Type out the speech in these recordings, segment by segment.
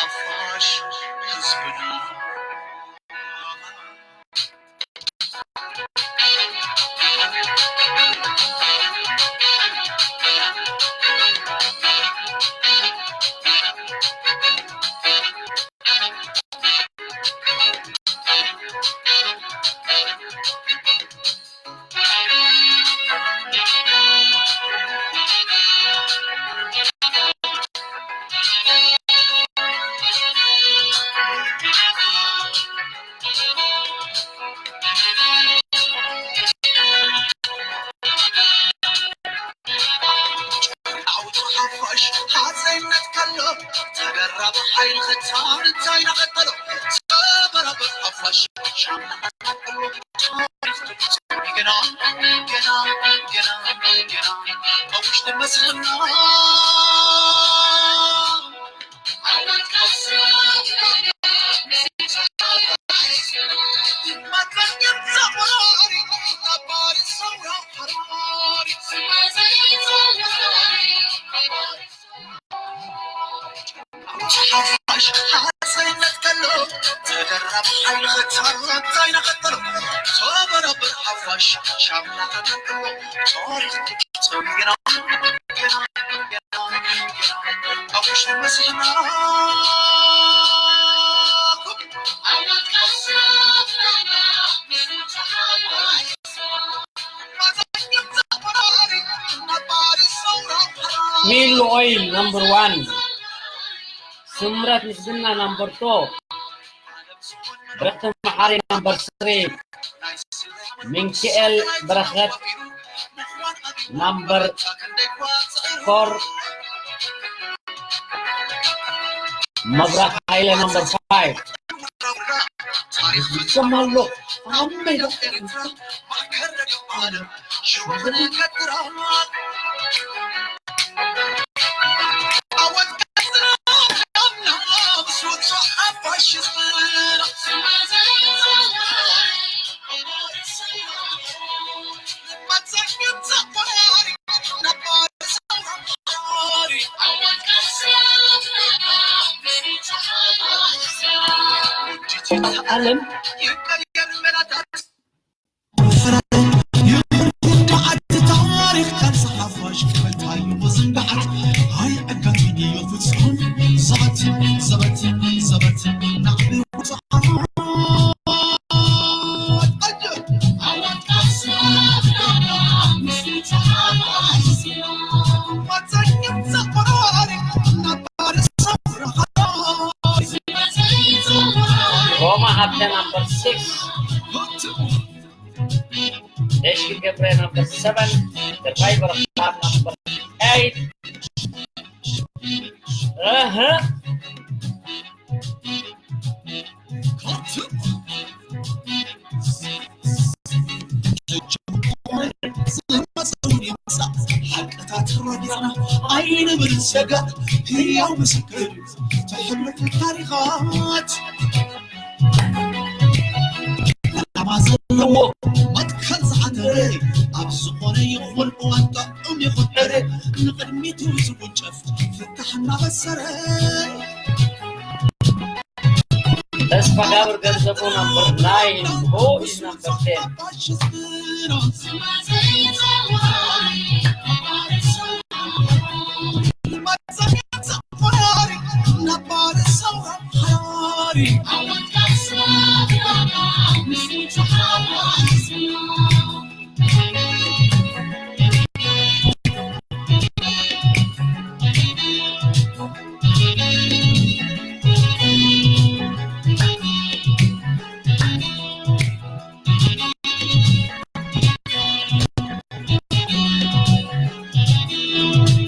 ሓፋሽ ህዝብና። ዓውዲ ሓፋሽ ሃፀይነት ከሎ ተደራቢ ሓይሊ ክታን እንታይ ናቐጠሎ ተበራበር ሓፋሽ ሻምና ገና ገና ገና ገና ኣብ ውሽጢ መስልና ሓፋሽ ሓሰይነት ከሎ ተደራቢ ሓይሊ ክታን እንታይ ናቐጠሎ ተበራበር ሓፋሽ ሻምና ተጠንቅሎ ታሪኽ ትግርኛ ገና ገና ገና ገና ኣብ ውሽጢ መስልና ሚሉ ኦይል ነምበር ዋን፣ ስምረት ምስግና ነምበር ቱ፣ ብረክተ መሓሪ ነምበር ስሪ፣ ሚንክኤል በረኸት ነምበር ፎር፣ መብራህ ሃይለ ነምበር ፋይቭ። ይሰማሎ ኣሜን። ዓለም ሮማ ሃብተ number six፣ ደሺ ገብረ number seven፣ ተስፋይ በረኻ number eight። እህ ሓቅታት ረዲፍና ኣይንብል ሰጋእ ህያው ምስክር ትሕምልቲ ታሪኻት ዕላማ ዘለዎ መትከል ዝሓተረ ኣብ ዝኾነ ይኹን እዋን ጥዑም ይኹን ጥረ ንቕድሚቱ ዝውንጨፍ ፍታሕ እናበሰረ ተስፋ ጋብር ገንዘቡ number nine፣ who is number ten?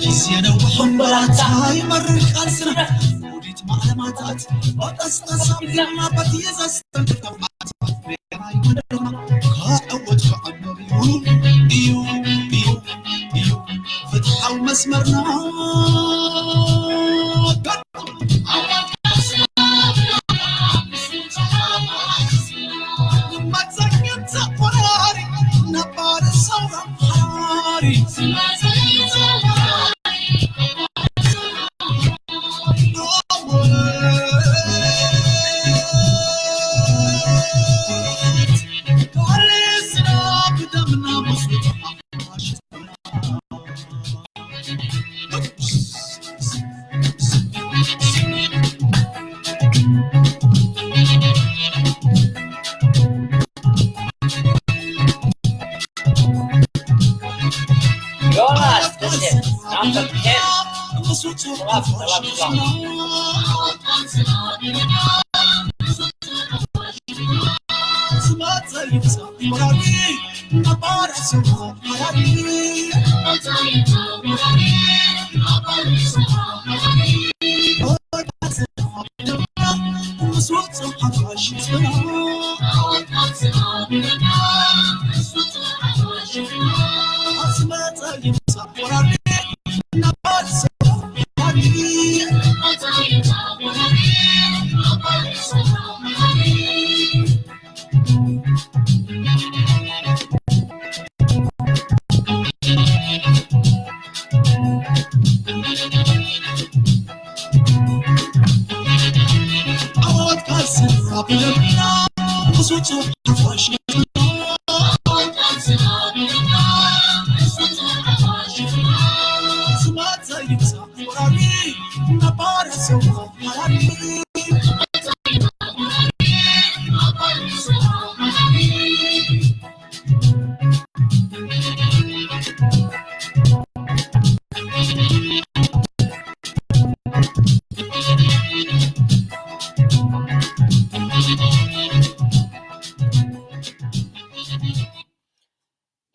ግዜ ነዊሕ እምበራታ ይመርር ቃልስና ውዲት ማዕለማታት ብቐስቀሳ ቢልና በቲ ዘስተንክር ተውዓት ብሔራዊ መደብና ክዕወት ክዕመር እዩ እዩ እዩ እዩ ፍትሓዊ መስመርና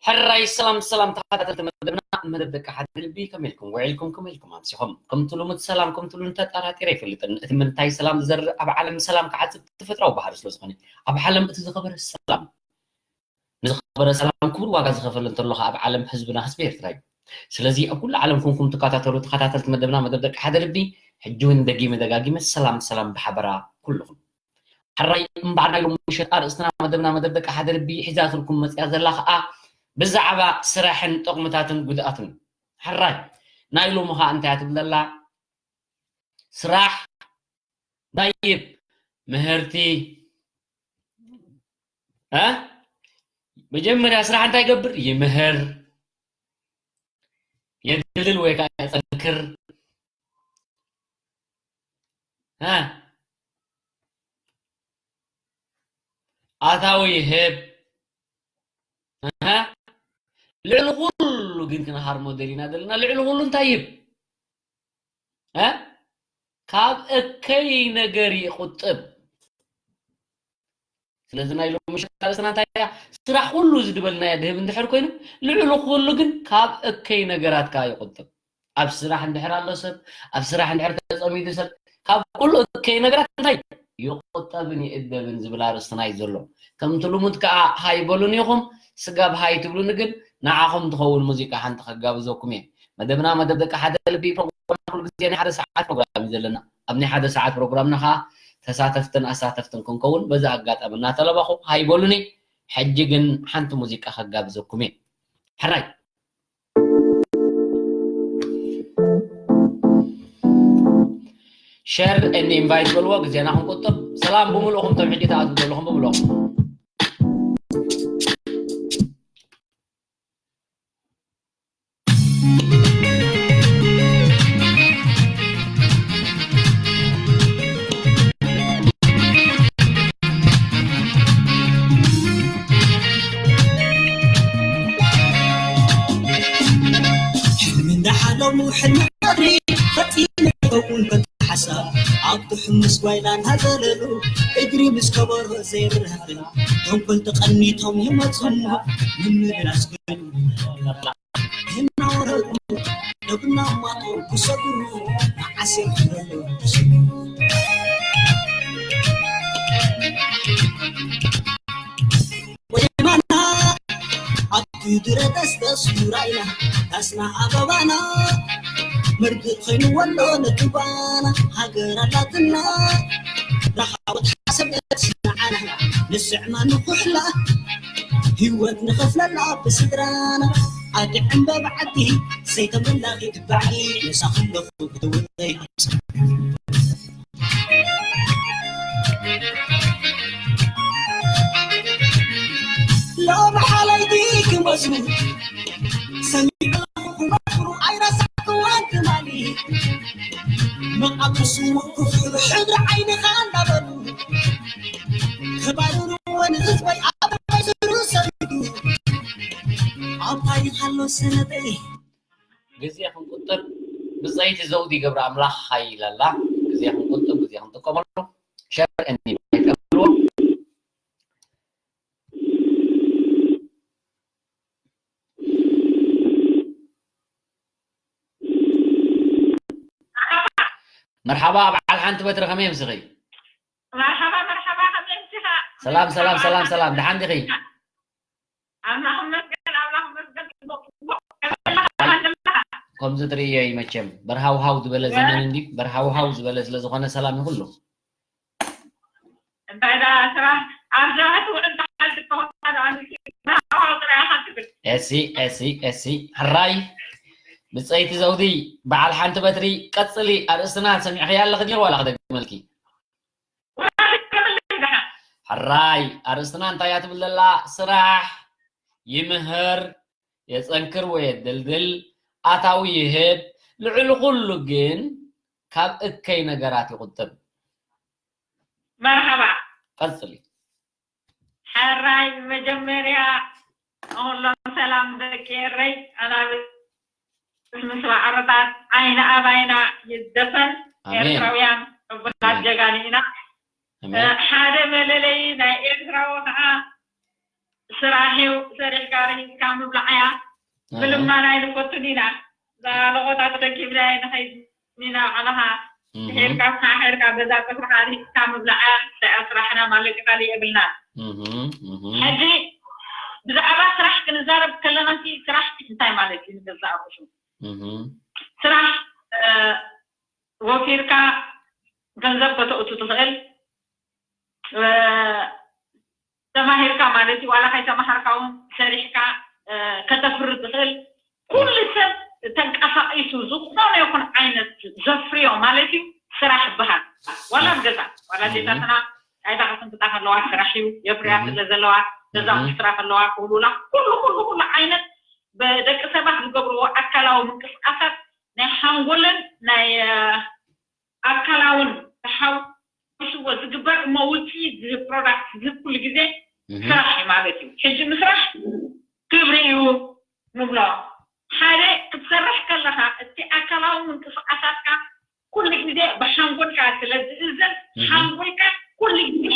ሕራይ ሰላም ሰላም ተኸታተልቲ መደብና፣ መደብ ደቂ ሓደ ልቢ፣ ከመይ ኢልኩም ውዒልኩም፣ ከመይ ኢልኩም ኣምሲኹም? ከምቲ ልሙድ ሰላም ከምቲ ልሙድ ተጠራጢረ ኣይፈልጥን። እቲ ምንታይ ሰላም ዝዘርእ ኣብ ዓለም ሰላም ክዓጽድ ተፈጥራዊ ባህሪ ስለ ዝኾነ፣ ኣብ ዓለም እቲ ዝኸበረ ሰላም፣ ንዝኸበረ ሰላም ክቡር ዋጋ ዝኸፈል እንተሎ ኸኣ ኣብ ዓለም ህዝብና ህዝቢ ኤርትራ እዩ። ስለዚ ኣብ ኩሉ ዓለም ኩንኩም ትከታተሉ ተኸታተልቲ መደብና፣ መደብ ደቂ ሓደ ልቢ፣ ሕጂ እውን ደጊመ ደጋጊመ ሰላም ሰላም ብሓበራ ኩልኹም። ሕራይ እምበኣር ናይ ሎሚ ምሸት ኣርእስትና መደብና መደብ ደቂ ሓደ ልቢ ሒዛትልኩም መጽያ ዘላ ኸኣ ብዛዕባ ስራሕን ጥቕምታትን ጉድኣቱን። ሕራይ ናይ ሎሚ ኸኣ እንታይ እያ ትብል ዘላ? ስራሕ ናይ ምህርቲ እ መጀመርያ ስራሕ እንታይ ይገብር? ይምህር፣ የድልድል ወይ ከዓ የጠንክር። እ ኣታዊ ይህብ። እ ልዕሊ ኩሉ ግን ክንሃርሞ ደሊና ዘለና ልዕሊ ኩሉ እንታይ ይህብ? እ ካብ እከይ ነገር ይቁጥብ። ስለዚ ናይ ሎሚ ምሸት ኣርእስትና እንታይ እያ? ስራሕ ኩሉ እዚ ዝበልናዮ ድህብ እንድሕር ኮይኑ፣ ልዕሊ ኩሉ ግን ካብ እከይ ነገራት ከኣ ይቁጥብ። ኣብ ስራሕ እንድሕር ኣሎ ሰብ፣ ኣብ ስራሕ እንድሕር ተጸሚዱ ሰብ፣ ካብ ኩሉ እከይ ነገራት እንታይ ይቁጠብን ይእደብን ዝብል ኣርእስትና እዩ ዘሎ። ከምቲ ልሙድ ከኣ ሃይ በሉን ኢኹም፣ ስጋብ ሃይ ትብሉኒ ግን ንዓኹም ትኸውን ሙዚቃ ሓንቲ ከጋብዘኩም እየ። መደብና መደብ ደቂ ሓደ ልቢ ፕሮግራም ኩሉ ግዜ ናይ ሓደ ሰዓት ፕሮግራም እዩ ዘለና። ኣብ ናይ ሓደ ሰዓት ፕሮግራምና ኸዓ ተሳተፍትን ኣሳተፍትን ክንከውን በዚ ኣጋጣሚ እናተለባኹ ሃይ በሉኒ። ሕጂ ግን ሓንቲ ሙዚቃ ከጋብዘኩም እየ። ሕራይ ሸር and invite በልዎ፣ ግዜና ክንቁጥብ። ሰላም ብምልእኹም፣ ቶም ሕጂ ትኣትዉ ዘለኹም ብምልእኹም። ሕልሚ እንዳሓለሙ ሕልሚ ቀድሪ ፈጺመ ይኸውን በቲ ሓሳብ ኣብ ትሕምስ ጓይላ እናዘለሉ እግሪ ምስ ከበሮ ዘይርህርህ ተንኮል ተቐኒቶም ይመጹ እሞ ምምልላስ ገይሩ እናወረዱ ነብና ማጦ ክሰግሩ መዓስ እዮም ክረለዉ ተሰግሩ ወደማና ኣብቲ ድረ ደስተ ሱራይና ዳስና ኣበባና መርግእ ኮይኑ ወሎ ንትባና ሃገር ኣላትና ራኻወት ሓሰብነት ንዓና ንስዕማ ንኩሕላ ህይወት ንኸፍለላ ብስድራና ኣድዕም በብዓዲ ዘይተመላኺት ባዕዲ ንሳ ክለኹ ብትውተይ ኣምሳ ሎሚ ሓለይቲ ክመስሉ ሰሚዕኹ ክመክሩ ኣይረሳዕክዋን ትማሊ መቓብር ስዉእ ክፍሕሩ ሕብሪ ዓይንኻ እንዳበሉ ከባርርዎ ንህዝበይ ኣብ ስሩ ሰሪዱ ኣብ ታሪኽ ኣሎ ሰነደይ ግዜ ክንቁጥር ብፀይቲ ዘውዲ ገብረ ኣምላኽ ሓይል ኣላ። ግዜ ክንቁጥብ፣ ግዜ ክንጥቀመሉ። ሸር እንዲ ኣይትቀብልዎ። መርሓባ በዓል ሓንቲ በትሪ፣ ከመይ ምስኺ? መርሓባ መርሓባ፣ ከመይ ምሲኻ? ሰላም ሰላም ሰላም ሰላም፣ ደሓን ዲኺ? ኣምላኽ ይመስገን፣ ኣምላኽ ይመስገን። ጽቡቕ፣ ጽቡቕ። ከመይ ኣለኻ? ደሓን ዘለኻ? ከምዚ ትርእዮ እዩ መቸም፣ በርሃውሃው ዝበለ ዘመን እንዲ በርሃውሃው ዝበለ ስለ ዝኾነ ሰላም ይኹሉ። እንታይ ደኣ ስራሕ ኣብ ስራሕ ትውዕል ትሓድር ከሆንካ ደኣ ንሱ ናብኣ ጥራይ ኢኻ ትብል። ኤሲ ኤሲ ኤሲ ሕራይ ብፀይቲ ዘውዲ በዓል ሓንቲ በትሪ ቀፅሊ። ኣርእስትና ሰሚዕኽያ ኣለኺ ድዩ ዋላ ክደግመልኪ? ወላ ትገብር ደሓን። ሕራይ ኣርእስትና እንታይ እያ ትብል ዘላ? ስራሕ ይምህር፣ የፀንክር ወይ የደልድል፣ ኣታዊ ይህብ፣ ልዕሊ ኩሉ ግን ካብ እከይ ነገራት ይቁጥብ። መርሓባ። ቀፅሊ። ሕራይ ብመጀመርያ ንኹሎም ሰላም ደቂ ኤረይ ኣናብስ ምስ ማዕረታት ዓይኒ ኣባይና ይደፈን። ኣሜን። ኤርትራውያን ሕቡናት ኣሜን። ጀጋኑ ኢና። ኣሜን። ሓደ መለለይ ናይ ኤርትራዊ ከዓ ስራሕ እዩ። ሰሪሕካ ርሂፅካ ምብላዕ እያ። ኣሃ። ምልማን ኣይንፈቱን ኢና። እዛ ለቆታት ተረኪብና ንኸይድ ኢና። ባዕልኻ እህ። ድሒርካ ተሓሒርካ ገዛ ጥፍርኻ ርሂፅካ ምብላዕ እያ። እንታይ እያ ስራሕና ማለት እዩ፣ ካሊእ የብልናን። እህ፣ እህ። ሕጂ ብዛዕባ ስራሕ ክንዛረብ ከለና፣ እቲ ስራሕ እንታይ ማለት እዩ? ንገዛእ ርእሱ እህ። ስራሕ፣ እ፣ ወፊርካ ገንዘብ ከተእቱ ትኽእል፣ እ፣ ተማሂርካ ማለት እዩ፣ ዋላ ከይተማሃርካ እውን ሰሪሕካ፣ እ፣ ከተፍሪ ትኽእል። ኩሉ ሰብ ተንቀሳቒሱ ዝኾነ ይኹን ዓይነት ዘፍርዮ ማለት እዩ ስራሕ ይበሃል። ዋላ ኣብ ገዛ፣ ዋላ እህ። ዜጋትና ኣይታ ክስንክታ ከለዋ ስራሕ እዩ፣ የፍርያ እህ። ስለ ዘለዋ፣ ገዛ እህ። ክስራ ከለዋ፣ ክውልውላ፣ ኩሉ፣ ኩሉ፣ ኩሉ ዓይነት ብደቂ ሰባት ዝገብርዎ ኣካላዊ ምንቅስቃሳት ናይ ሓንጎልን ናይ፣ እ፣ ኣካላውን ተሓዊስዎ ዝግበር እሞ ውፅኢት ዝህብ ፕሮዳክት ዝህብ ኩሉ ግዜ እህ። ስራሕ እዩ ማለት እዩ። ሕጂ ምስራሕ ክብሪ እዩ ንብሎ። ሓደ ክትሰርሕ ከለኻ እቲ ኣካላዊ ምንቅስቃሳትካ ኩሉ ግዜ ብሓንጎልካ ስለ ዝእዘዝ፣ እህ። ሓንጎልካ ኩሉ ግዜ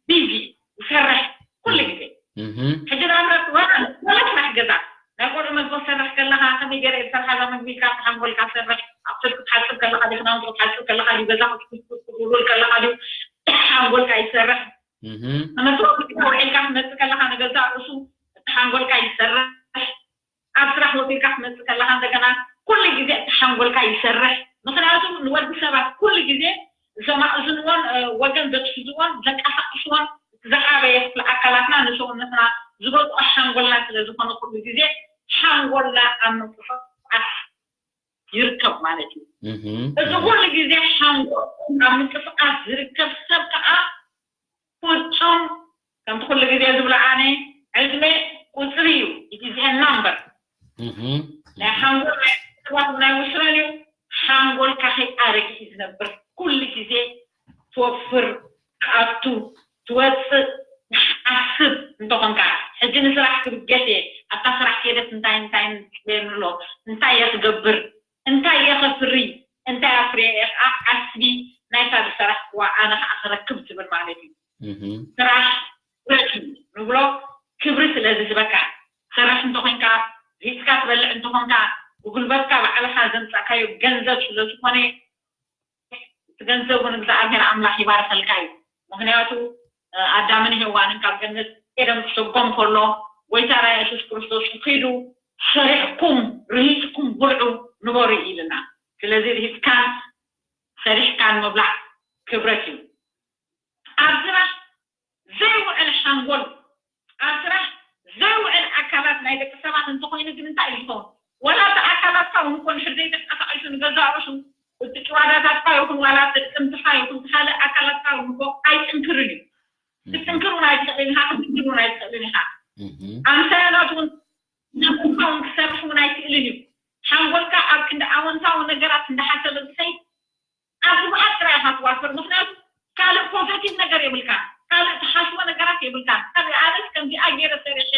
ቢዚ ይሰርሕ ኩሉ ግዜ። እህ። ሕጂ ንኣብነት ወላ ወላ ስራሕ ገዛ ናይ ቆልዑ መግቢ ክትሰርሕ ከለኻ ከመይ ገይረ እየ ዝሰርሓ እዛ መግቢ ኢልካ ሓንጎልካ ሰርሕ። ኣቑሑት ክትሓጽብ ከለኻ ድዩ፣ ክዳውንቲ ክትሓጽብ ከለኻ ድዩ፣ ገዛ ክትውልውል ከለኻ ድዩ፣ ሓንጎልካ ይሰርሕ። እህ። ንመስዋእቲ ውዒልካ ክትመጽእ ከለኻ ንገዛእ ርእሱ እቲ ሓንጎልካ ይሰርሕ። ኣብ ስራሕ ወፊርካ ክትመጽእ ከለኻ እንደገና ኩሉ ግዜ እቲ ሓንጎልካ ይሰርሕ። ምኽንያቱ ንወዲ ሰባት ኩሉ ግዜ ዘማእዝንዎን፣ እ፣ ወገን ዘትሕዝዎን ዘንቀሳቕስዎን እቲ ዝዓበየ ክፍሊ ኣካላትና ንሰውነትና ዝበጽዖ ሓንጎልና ስለ ዝኾነ ኩሉ ግዜ ሓንጎልና ኣብ ምንቅስቃስ ይርከብ ማለት እዩ። እህ። እዚ ኩሉ ግዜ ሓንጎል ኣብ ምንቅስቃስ ዝርከብ ሰብ ከዓ ፍጹም ከምቲ ኩሉ ግዜ ዝብሎ ኣነ ዕድመ ቁጽሪ እዩ። It is a number። እህ። ናይ ሓንጎል ናይ ሰባት ናይ ውስረን እዩ። ሓንጎልካ ከይኣረገ እዩ ዝነብር። ኩሉ ግዜ ትወፍር፣ ትኣቱ፣ ትወፅእ፣ ትሓስብ እንተኾንካ፣ ሕጂ ንስራሕ ክብገስ እየ፣ ኣብታ ስራሕ ከይደስ እንታይ እንታይ ይፅበየኒ ኣሎ፣ እንታይ እየ ክገብር፣ እንታይ እየ ከፍሪ፣ እንታይ ኣፍርየ እየ ከዓ ዓስቢ ናይታ ዝሰራሕክዋ ኣነ ከዓ ክረክብ ትብል ማለት እዩ። እህ። ስራሕ ክብረት እዩ ንብሎ፣ ክብሪ ስለ ዝህበካ። ትሰርሕ እንተኾይንካ፣ ርሂፅካ ትበልዕ እንተኾንካ፣ ብጉልበትካ ባዕልኻ ዘምፃእካዮ ገንዘብ ስለ ዝኾነ፣ እቲ ገንዘብ እውን እግዚኣብሔር ኣምላኽ ይባርኸልካ እዩ። ምኽንያቱ፣ እ፣ ኣዳምን ሄዋንን ካብ ገነት ኤደን ክሰጎም ከሎ፣ ጎይታና የሱስ ክርስቶስ ኪዱ፣ ሰሪሕኩም፣ ርሂፅኩም ብልዑ፣ ንበሩ እዩ ኢልና። ስለዚ ርሂፅካን ሰሪሕካን ምብላዕ ክብረት እዩ። ኣብ ስራሕ ዘይውዕል ሓንጎል፣ ኣብ ስራሕ ዘይውዕል ኣካላት ናይ ደቂ ሰባት እንተኾይኑ ግን እንታይ እዩ ዝኸውን? ዋላ እቲ ኣካላትካ እውን እኮ እንድሕር ዘይተንቀሳቒሱ ንገዛእ ርእሱ፣ እቲ ጭዋዳታትካ ይኹን ዋላ እቲ ጥምትኻ ይኹን ካልእ ኣካላትካ እውን እኮ ኣይጥንክርን እዩ። ክትጥንክር እውን ኣይትኽእልን ኢኻ፣ ክትድልድል እውን ኣይትኽእልን ኢኻ። እህ። ኣምሳያናት እውን ናብካ እውን ክሰርሕ እውን ኣይክእልን እዩ። ሓንጎልካ ኣብ ክንዲ ኣወንታዊ ነገራት እንዳሓሰበ ዝኸይድ ኣብ ክፉኣት ጥራይ ኢኻ ትዋፈር። ምኽንያቱ ካልእ ፖዘቲቭ ነገር የብልካን፣ ካልእ ትሓስቦ ነገራት የብልካን። ካልእ ኣነስ ከምዚኣ ገይረ ሰሪሐ፣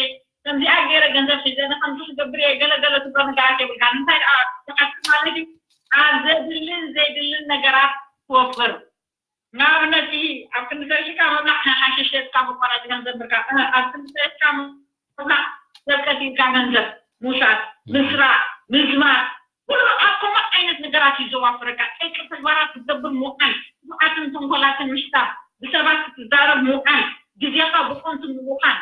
ከምዚኣ ገይረ ገንዘብ ሒዘ፣ ከምዚ ክገብር እየ፣ ገለ ገለ ትብሎ ነገራት የብልካን። እንታይ ደኣ ትሓስብ ማለት እዩ? ኣብ ነገራት ትወፍር። ንኣብነት፣ ኣብ ክንዲ ሰሪሕካ ምብላዕ፣ ሓሽሽ ሸይጥካ ምቋራጽ ገንዘብ ምርካብ፣ ኣብ ክንዲ ሰሪሕካ ምብላዕ፣ ሰብ ቀቲልካ ገንዘብ ምውሳድ፣ ምስራቕ፣ ምዝማር፣ ኩሉ ኣብ ከምኡ ዓይነት ነገራት እዩ ዘዋፍረካ። ጠንቂ ተግባራት ክትገብር ምውዓል፣ ክፉኣትን ተንኮላትን ምሕሳብ፣ ብሰባት ክትዛረብ ምውዓል፣ ግዜኻ ብኸንቱ ምውዓል።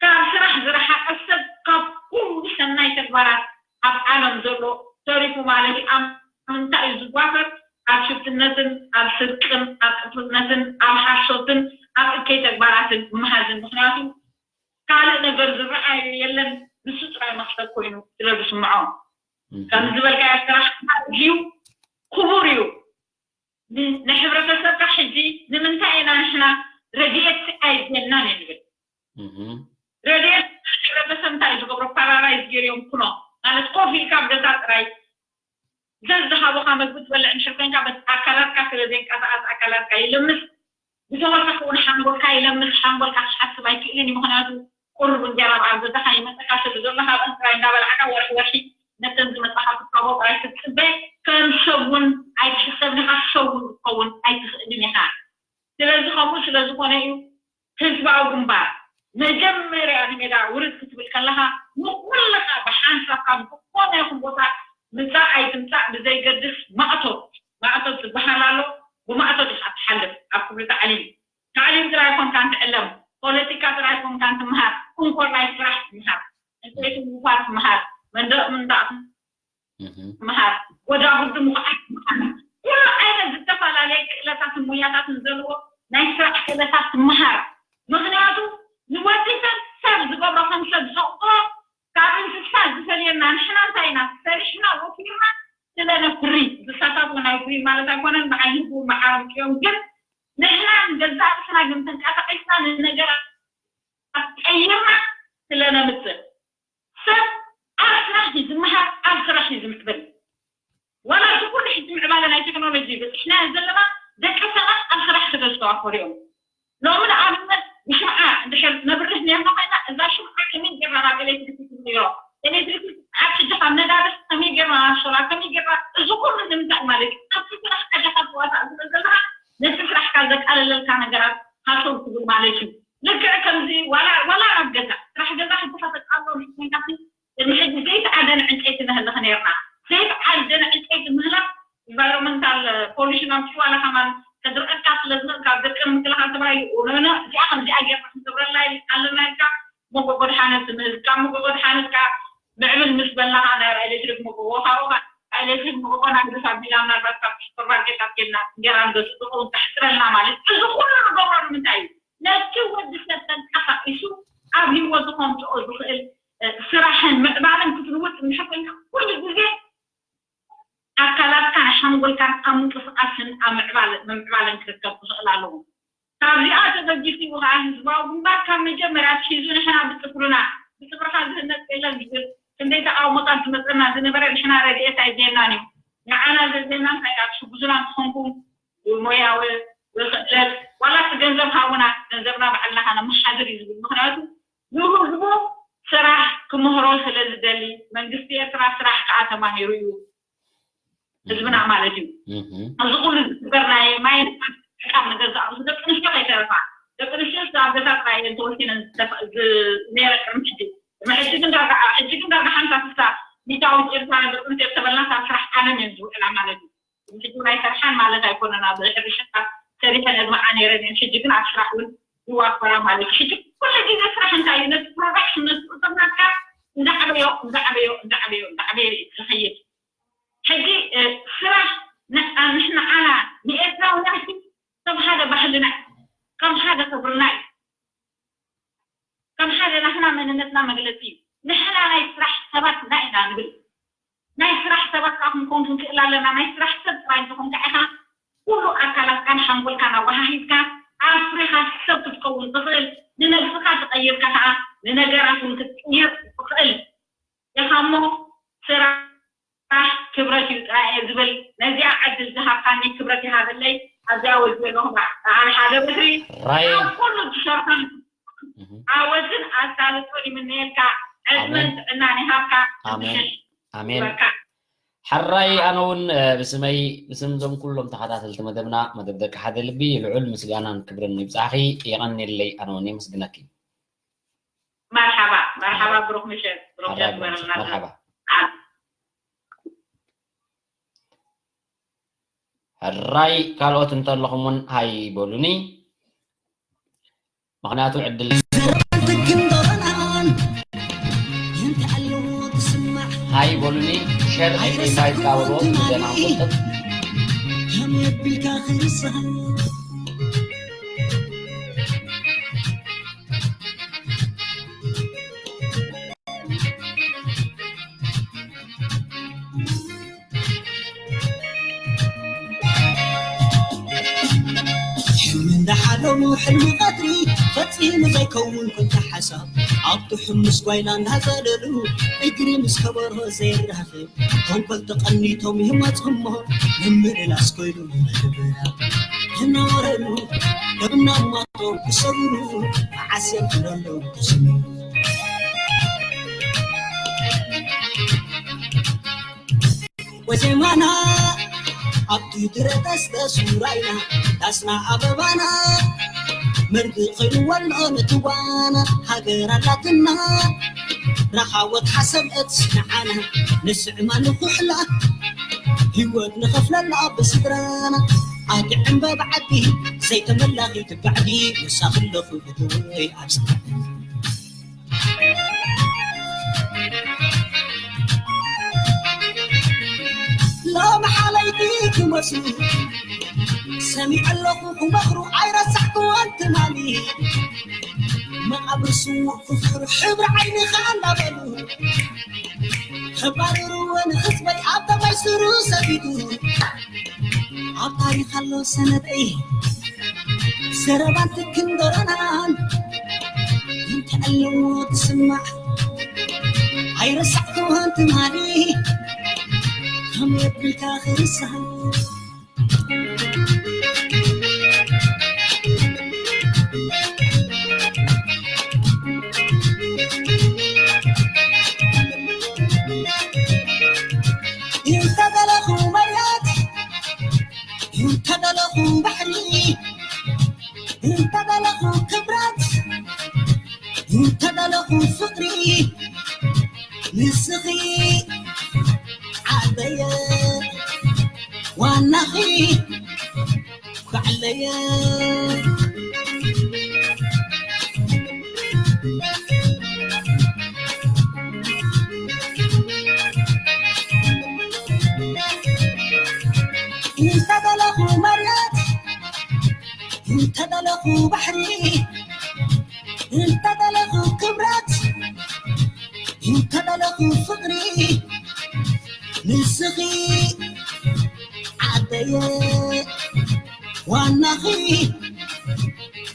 ካብ ስራሕ ዝረሓቐ ሰብ ካብ ኩሉ ሰናይ ተግባራት ኣብ ዓለም ዘሎ ተሪፉ ማለት እዩ። ኣብ ምንታይ እዩ ዝዋፈር? ኣብ ሽፍትነትን ኣብ ስርቅን ኣብ ቅትልነትን ኣብ ሓሶትን ኣብ እከይ ተግባራትን ምሃዝን። ምኽንያቱ ካልእ ነገር ዝረኣዮ የለን፣ ንሱ ጥራይ መኽሰብ ኮይኑ ስለ ዝስምዖ። ከም ዝበልካዮ ስራሕ እዩ፣ ክቡር እዩ። ንሕብረተሰብካ ሕጂ ንምንታይ ኢና ንሕና ረድኤት ኣይድልየናን ንብል? ረድኤት ሕብረተሰብ እንታይ እዩ ዝገብሮ? ፓራላይዝ ገይርዮም ኩኖ ማለት ኮፍ ኢልካ ኣብ ገዛ ጥራይ ዘዝሃቡኻ መግቢ ትበልዕ እንድሕር ኮይንካ፣ በቲ ኣካላትካ ስለ ዘይንቀሳቐስ ኣካላትካ ይልምስ። ብተወሳኺ እውን ሓንጎልካ ይለምስ። ሓንጎልካ ክሓስብ ኣይክእልን እዩ፣ ምኽንያቱ ቁሩብ እንጀራ ኣብ ገዛኻ ይመፀካ ስለ ዘሎ፣ ካብአን ጥራይ እንዳበላዕካ ወርሒ ወርሒ ነተን ዝመፃኻ ክትካቦ ጥራይ ክትፅበ፣ ከም ሰብ እውን ኣይትሕሰብን ኢኻ፣ ሰብ እውን ክትከውን ኣይትኽእልን ኢኻ። ስለዚ ከምኡ ስለ ዝኾነ እዩ ህዝባዊ ግንባር መጀመርያ ንሜዳ ውርድ ክትብል ከለኻ፣ ንኩልኻ ብሓንሳብ ካብ ዝኾነ ይኹን ቦታ ምጻእ ኣይትምጻእ ብዘይገድስ ማእቶት፣ ማእቶት ዝበሃል ኣሎ። ብማእቶት ኢኻ ትሓልፍ ኣብ ክብሪ ታዕሊም። ታዕሊም ጥራይ ኣይኮንካን ትዕለም፣ ፖለቲካ ጥራይ ኣይኮንካን ትምሃር፣ እንኮላይ ስራሕ ትምሃር፣ ዕንጨይቲ ምውፋር ትምሃር፣ መንደቕ ምንዳቕ ትምሃር፣ ጎዳጉዲ ምኹዓት ትምሃር፣ ኩሉ ዓይነት ዝተፈላለየ ክእለታትን ሞያታትን ዘለዎ ናይ ስራሕ ክእለታት ትምሃር። ምኽንያቱ ንወዲ ሰብ ሰብ ዝገብሮ ከም ሰብ ዘቑፅሮ ካብ እንስሳ ዝፈልየና ንሕና እንታይ ኢና? ሰሪሕና ወፊርና ስለ ነፍሪ። እንስሳታት እውን ኣይፍርዩ ማለት ኣይኮነን፣ ብዓይኒ እውን መሓረምቲ እዮም። ግን ንሕና ንገዛእ ርእስና ግን ተንቀሳቒስና ንነገራት ቀይርና ስለ ነምፅእ። ሰብ ኣብ ስራሕ እዩ ዝመሃር፣ ኣብ ስራሕ እዩ ዝምዕብል። ዋላ እዚ ኩሉ ሕጂ ምዕባለ ናይ ቴክኖሎጂ በፂሕናዮ ዘለና ደቂ ሰባት ኣብ ስራሕ ስለ ዝተዋፈሩ እዮም። ሎሚ ንኣብነት ብሽምዓ እንድሕር ነብርህ ነርና ኮይና፣ እዛ ሽምዓ ከመይ ጌርና ናብ ኤሌክትሪክ ክንቕይሮ? ኤሌክትሪክ ኣብ ሕጂ ካብ ነዳዲ ከመይ ጌርና ናብ ሶላር ከመይ ጌርና? እዚ ኩሉ ንምንታይ ማለት እዩ? ኣብቲ ስራሕ ዓድኻ ትዋሳእ ስለ ዘለኻ ነቲ ስራሕካ ዘቃለለልካ ነገራት ሃሰው ትብል ማለት እዩ። ልክዕ ከምዚ ዋላ ዋላ ኣብ ገዛ ስራሕ ገዛ ሕጂ ከተቃሎ ንሕንካሲ ቅድሚ ሕጂ ዘይተኣደነ ዕንጨይቲ ነህልኽ ነርና። ዘይተኣደነ ዕንጨይቲ ምህላኽ ኢንቫይሮንመንታል ፖሊሽን ኣምፅኡ ዋላ ከማን ከድርቀካ ስለ ዝኽእል ካብ ድርቂ ንምክልኻል ተባሂሉ ነነ እዚኣ ከምዚኣ ጌርና ክንገብረላ ኣለና ኢልካ መጎጎ ድሓነት ትምህዝ ካብ መጎጎ ድሓነት ከዓ ምዕብል ምስ በልናኻ ናይ ኤሌክትሪክ መጎጎ ካብኡ ኤሌክትሪክ መጎጎ ናይ ግፋ ቢላ ምናልባት ካብ ሱፐርማርኬታት ጌድና እንጀራ ንገዝእ ዝኸውን ተሕፅረልና ማለት እዚ ኩሉ ንገብሮ ንምንታይ እዩ? ነቲ ወዲ ሰብ ተንቀሳቒሱ ኣብ ህይወቱ ከምፅኦ ዝኽእል ስራሕን ምዕባለን ክትልውጥ እንድሕር ኮይንካ ኩሉ ግዜ ኣካላትካን ሓንጎልካን ኣብ ምንቅስቃስን ኣብ ምዕባለን ክርከብ ክኽእል ኣለዎ። ካብዚኣ ተበጊሱ ከዓ ህዝባዊ ግንባር ካብ መጀመርያ ኣትሒዙ ንሕና ብፅፍርና ብፅፍርካ ዝህነፅ የለን ዝብል ክንደይ ተቃውሞታት ዝመፀና ዝነበረ ንሕና ረድኤት ኣይድልየናን እዩ። ንዓና ዘድልየና እንታይ ኣብ ሕጉዙና እንትኾንኩም ብሞያዊ ብክእለት ዋላ እቲ ገንዘብ ሃቡና ገንዘብና ባዕልና ከነመሓድር እዩ ዝብል። ምክንያቱ ንህዝቡ ስራሕ ክምህሮ ስለ ዝደሊ መንግስቲ ኤርትራ ስራሕ ከዓ ተማሂሩ እዩ ህዝብና ማለት እዩ። እዚ ኩሉ ዝግበር ናይ ማይ ዕቃብ ንገዛእ ርእሱ ደቂ ኣንስትዮ ከይተረፋ ደቂ ኣንስትዮ ኣብ ገዛ ጥራይ እየን ተወሲነን ዝነረ ቅድሚ ሕጂ። ቅድሚ ሕጂ ግን ዳርጋ ሕጂ ግን ዳርጋ ሓምሳ ስሳ ሚታዊት ኤርትራ ደቂ ኣንስትዮ ተበልና ካብ ስራሕ ዓለም እየን ዝውዕላ ማለት እዩ። ሕጂ ናይ ሰርሓን ማለት ኣይኮነን ኣብ ሕርሻ ሰሪሐን እዝምዓ ነይረን እየን ሕጂ ግን ኣብ ስራሕ እውን ይዋፈራ ማለት እዩ። ሕጂ ኩሉ ግዜ ስራሕ እንታይ እዩ ነቲ ፕሮዳክሽን ነቲ ቁፅርናካ እንዳዕበዮ እንዳዕበዮ እንዳዕበዮ እንዳዕበዮ እዩ ዝኸይድ። ሕጂ ስራሕ ንዓና ንኤርትራውያን ከም ሓደ ባህልና እዩ፣ ከም ሓደ ክብርና እዩ፣ ከም ሓደ ናትና መንነትና መግለፂ እዩ። ንሕና ናይ ስራሕ ሰባት ኢና ንብል። ናይ ስራሕ ሰባት ከዓ ክንከውን ክንክእል ኣለና። ናይ ስራሕ ሰብ ጥራይ እንተኾንካ ኢኻ ኩሉ ኣካላትካን ሓንጎልካን ኣወሃሂድካ ኣፍሪኻ ሰብ ክትከውን ትኽእል፣ ንነብስኻ ተቐይርካ ከዓ ንነገራት እውን ክትቅይር ትኽእል ኢኻ። እሞ ስራሕ ክብረት እዩ ጥራይ እየ ዝብል። ነዚኣ ዕድል ዝሃብካኒ ክብረት ይሃበለይ። ኣብዚኣ ወዲኦ ኣለኹ። በዓል ሓደ በትሪ ራየ ኣብ ኩሉ ትሰርሖ ዓወትን ኣሳልጦን ይምነየልካ። ዕድመን ጥዕናን ይሃብካ። ኣሜን። ኣሜን። ይበካ። ሕራይ ኣነ እውን ብስመይ ብስም ዞም ኩሎም ተኸታተልቲ መደብና መደብ ደቂ ሓደ ልቢ ልዑል ምስጋናን ክብርን ይብጻሕኺ። የቐንየለይ ኣነ እውን የመስግነኪ። መርሓባ መርሓባ ብሩኽ ምሸት ብሩኽ ምሸት ግበረልና። መርሓባ። ሕራይ ካልኦት እንተለኹም እውን ሃይ በሉኒ። ምኽንያቱ ዕድል ሃይ በሉኒ። ሸር ኢንቫይት ካበሎ ዜና ክንቆጥብ ሕልሚ እንዳሓለሙ ሕልሚ ቀትሪ ፈፂሙ ዘይከውን ኮንታ ሓሳብ ኣብቲ ሕሙስ ጓይላ እንዳዘለሉ እግሪ ምስ ከበሮ ዘይራኸብ ተንኮል ተቐኒቶም ይመፅሞ ምምልላስ ኮይሉ ይነብራ እናወረሉ ደምናማቶ ክሰብሩ መዓስ የብለሎ ክስሙ ወዜማና ኣብቲ ድረተስ ተሱራይና ዳስና ኣበባና መርጊ ኸይኑ ወሎ ንትዋና ሃገር ኣላትና ረኻወት ሓሰብ እትስንዓና ንስዕማ ንኹሕላ ህይወት ንኸፍለላ ብስድራና ኣግዕም በብዓዲ ዘይተመላኺ ትባዕዲ ንሳ ክለኹ ብትወይ ኣብስዓና ሎሚ ሓለይቲ ክመስሉ ሰሚዐ ኣለኹ ክመኽሩ ኣይረሳዕክዎን ትማሊ መቓብር ስዉእ ክፍሕሩ ሕብሪ ዓይንኻ እንዳበሉ ከባርርዎ ንህዝበይ ኣብ ተማይ ስሩ ሰቢዱ ኣብ ታሪኽ ኣሎ ሰነደይ ዘረባን ትክን ደረናን እንተኣለዎ ትስማዕ ኣይረሳዕክዎን ትማሊ ከም የብልካ ክርሳዕ እንተደለኹ መሬት እንተደለኹ ባሕሪ እንተደለኹ ክብረት እንተደለኹ ፍቕሪ ንስኺ ዓበየ ዋናኺ ባዕለየ እንተደለኹ መሬት እንተደለኹ ባሕሪ እንተደለኹ ክብረት እንተደለኹ ፍቕሪ ንስኺ ዓደየ ዋናኺ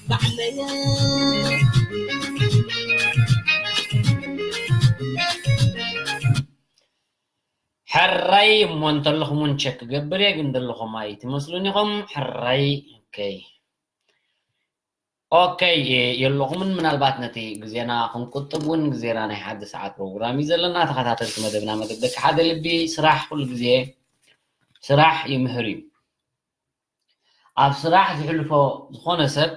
ባዕለየ ሕራይ እሞ እንተለኹም እውን ቸክ ክገብር እየ ግን ዘለኹም ኣይትመስሉን ኢኹም ሕራይ ኦከይ ኦከይ የለኹምን ምናልባት ነቲ ግዜና ክንቁጥብ እውን ግዜና ናይ ሓደ ሰዓት ፕሮግራም እዩ ዘለና ተኸታተልቲ መደብና መደብ ደቂ ሓደ ልቢ ስራሕ ኩሉ ግዜ ስራሕ ይምህር እዩ ኣብ ስራሕ ዝሕልፎ ዝኾነ ሰብ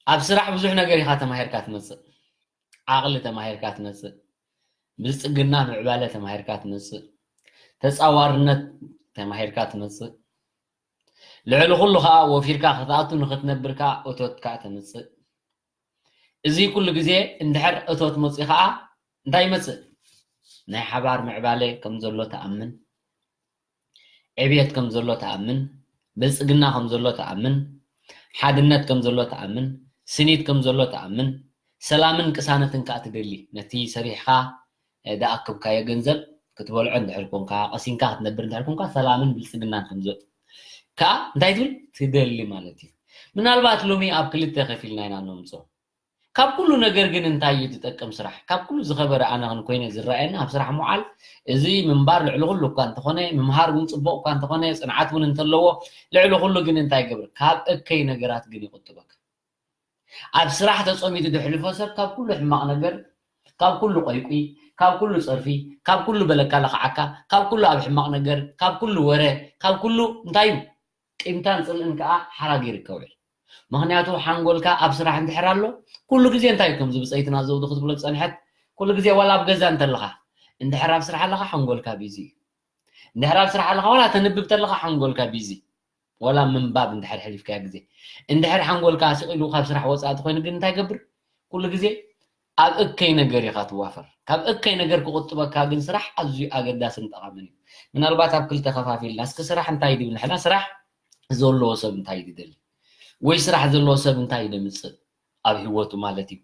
ኣብ ስራሕ ብዙሕ ነገር ኢኻ ተማሂርካ ትመፅእ ዓቕሊ ተማሂርካ ትመፅእ ብልፅግና ምዕባለ ተማሂርካ ትመፅእ ተፃዋርነት ተማሂርካ ትመፅእ ልዕሊ ኩሉ ከዓ ወፊርካ ክትኣቱ ንክትነብር ከዓ እቶት ከዓ ተምፅእ እዚ ኩሉ ግዜ እንድሕር እቶት መፅኡ ከዓ እንታይ ይመፅእ ናይ ሓባር ምዕባለ ከም ዘሎ ተኣምን ዕብየት ከም ዘሎ ተኣምን ብልፅግና ከም ዘሎ ተኣምን ሓድነት ከም ዘሎ ተኣምን ስኒት ከም ዘሎ ተኣምን ሰላምን ቅሳነትን ከዓ ትደሊ ነቲ ሰሪሕካ ዝኣከብካዮ ገንዘብ ክትበልዖ እንድሕር ኮንካ፣ ቀሲንካ ክትነብር እንድሕር ኮንካ ሰላምን ብልጽግናን ከም ዘሎ ከኣ እንታይ ትብል ትደሊ ማለት እዩ። ምናልባት ሎሚ ኣብ ክልተ ከፊልና ኢና ነምጾ። ካብ ኩሉ ነገር ግን እንታይ እዩ ዝጠቅም ስራሕ? ካብ ኩሉ ዝኸበረ ኣነ ግን ኮይነ ዝረኣየኒ ኣብ ስራሕ ምውዓል እዚ ምንባር ልዕሊ ኩሉ እኳ እንተኾነ፣ ምምሃር እውን ጽቡቕ እኳ እንተኾነ፣ ጽንዓት እውን እንተለዎ፣ ልዕሊ ኩሉ ግን እንታይ ይገብር? ካብ እከይ ነገራት ግን ይቑጥበካ። ኣብ ስራሕ ተጸሚዱ ዘሕልፎ ሰብ ካብ ኩሉ ሕማቕ ነገር፣ ካብ ኩሉ ቆይቁይ፣ ካብ ኩሉ ጸርፊ፣ ካብ ኩሉ በለካ ለኽዓካ፣ ካብ ኩሉ ኣብ ሕማቕ ነገር፣ ካብ ኩሉ ወረ፣ ካብ ኩሉ እንታይ እዩ? ቂምታን ጽልእን ከኣ ሓራ ገይሩ ከውዕል። ምኽንያቱ ሓንጎልካ ኣብ ስራሕ እንድሕር ኣሎ፣ ኩሉ ግዜ እንታይ እዩ ከምዚ ብጸይትና ዘውዲ ክትብሎ ዝጸንሐት፣ ኩሉ ግዜ ዋላ ኣብ ገዛ እንተለኻ፣ እንድሕር ኣብ ስራሕ ኣለኻ ሓንጎልካ ቢዚ እዩ። እንድሕር ኣብ ስራሕ ኣለኻ ዋላ ተንብብ ተለኻ ሓንጎልካ ቢዚ። ዋላ ምንባብ እንድሕር ሕሊፍካያ ግዜ። እንድሕር ሓንጎልካ ስቕ ኢሉ ካብ ስራሕ ወጻኢ ተኾይኑ ግን እንታይ ይገብር? ኩሉ ግዜ ኣብ እከይ ነገር ኢኻ ትዋፈር። ካብ እከይ ነገር ክቑጥበካ ግን ስራሕ ኣዝዩ ኣገዳስን ጠቓምን እዩ። ምናልባት ኣብ ክልተ ከፋፊልና እስኪ ስራሕ እንታይ ድብል ንሕና ስራሕ ዘለዎ ሰብ እንታይ ድደሊ? ወይ ስራሕ ዘለዎ ሰብ እንታይ ደምጽእ ኣብ ህይወቱ ማለት እዩ?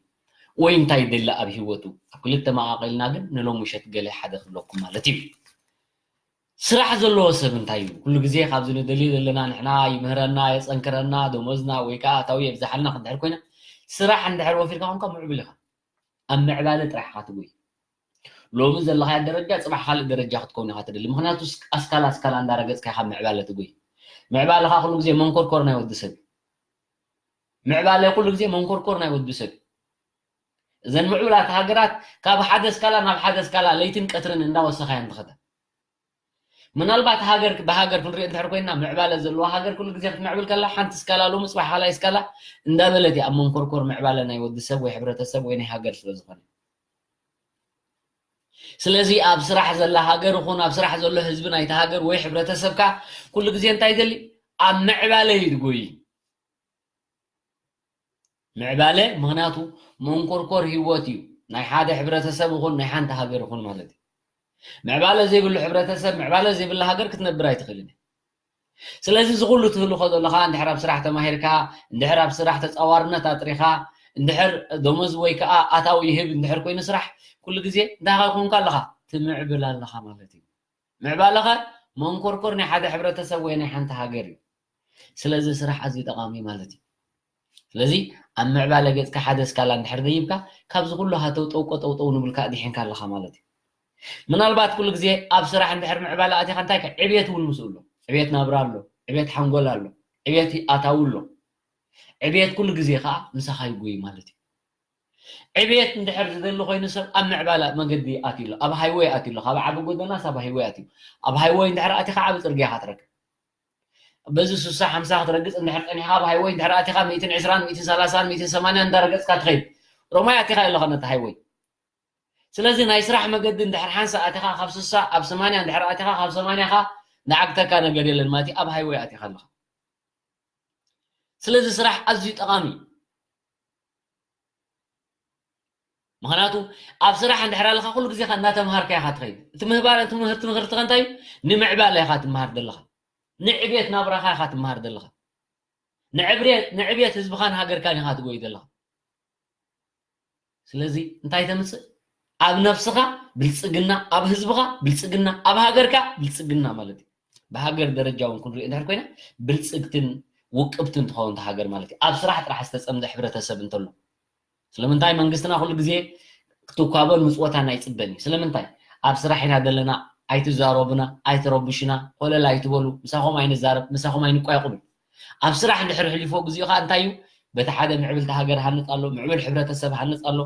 ወይ እንታይ ደሊ ኣብ ህይወቱ? ኣብ ክልተ መቓቐልና ግን ንሎም ምሸት ገለ ሓደ ክብለኩም ማለት እዩ። ስራሕ ዘለዎ ሰብ እንታይ እዩ? ኩሉ ግዜ ካብዚ ንደልዮ ዘለና ንሕና ይምህረና፣ የጸንክረና፣ ደሞዝና ወይ ከዓ ኣታዊ የብዝሓልና ክንድሕር ኮይና፣ ስራሕ እንድሕር ወፊርካ ኮንካ ምዕብል ኢኻ። ኣብ ምዕባለ ጥራሕ ኢኻ ትጎይ። ሎሚ ዘለኻዮ ደረጃ ጽባሕ ካልእ ደረጃ ክትከውን ኢኻ ትደሊ። ምኽንያቱ ኣስካላ ኣስካላ እንዳረገጽካ ኢኻ ምዕባለ ትጎይ። ምዕባለኻ ኩሉ ግዜ መንኮርኮር ናይ ወዲ ሰብ እዩ። ምዕባለ ኩሉ ግዜ መንኮርኮር ናይ ወዲ ሰብ እዩ። እዘን ምዕቡላት ሃገራት ካብ ሓደ ስካላ ናብ ሓደ ስካላ ለይትን ቀትርን እንዳወሰኻ እየን ዝኸዳ። ምናልባት ሃገር ብሃገር ክንሪኦ እንድሕር ኮይና ምዕባለ ዘለዋ ሃገር ኩሉ ግዜ ክትምዕብል ከላ ሓንቲ ስካላ ሎሚ ጽባሕ ካልኣይ ስካላ እንዳበለት እያ ኣብ መንኮርኮር ምዕባለ ናይ ወዲ ሰብ ወይ ሕብረተሰብ ወይ ናይ ሃገር ስለ ዝኾነ። ስለዚ ኣብ ስራሕ ዘላ ሃገር ይኹን ኣብ ስራሕ ዘሎ ህዝቢ ናይቲ ሃገር ወይ ሕብረተሰብካ ኩሉ ግዜ እንታይ ይደሊ? ኣብ ምዕባለ እዩ ዝጎይ። ምዕባለ ምኽንያቱ መንኮርኮር ህይወት እዩ ናይ ሓደ ሕብረተሰብ ይኹን ናይ ሓንቲ ሃገር ይኹን ማለት እዩ። ምዕባለ ዘይብሉ ሕብረተሰብ ምዕባለ ዘይብላ ሃገር ክትነብር ኣይትኽእልን እያ። ስለዚ እዚ ኩሉ ትህልኾ ዘለኻ እንድሕር ኣብ ስራሕ ተማሂርካ እንድሕር ኣብ ስራሕ ተፃዋርነት ኣጥሪኻ እንድሕር ደሞዝ ወይ ከዓ ኣታዊ ይህብ እንድሕር ኮይኑ ስራሕ ኩሉ ግዜ እንታይ ኮንካ ኣለኻ ትምዕብል ኣለኻ ማለት እዩ። ምዕባለኸ መንኮርኮር ናይ ሓደ ሕብረተሰብ ወይ ናይ ሓንቲ ሃገር እዩ። ስለዚ ስራሕ ኣዝዩ ጠቓሚ ማለት እዩ። ስለዚ ኣብ ምዕባለ ገጽካ ሓደ ስካላ እንድሕር ደይብካ ካብዚ ኩሉ ሃተው ጠውቆ ጠውጠው ንብልካ ኣዲሒንካ ኣለኻ ማለት እዩ። ምናልባት ኩሉ ግዜ ኣብ ስራሕ እንድሕር ምዕባለ ኣቲኻ እንታይ ከ ዕብየት እውን ምስኡ ኣሎ። ዕብየት ናብራ ኣሎ፣ ዕብየት ሓንጎል ኣሎ፣ ዕብየት ኣታዊ ኣሎ። ዕብየት ኩሉ ግዜ ከዓ ምሳኻ ይጎይ ማለት እዩ። ዕብየት እንድሕር ዝደሊ ኮይኑ ሰብ ኣብ ምዕባለ መገዲ ኣትዩ ኣሎ፣ ኣብ ሃይወይ ኣትዩ ኣሎ። ካብ ዓቢ ጎደናስ ኣብ ሃይወይ ኣትዩ። ኣብ ሃይወይ እንድሕር ኣቲኻ ዓቢ ጽርግያ ኢኻ ትረክብ። በዚ ሱሳ ሓምሳ ክትረግጽ እንድሕር ጸኒሕካ ኣብ ሃይወይ እንድሕር ኣቲኻ ሚእትን ዕስራን ሚእትን ሰላሳን ሚእትን ሰማንያን እንዳረገጽካ ትኸይድ ሮማይ ኣቲኻ ኣለኻ ነቲ ሃይወይ። ስለዚ ናይ ስራሕ መገዲ እንድሕር ሓንሳ ኣቲኻ ካብ ሱሳ ኣብ ሰማንያ እንድሕር ኣቲኻ ካብ ሰማንያ ኻ ዝዓግተካ ነገር የለን ማለት እዩ። ኣብ ሃይወይ ኣቲኻ ኣለኻ። ስለዚ ስራሕ ኣዝዩ ጠቓሚ እዩ። ምኽንያቱ ኣብ ስራሕ እንድሕር ኣለኻ ኩሉ ግዜ ኸ እናተምሃርካ ኢኻ ትኸይድ። እቲ ምህባር እቲ ምህርቲ ምህርቲ ኸ እንታይ እዩ? ንምዕባለ ኢኻ ትምሃር ዘለኻ። ንዕብየት ናብራኻ ኢኻ ትምሃር ዘለኻ። ንዕብየት ንዕብየት ህዝብኻን ሃገርካን ኢኻ ትጎይ ዘለኻ። ስለዚ እንታይ ተምጽእ? ኣብ ነብስኻ ብልጽግና፣ ኣብ ህዝብኻ ብልጽግና፣ ኣብ ሃገርካ ብልጽግና ማለት እዩ። ብሃገር ደረጃ እውን ክንሪኦ እንድሕር ኮይና ብልጽግትን ውቅብትን ትኸውን እታ ሃገር ማለት እዩ። ኣብ ስራሕ ጥራሕ ዝተጸምደ ሕብረተሰብ እንተሎ ስለምንታይ መንግስትና ኩሉ ግዜ ክትኳቦን ምጽወታን ኣይጽበን እዩ። ስለምንታይ ኣብ ስራሕ ኢና ዘለና፣ ኣይትዛረቡና፣ ኣይትረብሹና፣ ኮለል ኣይትበሉ፣ ምሳኹም ኣይንዛረብ፣ ምሳኹም ኣይንቋየቁብ እዩ። ኣብ ስራሕ እንድሕር ሕሊፎ ግዜኡ ከዓ እንታይ እዩ? በቲ ሓደ ምዕብልቲ ሃገር ሃንጽ ኣሎ፣ ምዕብል ሕብረተሰብ ሃንጽ ኣሎ፣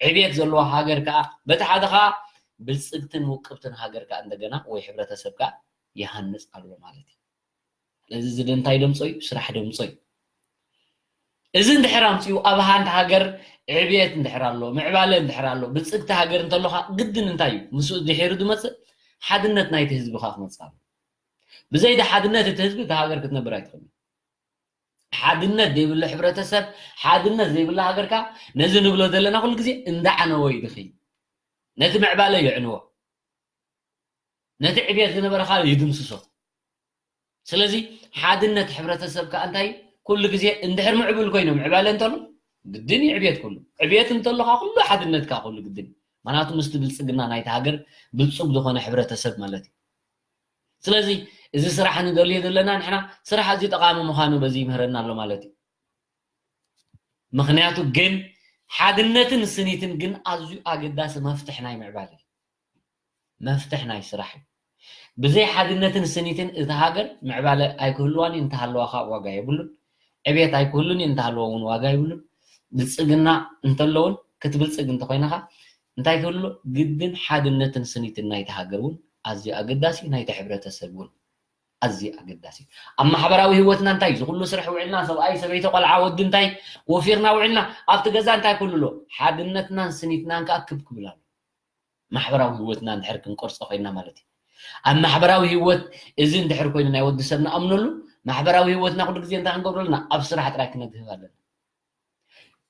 ዕብየት ዘለዎ ሃገር ከዓ በቲ ሓደ ከዓ ብልጽግትን ውቅብትን ሃገር ከዓ እንደገና ወይ ሕብረተሰብ ከዓ ይሃንጽ ኣሎ ማለት እዩ። ስለዚ እዚ እንታይ ደምጾ እዩ? ስራሕ ደምጾ እዩ። እዚ እንድሕር ኣምጺኡ ኣብ ሓንቲ ሃገር ዕብየት እንድሕር ኣሎ፣ ምዕባለ እንድሕር ኣሎ፣ ብልጽግቲ ሃገር እንተሎኻ ግድን እንታይ እዩ? ምስኡ ድሒሩ ዝመጽእ ሓድነት ናይቲ ህዝቢ ከዓ ክመጽእ ኣሎ። ብዘይ ሓድነት እቲ ህዝቢ እቲ ሃገር ክትነብር ኣይትኽእልን። ሓድነት ዘይብሉ ሕብረተሰብ፣ ሓድነት ዘይብላ ሃገር ከዓ ነዚ ንብሎ ዘለና ኩሉ ግዜ እንዳዓነወ እዩ ድኺ። ነቲ ምዕባለ የዕንዎ። ነቲ ዕብየት ዝነበረ ከዓ ይድምስሶ። ስለዚ ሓድነት ሕብረተሰብ ከዓ እንታይ ኩሉ ግዜ እንድሕር ምዕቡል ኮይኖም ዕባለ እንተሎ ግድን እዩ ዕብየት ኩሉ። ዕብየት እንተሎ ከዓ ኩሉ ሓድነት ከዓ ኩሉ ግድን እዩ። ምኽንያቱ ምስቲ ብልጽግና ናይቲ ሃገር ብልጹግ ዝኾነ ሕብረተሰብ ማለት እዩ። ስለዚ እዚ ስራሕ ንደልዮ ዘለና ንሕና ስራሕ ኣዝዩ ጠቓሚ ምዃኑ በዚ ይምህረና ኣሎ ማለት እዩ። ምኽንያቱ ግን ሓድነትን ስኒትን ግን ኣዝዩ ኣገዳሲ መፍትሕ ናይ ምዕባለ እዩ። መፍትሕ ናይ ስራሕ እዩ። ብዘይ ሓድነትን ስኒትን እታ ሃገር ምዕባለ ኣይክህልዋን እዩ፣ እንተሃለዋ ከዓ ዋጋ የብሉን። ዕብየት ኣይክህሉን እዩ፣ እንተሃለዋ እውን ዋጋ የብሉን። ብልጽግና እንተሎ እውን ክትብልጽግ እንተኾይንኻ እንታይ ክብል ኣሎ? ግድን ሓድነትን ስኒትን ናይቲ ሃገር እውን ኣዝዩ ኣገዳሲ፣ ናይቲ ሕብረተሰብ እውን ኣዝዩ ኣገዳሲ። ኣብ ማሕበራዊ ህይወትና እንታይ እዩ? እዚ ኩሉ ስራሕ ውዕልና፣ ሰብኣይ፣ ሰበይቲ፣ ቆልዓ፣ ወዲ እንታይ ወፊርና ውዕልና፣ ኣብቲ ገዛ እንታይ ክህሉ ኣሎ? ሓድነትናን ስኒትናን ከኣ ክብ ክብል ኣሎ። ማሕበራዊ ህይወትና እንድሕር ክንቀርጾ ኮይና ማለት እዩ። ኣብ ማሕበራዊ ህይወት እዚ እንድሕር ኮይኑ ናይ ወዲ ሰብ ንኣምነሉ፣ ማሕበራዊ ህይወትና ኩሉ ግዜ እንታይ ክንገብሮ ኣለና? ኣብ ስራሕ ጥራይ ክነድህብ ኣለና።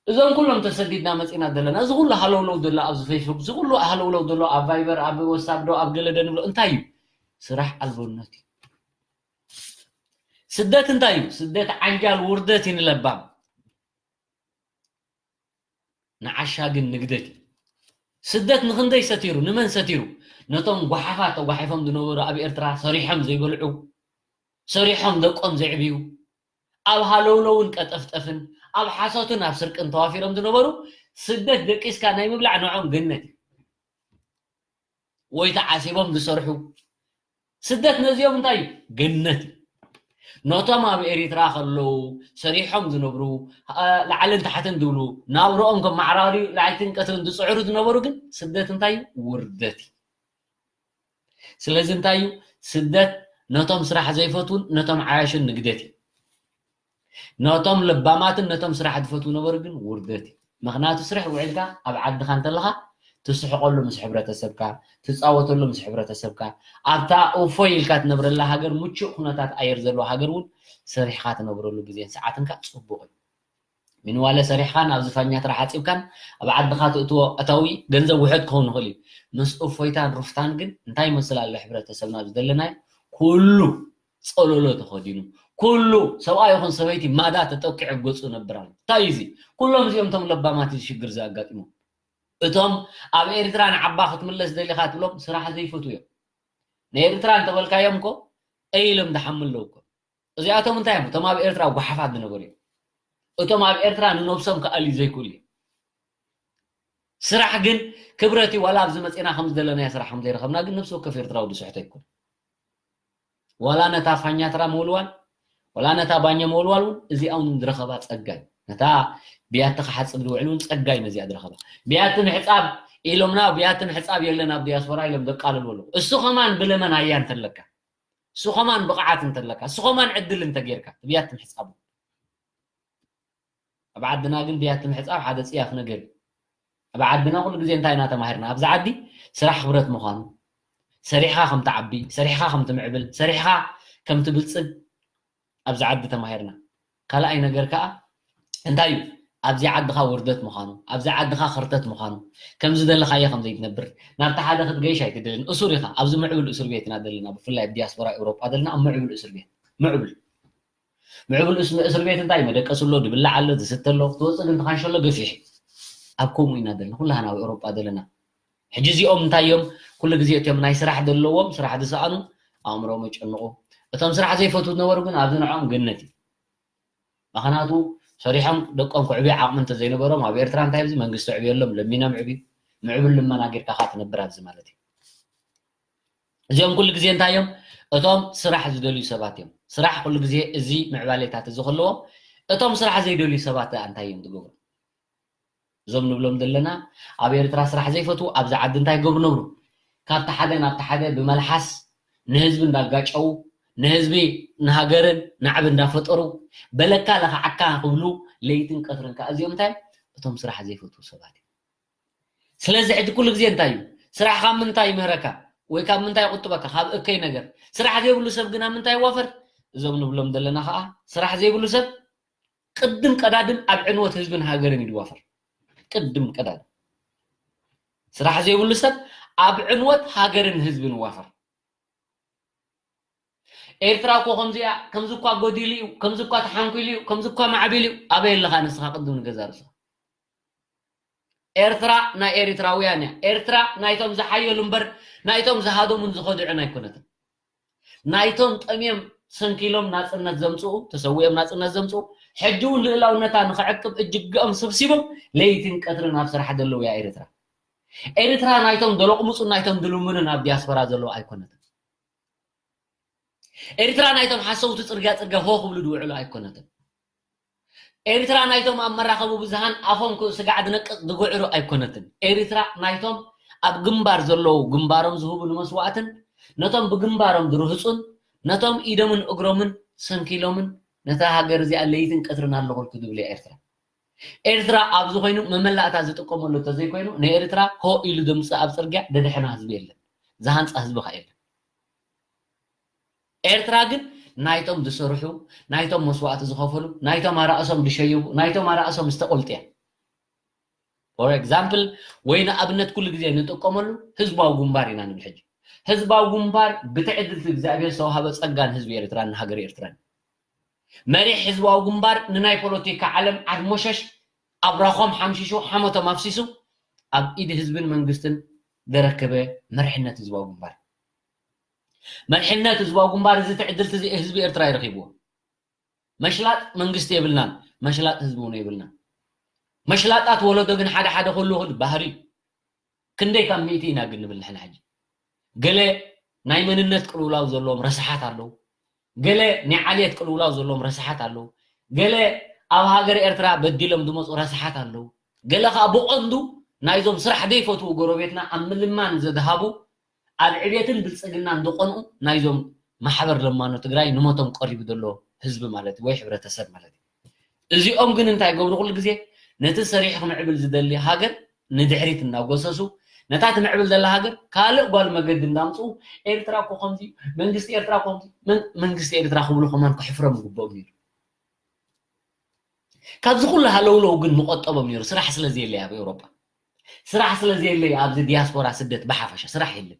እዞም ኩሎም ተሰዲድና መጺና ዘለና፣ እዚ ኩሉ ሃለውለው ዘሎ ኣብዚ ፌስቡክ፣ እዚ ኩሉ ሃለውለው ዘሎ ኣብ ቫይበር፣ ኣብ ወሳብ ዶ ኣብ ገለ ዶ ንብሎ እንታይ እዩ? ስራሕ ኣልቦነት እዩ። ስደት እንታይ እዩ? ስደት ዓንጃል ውርደት እዩ ንለባም። ንዓሻ ግን ንግደት እዩ። ስደት ንኽንደይ ሰቲሩ፣ ንመን ሰቲሩ? ነቶም ጓሓፋት ተጓሒፎም ዝነበሩ ኣብ ኤርትራ ሰሪሖም ዘይበልዑ፣ ሰሪሖም ደቆም ዘዕብዩ፣ ኣብ ሃለውለውን ቀጠፍጠፍን ኣብ ሓሶትን ኣብ ስርቅን ተዋፊሮም ዝነበሩ ስደት ደቂስካ ናይ ምብላዕ ንዖም ገነት እዩ። ወይ ተዓሲቦም ዝሰርሑ ስደት ነዚኦም እንታይ እዩ? ገነት እዩ። ነቶም ኣብ ኤሪትራ ከለዉ ሰሪሖም ዝነብሩ፣ ላዕልን ታሕትን ዝብሉ፣ ናብርኦም ከመዓራርዩ ላዕትን ቀትርን ዝጽዕሩ ዝነበሩ ግን ስደት እንታይ እዩ? ውርደት እዩ። ስለዚ እንታይ እዩ? ስደት ነቶም ስራሕ ዘይፈትዉን ነቶም ዓያሹን ንግደት እዩ። ነቶም ለባማትን ነቶም ስራሕ ዝፈትዉ ነበሩ ግን ውርደት እዩ። ምኽንያቱ ስራሕ ውዒልካ ኣብ ዓድኻ እንተለኻ ትስሕቐሉ ምስ ሕብረተሰብካ፣ ትጻወተሉ ምስ ሕብረተሰብካ፣ ኣብታ እፎይ ኢልካ ትነብረላ ሃገር፣ ምቹእ ኩነታት ኣየር ዘለዎ ሃገር እውን ሰሪሕኻ ትነብረሉ ግዜን ሰዓትን ከኣ ጽቡቕ እዩ። ሚንዋለ ሰሪሕኻን ኣብዚ ፋኛትራ ሓጺብካን ኣብ ዓድኻ ትእትዎ ኣታዊ ገንዘብ ውሑድ ክኸውን ይኽእል እዩ። ምስ እፎይታን ሩፍታን ግን እንታይ ይመስል ኣሎ ሕብረተሰብና ኣብዚ ዘለናዮ? ኩሉ ጸሎሎ ተኸዲኑ፣ ኩሉ ሰብኣይ ይኹን ሰበይቲ ማዳ ተጠቂዑ ኣብ ገጹ ነብር ኣሎ። እንታይ እዩ እዚ? ኩሎም እዚኦም እቶም ለባማት እዚ ሽግር ዘጋጢሞም። እቶም ኣብ ኤርትራ ንዓባ ክትምለስ ደሊኻ ትብሎም ስራሕ ዘይፈትዉ እዮም። ንኤርትራ እንተበልካዮም እኮ እይ ኢሎም ዝሓሙ ኣለዉ እኮ። እዚኣቶም እንታይ እዮም? እቶም ኣብ ኤርትራ ጓሓፋት ዝነበሩ እዮም። እቶም ኣብ ኤርትራ ንነብሶም ክኣልዩ ዘይክእሉ እዮም። ስራሕ ግን ክብረት እዩ። ዋላ ኣብዚ መጺና ከም ዝደለናዮ ስራሕ ከም ዘይረኸብና ግን ነፍሲ ወከፍ ኤርትራዊ ዝስሕቶ ኣይኮነን። ዋላ ነታ ፋኛትራ ምውልዋል፣ ዋላ ነታ ባኛ ምውልዋል እውን እዚኣ እውን ዝረኸባ ጸጋ እዩ። ነታ ብያቲ ክሓጽብ ዝውዕል እውን ጸጋ እዩ ነዚኣ ዝረኸባ። ብያቲ ምሕጻብ ኢሎምና፣ ብያቲ ምሕጻብ የለን ኣብ ዲያስፖራ ኢሎም ዘቃልሉ ኣለዉ። እሱ ከማን ብለመን ኣያ እንተለካ፣ እሱ ከማን ብቕዓት እንተለካ፣ እሱ ከማን ዕድል እንተጌርካ፣ ብያቲ ምሕጻብ ኣብ ዓድና ግን ብያቲ ምሕጻብ ሓደ ጽያፍ ነገር እዩ። ኣብ ዓድና ኩሉ ግዜ እንታይ ኢና ተማሂርና? ኣብዚ ዓዲ ስራሕ ክብረት ምዃኑ፣ ሰሪሕኻ ከም ትዓቢ፣ ሰሪሕኻ ከም ትምዕብል፣ ሰሪሕኻ ከም ትብልጽግ ኣብዚ ዓዲ ተማሂርና። ካልኣይ ነገር ከኣ እንታይ እዩ? ኣብዚ ዓድኻ ውርደት ምዃኑ፣ ኣብዚ ዓድኻ ኸርተት ምዃኑ፣ ከም ዝደለኻዮ ከም ዘይትነብር፣ ናብቲ ሓደ ክትገይሽ ኣይትደልን። እሱር ኢኻ። ኣብዚ ምዕቡል እስር ቤት ኢና ዘለና፣ ብፍላይ ኣብ ዲያስፖራ ኤውሮጳ ዘለና ኣብ ምዕቡል እስር ቤት። ምዕቡል። ምዕቡል እስ-፣ እስር ቤት እንታይ መደቀሲ ኣሎ፣ ዝብላዕ ኣሎ፣ ዝስተ ኣሎ፣ ክትወፅእ ግን ትኻንሸሎ ገፊሕ። ኣብ ከምኡ ኢና ዘለና፣ ኩላህና ኣብ ኤውሮጳ ዘለና። ሕጂ እዚኦም እንታይ እዮም? ኩሉ ግዜ እቶም ናይ ስራሕ ዘለዎም፣ ስራሕ ዝሰኣኑ፣ ኣእምሮም የጨንቑ። እቶም ስራሕ ዘይፈትዉ ዝነበሩ ግን ኣብዚ ንዕኦም ገነት እዩ። ምኽንያቱ ሰሪሖም ደቆም ክዕብዩ ዓቕሚ እንተዘይነበሮም፣ ኣብ ኤርትራ እንታይ ኣብዚ መንግስቲ ዕብየሎም፣ ለሚኖም ዕብዩ፣ ምዕቡል ልመና ጌርካ ኸዓ ትነብር ኣብዚ ማለት እዩ። እዚኦም ኩሉ ግዜ እንታይ እዮም? እቶም ስራሕ ዝደልዩ ሰባት እዮም። ስራሕ ኩሉ ግዜ እዚ ምዕባሌታት እዚ ከለዎም፣ እቶም ስራሕ ዘይደልዩ ሰባት ደኣ እንታይ እዮም ዝገብሩ? እዞም ንብሎም ዘለና ኣብ ኤርትራ ስራሕ ዘይፈትዉ ኣብዚ ዓዲ እንታይ ይገብሩ ነብሩ? ካብቲ ሓደ ናብቲ ሓደ ብመልሓስ ንህዝቢ እንዳጋጨዉ፣ ንህዝቢ ንሃገርን ናዕቢ እንዳፈጠሩ፣ በለካ ለኽዓካ ክብሉ ለይትን ቀትርን ከኣ እዚኦም እንታይ እዮም? እቶም ስራሕ ዘይፈትዉ ሰባት እዮም። ስለዚ ሕጂ ኩሉ ግዜ እንታይ እዩ? ስራሕ ካብ ምንታይ ይምህረካ? ወይ ካብ ምንታይ ይቁጥበካ? ካብ እከይ ነገር። ስራሕ ዘይብሉ ሰብ ግን ኣብ ምንታይ ይዋፈር? እዞም ንብሎም ዘለና ከኣ ስራሕ ዘይብሉ ሰብ ቅድም ቀዳድም ኣብ ዕንወት ህዝብን ሃገርን እዩ ዝዋፈር። ቅድም ቀዳድም። ስራሕ ዘይብሉ ሰብ ኣብ ዕንወት ሃገርን ህዝብን ይዋፈር። ኤርትራ እኮ ከምዚ እያ፣ ከምዚ እኳ ጎዲሉ እዩ፣ ከምዚ እኳ ተሓንኪሉ እዩ፣ ከምዚ እኳ ማዕቢሉ እዩ። ኣበይ ኣለኻ ንስኻ ቅድም ንገዛ ርእስኻ? ኤርትራ ናይ ኤሪትራውያን እያ። ኤርትራ ናይቶም ዝሓየሉ እምበር ናይቶም ዝሃደሙን ዝኸድዑን ኣይኮነትን። ናይቶም ጠምዮም ሰንኪሎም ናጽነት ዘምጽኡ፣ ተሰዊኦም ናጽነት ዘምጽኡ፣ ሕጂ እውን ልእላውነታ ንኽዕቅብ እጅግኦም ሰብሲቦም ለይትን ቀትርን ኣብ ስራሕ ዘለዉ እያ ኤሪትራ። ኤሪትራ ናይቶም ደለቕሙጹን ናይቶም ድልምኑን ኣብ ዲያስፖራ ዘለዉ ኣይኮነትን። ኤሪትራ ናይቶም ሓሰውቲ ጽርግያ ጽርግያ ሆ ክብሉ ዝውዕሉ ኣይኮነትን። ኤርትራ ናይቶም ኣብ መራኸቢ ብዙሃን ኣፎም ክ-፣ ስጋዕ ዝነቅጽ ዝጉዕሩ ኣይኮነትን። ኤርትራ ናይቶም ኣብ ግንባር ዘለዉ ግንባሮም ዝህቡ ንመስዋእትን ነቶም ብግንባሮም ዝርህጹን ነቶም ኢዶምን እግሮምን ሰንኪሎምን ነታ ሃገር እዚኣ ለይትን ቀትርን ኣለኹልኩ ዝብል እያ ኤርትራ። ኤርትራ ኣብዚ ኮይኑ መመላእታ ዝጥቀመሉ እንተዘይኮይኑ ንኤርትራ ሆ ኢሉ ዘምፅእ ኣብ ፅርግያ ደድሕና ህዝቢ የለን፣ ዝሃንፃ ህዝቢ ኸ የለን። ኤርትራ ግን ናይቶም ዝሰርሑ፣ ናይቶም መስዋእቲ ዝኸፈሉ፣ ናይቶም ኣራእሶም ዝሸይቡ፣ ናይቶም ኣራእሶም ዝተቆልጥያ። For example፣ ወይ ንኣብነት ኩሉ ግዜ ንጥቀመሉ ህዝባዊ ግንባር ኢና ንብል ሕጂ። ህዝባዊ ግንባር ብትዕድልቲ እግዚኣብሔር ዝተዋሃበ ጸጋ ንህዝቢ ኤርትራን ንሃገር ኤርትራን። መሪሕ ህዝባዊ ግንባር ንናይ ፖለቲካ ዓለም ዓድሞሸሽ ኣብራኾም ሓምሺሹ ሓሞቶም ኣፍሲሱ ኣብ ኢድ ህዝብን መንግስትን ዘረከበ መሪሕነት ህዝባዊ ግንባር። መሪሕነት ህዝባዊ ግንባር እዚ ትዕድልቲ እዚ ህዝቢ ኤርትራ ይረኺብዎ። መሽላጥ መንግስቲ የብልናን፣ መሽላጥ ህዝቢ እውን የብልናን። መሽላጣት ወለዶ ግን ሓደ ሓደ ከለኹ ባህሪ ክንደይ ካብ ሚእቲ ኢና ግን ንብል ንሕና ሕጂ። ገለ ናይ መንነት ቅልውላው ዘለዎም ረስሓት ኣለዉ። ገለ ናይ ዓሌት ቅልውላው ዘለዎም ረስሓት ኣለዉ። ገለ ኣብ ሃገር ኤርትራ በዲሎም ዝመፁ ረስሓት ኣለዉ። ገለ ከዓ ብቐንዱ ናይዞም ስራሕ ዘይፈትዉ ጎረቤትና ኣብ ምልማን ዘድሃቡ ኣብ ዕቤትን ብልፅግናን ዝቐንኡ ናይዞም ማሕበር ለማኖ ትግራይ ንሞቶም ቀሪቡ ዘሎ ህዝቢ ማለት ወይ ሕብረተሰብ ማለት እዩ። እዚኦም ግን እንታይ ገብሩ? ኩሉ ግዜ ነቲ ሰሪሑ ክምዕብል ዝደሊ ሃገር ንድሕሪት እናጎሰሱ ነታ ትምዕብል ዘላ ሃገር ካልእ ጓል መገዲ እንዳምፅኡ ኤርትራ እኮ ከምዚ፣ መንግስቲ ኤርትራ ከምዚ፣ መን-፣ መንግስቲ ኤርትራ ክብሉ ከማን ክሕፍሮም ይግብኦም ነይሩ። ካብዚ ኩሉ ሃለውለው ግን ምቆጠቦም ነይሩ። ስራሕ ስለ ዘየለይ ኣብ ኤውሮጳ፣ ስራሕ ስለ ዘየለይ ኣብዚ ዲያስፖራ ስደት ብሓፈሻ ስራሕ የለን።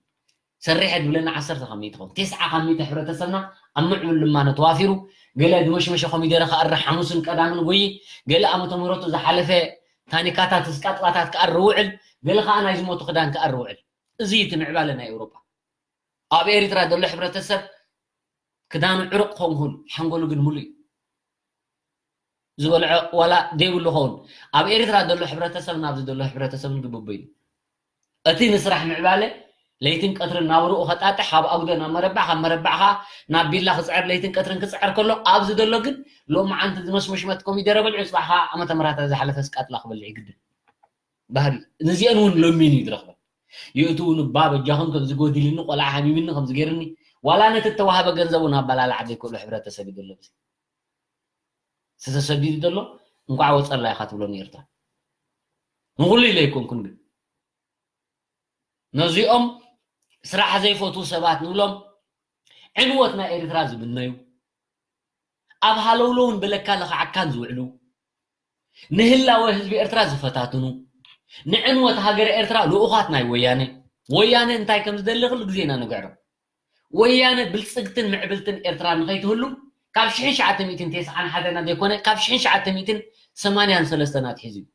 ሰሪሐ ዝብለና ዓሰርተ ካብ ሚእቲ ይኸውን። ተስዓ ካብ ሚእቲ ሕብረተሰብና ኣብ ምዕቡል ልማኖ ተዋፊሩ፣ ገለ ዝመሽመሸ ኮሚደረ ክኣሪ ሓሙስን ቀዳምን ጎይ፣ ገለ ዓመተ ምህረቱ ዝሓለፈ ታኒካታት፣ ስቃጥላታት ክኣሪ ውዕል፣ ገለ ከዓ ናይ ዝሞቱ ክዳን ክኣሪ ውዕል። እዚ እዩ እቲ ምዕባለ ናይ ኤውሮጳ። ኣብ ኤርትራ ዘሎ ሕብረተሰብ ክዳኑ ዕሩቕ ክኸውን ይኽእል፣ ሓንጎሉ ግን ሙሉእ እዩ። ዝበልዖ ዋላ ዘይብሉ ኸውን። ኣብ ኤርትራ ዘሎ ሕብረተሰብ ናብዚ ዘሎ ሕብረተሰብን ግብቡ እዩ። እቲ ንስራሕ ምዕባለ ለይትን ቀትርን ናብርኡ ከጣጥሕ፣ ካብ ኣጉዶ ናብ መረባዕ፣ ካብ መረባዕ ኸዓ ናብ ቢላ ክፅዕር ለይትን ቀትርን ክፅዕር ከሎ፣ ኣብዚ ዘሎ ግን ሎማዓንቲ ዝመስመሽመት ኮሚደረ በሊዑ፣ ፅባሕ ኸዓ ዓመተ ምህረት ዝሓለፈ ስቃጥላ ክበልዕ ይግድድ። ባህሪ ነዚአን እውን ለሚኑ እዩ ዝረኽበን። ይእትው ንባ በጃኹም ከምዚ ጎዲልኒ፣ ቆልዓ ሓሚምኒ፣ ከምዚ ገይርኒ፣ ዋላ ነቲ እተዋህበ ገንዘብ እውን ኣበላልዓ ዘይክእሎ ሕብረተሰብ እዩ ዘሎ። እዚ ዝተሰዲዱ ዘሎ እንኳዕ ወፀላ ኢኻ ትብሎ ንኤርትራ። ንኹሉ ኢለ ኣይኮንኩን፣ ግን ነዚኦም ስራሕ ዘይፈትዉ ሰባት ንብሎም፣ ዕንወት ናይ ኤርትራ ዝምነዩ፣ ኣብ ሃለውለውን ብለካ ለኽዓካን ዝውዕሉ፣ ንህላወ ህዝቢ ኤርትራ ዝፈታትኑ፣ ንዕንወት ሃገረ ኤርትራ ልኡኻት ናይ ወያነ። ወያነ እንታይ ከም ዝደሊ ኩሉ ግዜ ኢና ንግዕሮ። ወያነ ብልጽግትን ምዕብልትን ኤርትራ ንኸይትህሉ ካብ ሽሕን ትሽዓተ ሚእትን ተስዓን ሓደን ዘይኮነ፣ ካብ ሽሕን ትሽዓተ ሚእትን ሰማንያን ሰለስተን ኣትሒዙ እዩ።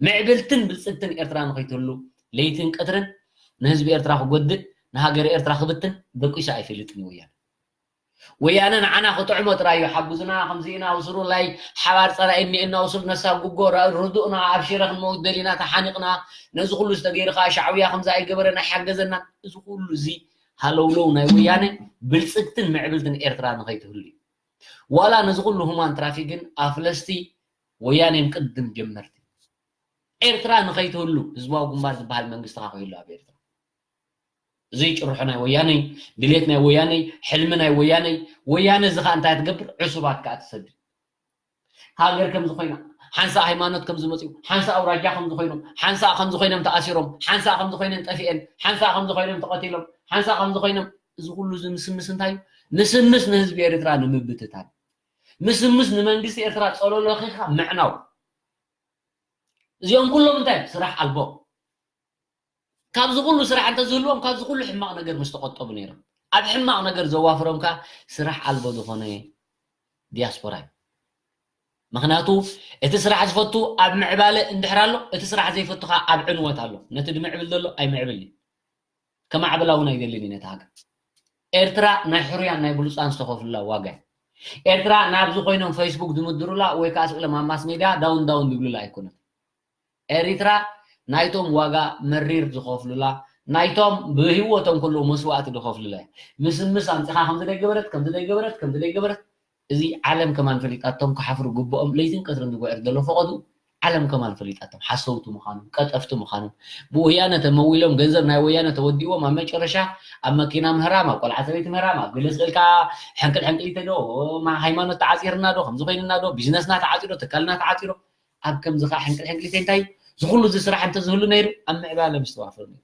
ምዕብልትን ብልጽግትን ኤርትራ ንኸይትህሉ ለይትን ቀትርን ንህዝቢ ኤርትራ ክጎድእ፣ ንሃገረ ኤርትራ ክብትን ደቂሱ ኣይፈልጥን እዩ ወያነ። ወያነ ንዓና ክጥዕሞ ጥራይ እዩ። ሓጉዝና፣ ከምዚ ኢና፣ ውስሩ፣ ላይክ፣ ሓባር ጸላኢ እኒኤና፣ ውስሩ፣ ነሳ ጉጎ፣ ራ-፣ ርዱእና፣ ኣብ ሽረ ክንመውት ደሊና፣ ተሓኒቕና፣ ነዚ ኩሉ ዝተገይሩ ከዓ ሻዕብያ ከምዚ ኣይገበረን ኣይሓገዘናን። እዚ ኩሉ እዚ ሃለውለው ናይ ወያነ ብልጽግትን ምዕብልትን ኤርትራ ንኸይትህሉ እዩ። ዋላ ነዚ ኩሉ ሁማን ትራፊክን ኣፍለስቲ ወያኔን ቅድም ጀመርቲ። ኤርትራ ንኸይትህሉ ህዝባዊ ግንባር ዝበሃል መንግስቲ ከዓ ከይህሉ ኣብ ኤርትራ። እዚ ጭርሖ ናይ ወያነይ፣ ድሌት ናይ ወያነይ፣ ሕልሚ ናይ ወያነይ። ወያነ እዚ ከዓ እንታይ ትገብር? ዕሱባት ከዓ ትሰድድ። ሃገር ከም ዝኾይና፣ ሓንሳእ ሃይማኖት ከም ዝመፅኡ፣ ሓንሳእ ኣውራጃ ከም ዝኾይኖም፣ ሓንሳእ ከም ዝኾይኖም ተኣሲሮም፣ ሓንሳእ ከም ዝኾይኖም ጠፊኤን፣ ሓንሳእ ከም ዝኾይኖም ተቐቲሎም፣ ሓንሳእ ከም ዝኾይኖም፣ እዚ ኩሉ እዚ ምስምስ እንታይ እዩ? ምስምስ ንህዝቢ ኤርትራ ንምብትታን፣ ምስምስ ንመንግስቲ ኤርትራ ጸሎሎ ኺኻ ምዕናው። እዚኦም ኩሎም እንታይ? ስራሕ ኣልቦ። ካብዚ ኩሉ ስራሕ እንተዝህልዎም፣ ካብዚ ኩሉ ሕማቕ ነገር ምስ ተቆጠቡ ነይሮም። ኣብ ሕማቕ ነገር ዘዋፍሮም ከኣ ስራሕ ኣልቦ ዝኾነ ዲያስፖራ እዩ። ምኽንያቱ፣ እቲ ስራሕ ዝፈቱ ኣብ ምዕባለ እንድሕር ኣሎ፣ እቲ ስራሕ ዘይፈቱ ከኣ ኣብ ዕንወት ኣሎ። ነቲ ዝምዕብል ዘሎ ኣይምዕብል እዩ። ከማዕብላ እውን ኣይደልን እዩ ነቲ ሃገር። ኤርትራ ናይ ሕሩያን ናይ ብሉጻን ዝተኸፍሉላ ዋጋ እዩ። ኤርትራ ናብዚ ኮይኖም ፌስቡክ ዝምድሩላ ወይ ከኣ ስቕ ኢሎም ኣብ ማስ ሜድያ ዳውን ዳውን ዝብሉላ ኣይኮነትን። ኤሪትራ ናይቶም ዋጋ መሪር ዝኸፍሉላ፣ ናይቶም ብህይወቶም ከለዉ መስዋእቲ ዝኸፍሉላ እያ። ምስምስ ኣምጺኻ ከምዚ ደይገበረት፣ ከምዚ ደይገበረት፣ ከምዚ ደይገበረት፣ እዚ ዓለም ከማን ፈሊጣቶም ክሓፍሩ ግብኦም ለይትን ቀትርን ዝጉዕር ዘሎ ፈቐዱ ዓለም ከማን ፈሊጣቶም ሓሰውቲ ምዃኖም፣ ቀጠፍቲ ምዃኖም፣ ብወያነ ተመዊሎም ገንዘብ ናይ ወያነ ተወዲዎም ኣብ መጨረሻ ኣብ መኪና ምህራም፣ ኣብ ቆልዓ ሰበይቲ ምህራም፣ ኣብ ገለ ስእልካ ሕንቅል ሕንቅሊተ ዶ፣ ማ-፣ ሃይማኖት ተዓፂርና ዶ፣ ከምዚ ኮይንና ዶ፣ ቢዝነስና ተዓፂዶ፣ ትካልና ተዓፂዶ፣ ኣብ ከምዚ ከዓ ሕንቅል ሕንቅሊተ እንታይ እዩ? ዝኩሉ እዚ ስራሕ እንተዝህሉ ነይሩ ኣብ ምዕባለ ምስተዋፈሩ ነይሩ።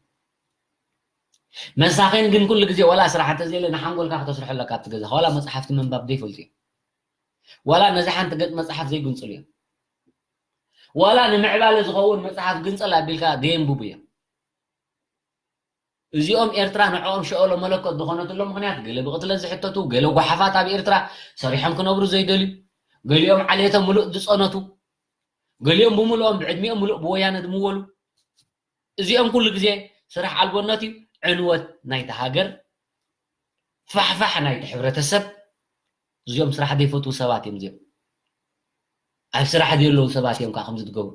መሳኺን ግን ኩሉ ግዜ ዋላ ስራሕ እንተዘየለ ንሓንጎልካ ክተስርሖ ኣለካ ኣብቲ ገዛ። ዋላ መፅሓፍቲ ምንባብ ዘይፈልጡ እዮም። ዋላ ነዚ ሓንቲ ገፅ መፅሓፍ ዘይግንፅሉ እዮም። ዋላ ንምዕባለ ዝኸውን መፅሓፍ ግንፀል ኣቢልካ ዘየንብቡ እዮም። እዚኦም ኤርትራ ንዕኦም ሸኦሎ መለኮት ዝኾነትሎም ምኽንያት ገለ ብቕትለት ዝሕተቱ፣ ገለ ጓሓፋት ኣብ ኤርትራ ሰሪሖም ክነብሩ ዘይደልዩ፣ ገሊኦም ዓሌተ ምሉእ ዝፀነቱ፣ ገሊኦም ብምልኦም ብዕድሚኦም ምሉእ ብወያነ ዝምወሉ። እዚኦም ኩሉ ግዜ ስራሕ ኣልቦነት እዩ፣ ዕንወት ናይቲ ሃገር፣ ፋሕፋሕ ናይቲ ሕብረተሰብ። እዚኦም ስራሕ ዘይፈትዉ ሰባት እዮም። እዚኦም ኣብ ስራሕ ዘየለዉ ሰባት እዮም ከዓ ከምዚ ትገብሩ።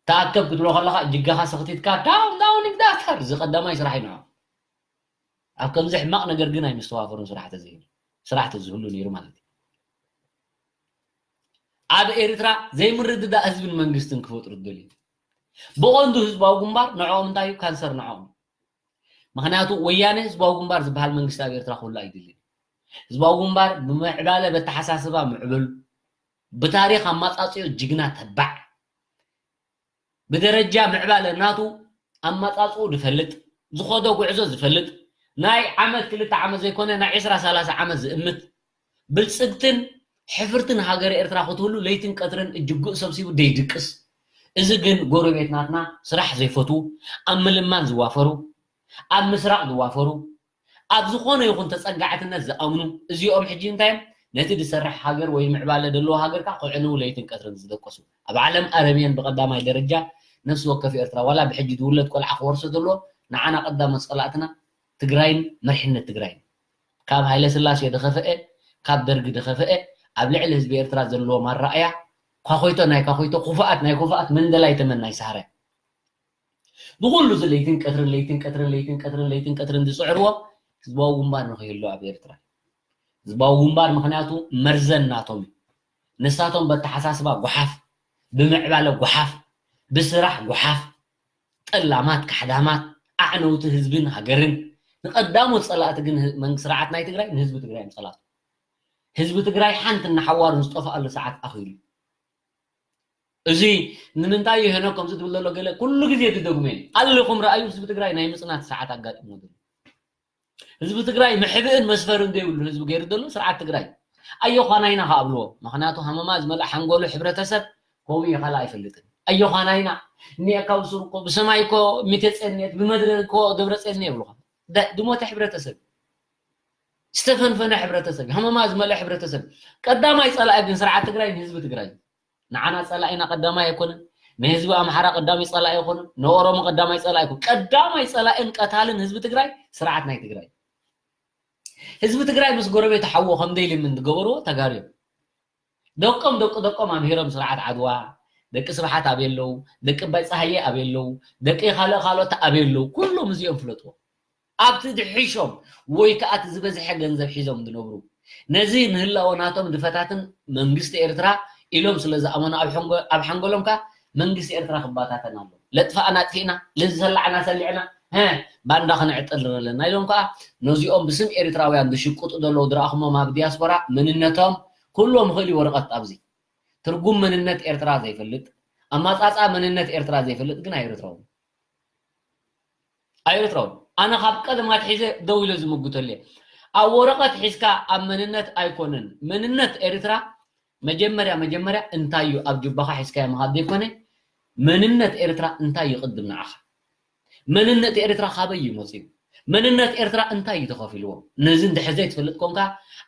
ተኣከብ ክትብሎ ከለኻ እጅጋኻ ሰኽቲትካ ዳውን ዳውን ኢግዳተር እዚ ቀዳማይ ስራሕ እዩ ንዖም። ኣብ ከምዚ ሕማቕ ነገር ግን ኣይምስተዋፈሩን ስራሕ ተዘይህሉ፣ ስራሕ ተዝህሉ ነይሩ ማለት እዩ። ኣብ ኤርትራ ዘይምርድዳእ ህዝብን መንግስትን ክፈጥሩ ዝደልዩ ብቐንዱ ህዝባዊ ግንባር ንዕኦም እንታይ እዩ ካንሰር ንዕኦም። ምኽንያቱ ወያነ ህዝባዊ ግንባር ዝበሃል መንግስቲ ኣብ ኤርትራ ክህሉ ኣይደልን። ህዝባዊ ግንባር ብምዕባለ በተሓሳስባ ምዕብል፣ ብታሪኽ ኣማጻጽኦ ጅግና ተባዕ፣ ብደረጃ ምዕባለ ናቱ ኣማጻጽኡ ዝፈልጥ፣ ዝኸዶ ጉዕዞ ዝፈልጥ፣ ናይ ዓመት ክልተ ዓመት ዘይኮነ ናይ ዕስራ ሰላሳ ዓመት ዝእምት፣ ብልጽግትን ሕፍርትን ሃገረ ኤርትራ ክትህሉ ለይትን ቀትርን እጅጉእ ሰብሲቡ ዘይድቅስ። እዚ ግን ጎረቤት ናትና ስራሕ ዘይፈትዉ፣ ኣብ ምልማን ዝዋፈሩ፣ ኣብ ምስራቕ ዝዋፈሩ፣ ኣብ ዝኾነ ይኹን ተጸጋዕትነት ዝኣምኑ፣ እዚኦም ሕጂ እንታይ እዮም? ነቲ ዝሰርሕ ሃገር ወይ ምዕባለ ዘለዎ ሃገር ከኣ ክዕንዉ ለይትን ቀትርን ዝደቀሱ። ኣብ ዓለም ኣረብየን ብቐዳማይ ደረጃ ነፍሲ ወከፍ ኤርትራ ዋላ ብሕጂ ዝውለድ ቆልዓ ክወርሶ ዘለዎ ንዓና ቀዳሞት ጸላእትና ትግራይን መሪሕነት ትግራይን። ካብ ሃይለ ስላሴ ዝኸፍአ፣ ካብ ደርጊ ዝኸፍአ፣ ኣብ ልዕሊ ህዝቢ ኤርትራ ዘለዎም ኣረኣእያ ኳኾይቶ ናይ ኳኾይቶ፣ ኩፍኣት ናይ ኩፍኣት፣ መንደላይ ተመን ናይ ሳህረ። ብኹሉ እዚ ለይትን ቀትርን፣ ለይትን ቀትርን፣ ለይትን ቀትርን፣ ለይትን ቀትርን ዝጽዕርዎ ህዝባዊ ግንባር ንኽህሉ ኣብ ኤርትራ። ህዝባዊ ግንባር ምኽንያቱ መርዘን ናቶም እዩ። ንሳቶም በተሓሳስባ ጓሓፍ፣ ብምዕባለ ጓሓፍ፣ ብስራሕ ጓሓፍ፣ ጠላማት፣ ካሕዳማት፣ ኣዕነውቲ ህዝብን ሃገርን፣ ንቐዳሞት ጸላእቲ ግን ህ-፣ መንግስቲ ስርዓት ናይ ትግራይ ንህዝቢ ትግራይ እዮም ጸላእቱ። ህዝቢ ትግራይ ሓንቲ እናሓዋሩን ዝጠፍኣሉ ሰዓት ኣኺሉ። እዚ ንምንታይ እዩ ሄኖክ ከምዚ ትብል ዘሎ ገለ ኩሉ ግዜ ዝደግሞ እየ። ኣለኹም ረኣዩ ህዝቢ ትግራይ ናይ ምጽናት ሰዓት ኣጋጢምዎ ዘሎ። ህዝቢ ትግራይ መሕብእን መስፈርን ዘይብሉ ህዝቢ ገይሩ ዘሎ ስርዓት ትግራይ። ኣዮዃናይና ከኣብልዎ። ምኽንያቱ ሃመማ ዝመልኣ ሓንጎሉ ሕብረተሰብ ከምኡ እዩ ካልእ ኣይፈልጥን። ኣዮዃናይና እኒኤካ ብሱር እኮ ብሰማይ እኮ ሚተፀ እኒኤት ብመድረ እኮ ደብረፀ እኒኤ ይብሉኻ። ደ-፣ ዝሞተ ሕብረተሰብ፣ ዝተፈንፈነ ሕብረተሰብ፣ ሃመማ ዝመልአ ሕብረተሰብ። ቀዳማይ ፀላኢ ግን ስርዓት ትግራይ ንህዝቢ ትግራይ እዩ። ንዓና ጸላኢና ቀዳማይ ኣይኮነን። ንህዝቢ ኣምሓራ ቀዳማይ ጸላኢ ኣይኮነን። ንኦሮሞ ቀዳማይ ጸላኢ ኣይኮነን። ቀዳማይ ጸላእን ቀታልን ህዝቢ ትግራይ ስርዓት ናይ ትግራይ። ህዝቢ ትግራይ ምስ ጎረቤቱ ሓዎ ከም ዘይልምን ዝገበርዎ ተጋሩ እዮም። ደቆም ደቂ ደቆም ኣምሂሮም ስርዓት ዓድዋ፣ ደቂ ስብሓት ኣበይ ኣለዉ፣ ደቂ ኣባይ ጸሃየ ኣበይ ኣለዉ፣ ደቂ ካልእ ካልኦት ኣበይ ኣለዉ፣ ኩሎም እዚኦም ፍለጥዎ። ኣብቲ ድሒሾም ወይ ከኣ እቲ ዝበዝሐ ገንዘብ ሒዞም ዝነብሩ፣ ነዚ ንህላወ ናቶም ዝፈታትን መንግስቲ ኤርትራ ኢሎም ስለ ዝኣመኑ ኣብ ሓንጎ-፣ ኣብ ሓንጎሎም ከኣ መንግስቲ ኤርትራ ክባታተን ኣሎ። ለጥፋእና ኣጥፊእና፣ ለዝሰላዕና ሰሊዕና፣ ሀ፣ ባንዳ ክነዕጥር ኣለና ኢሎም ከኣ ነዚኦም ብስም ኤርትራውያን ዝሽቅጡ ዘለዉ ዝረኣኹሞም ኣብ ዲያስፖራ መንነቶም ኩሎም ይኽእል እዩ ወረቐት ኣብዚ። ትርጉም መንነት ኤርትራ ዘይፈልጥ፣ ኣማጻጽኣ መንነት ኤርትራ ዘይፈልጥ ግን ኣይርትረውን። ኣይርትረውን። ኣነ ካብ ቀደም ኣትሒዘ ደው ኢለ ዝምጉተሉ እየ። ኣብ ወረቐት ሒዝካ ኣብ መንነት ኣይኮነን። መንነት ኤርትራ መጀመርያ፣ መጀመርያ እንታይ እዩ ኣብ ጁባኻ ሒዝካዮ ምኻድ ዘይኮነ፣ መንነት ኤርትራ እንታይ እዩ ቅድም ንዓኻ? መንነት ኤርትራ ካበይ እዩ መጺኡ? መንነት ኤርትራ እንታይ እዩ ተኸፊልዎ? ነዚ እንድሕር ዘይትፈልጥ ኮንካ፣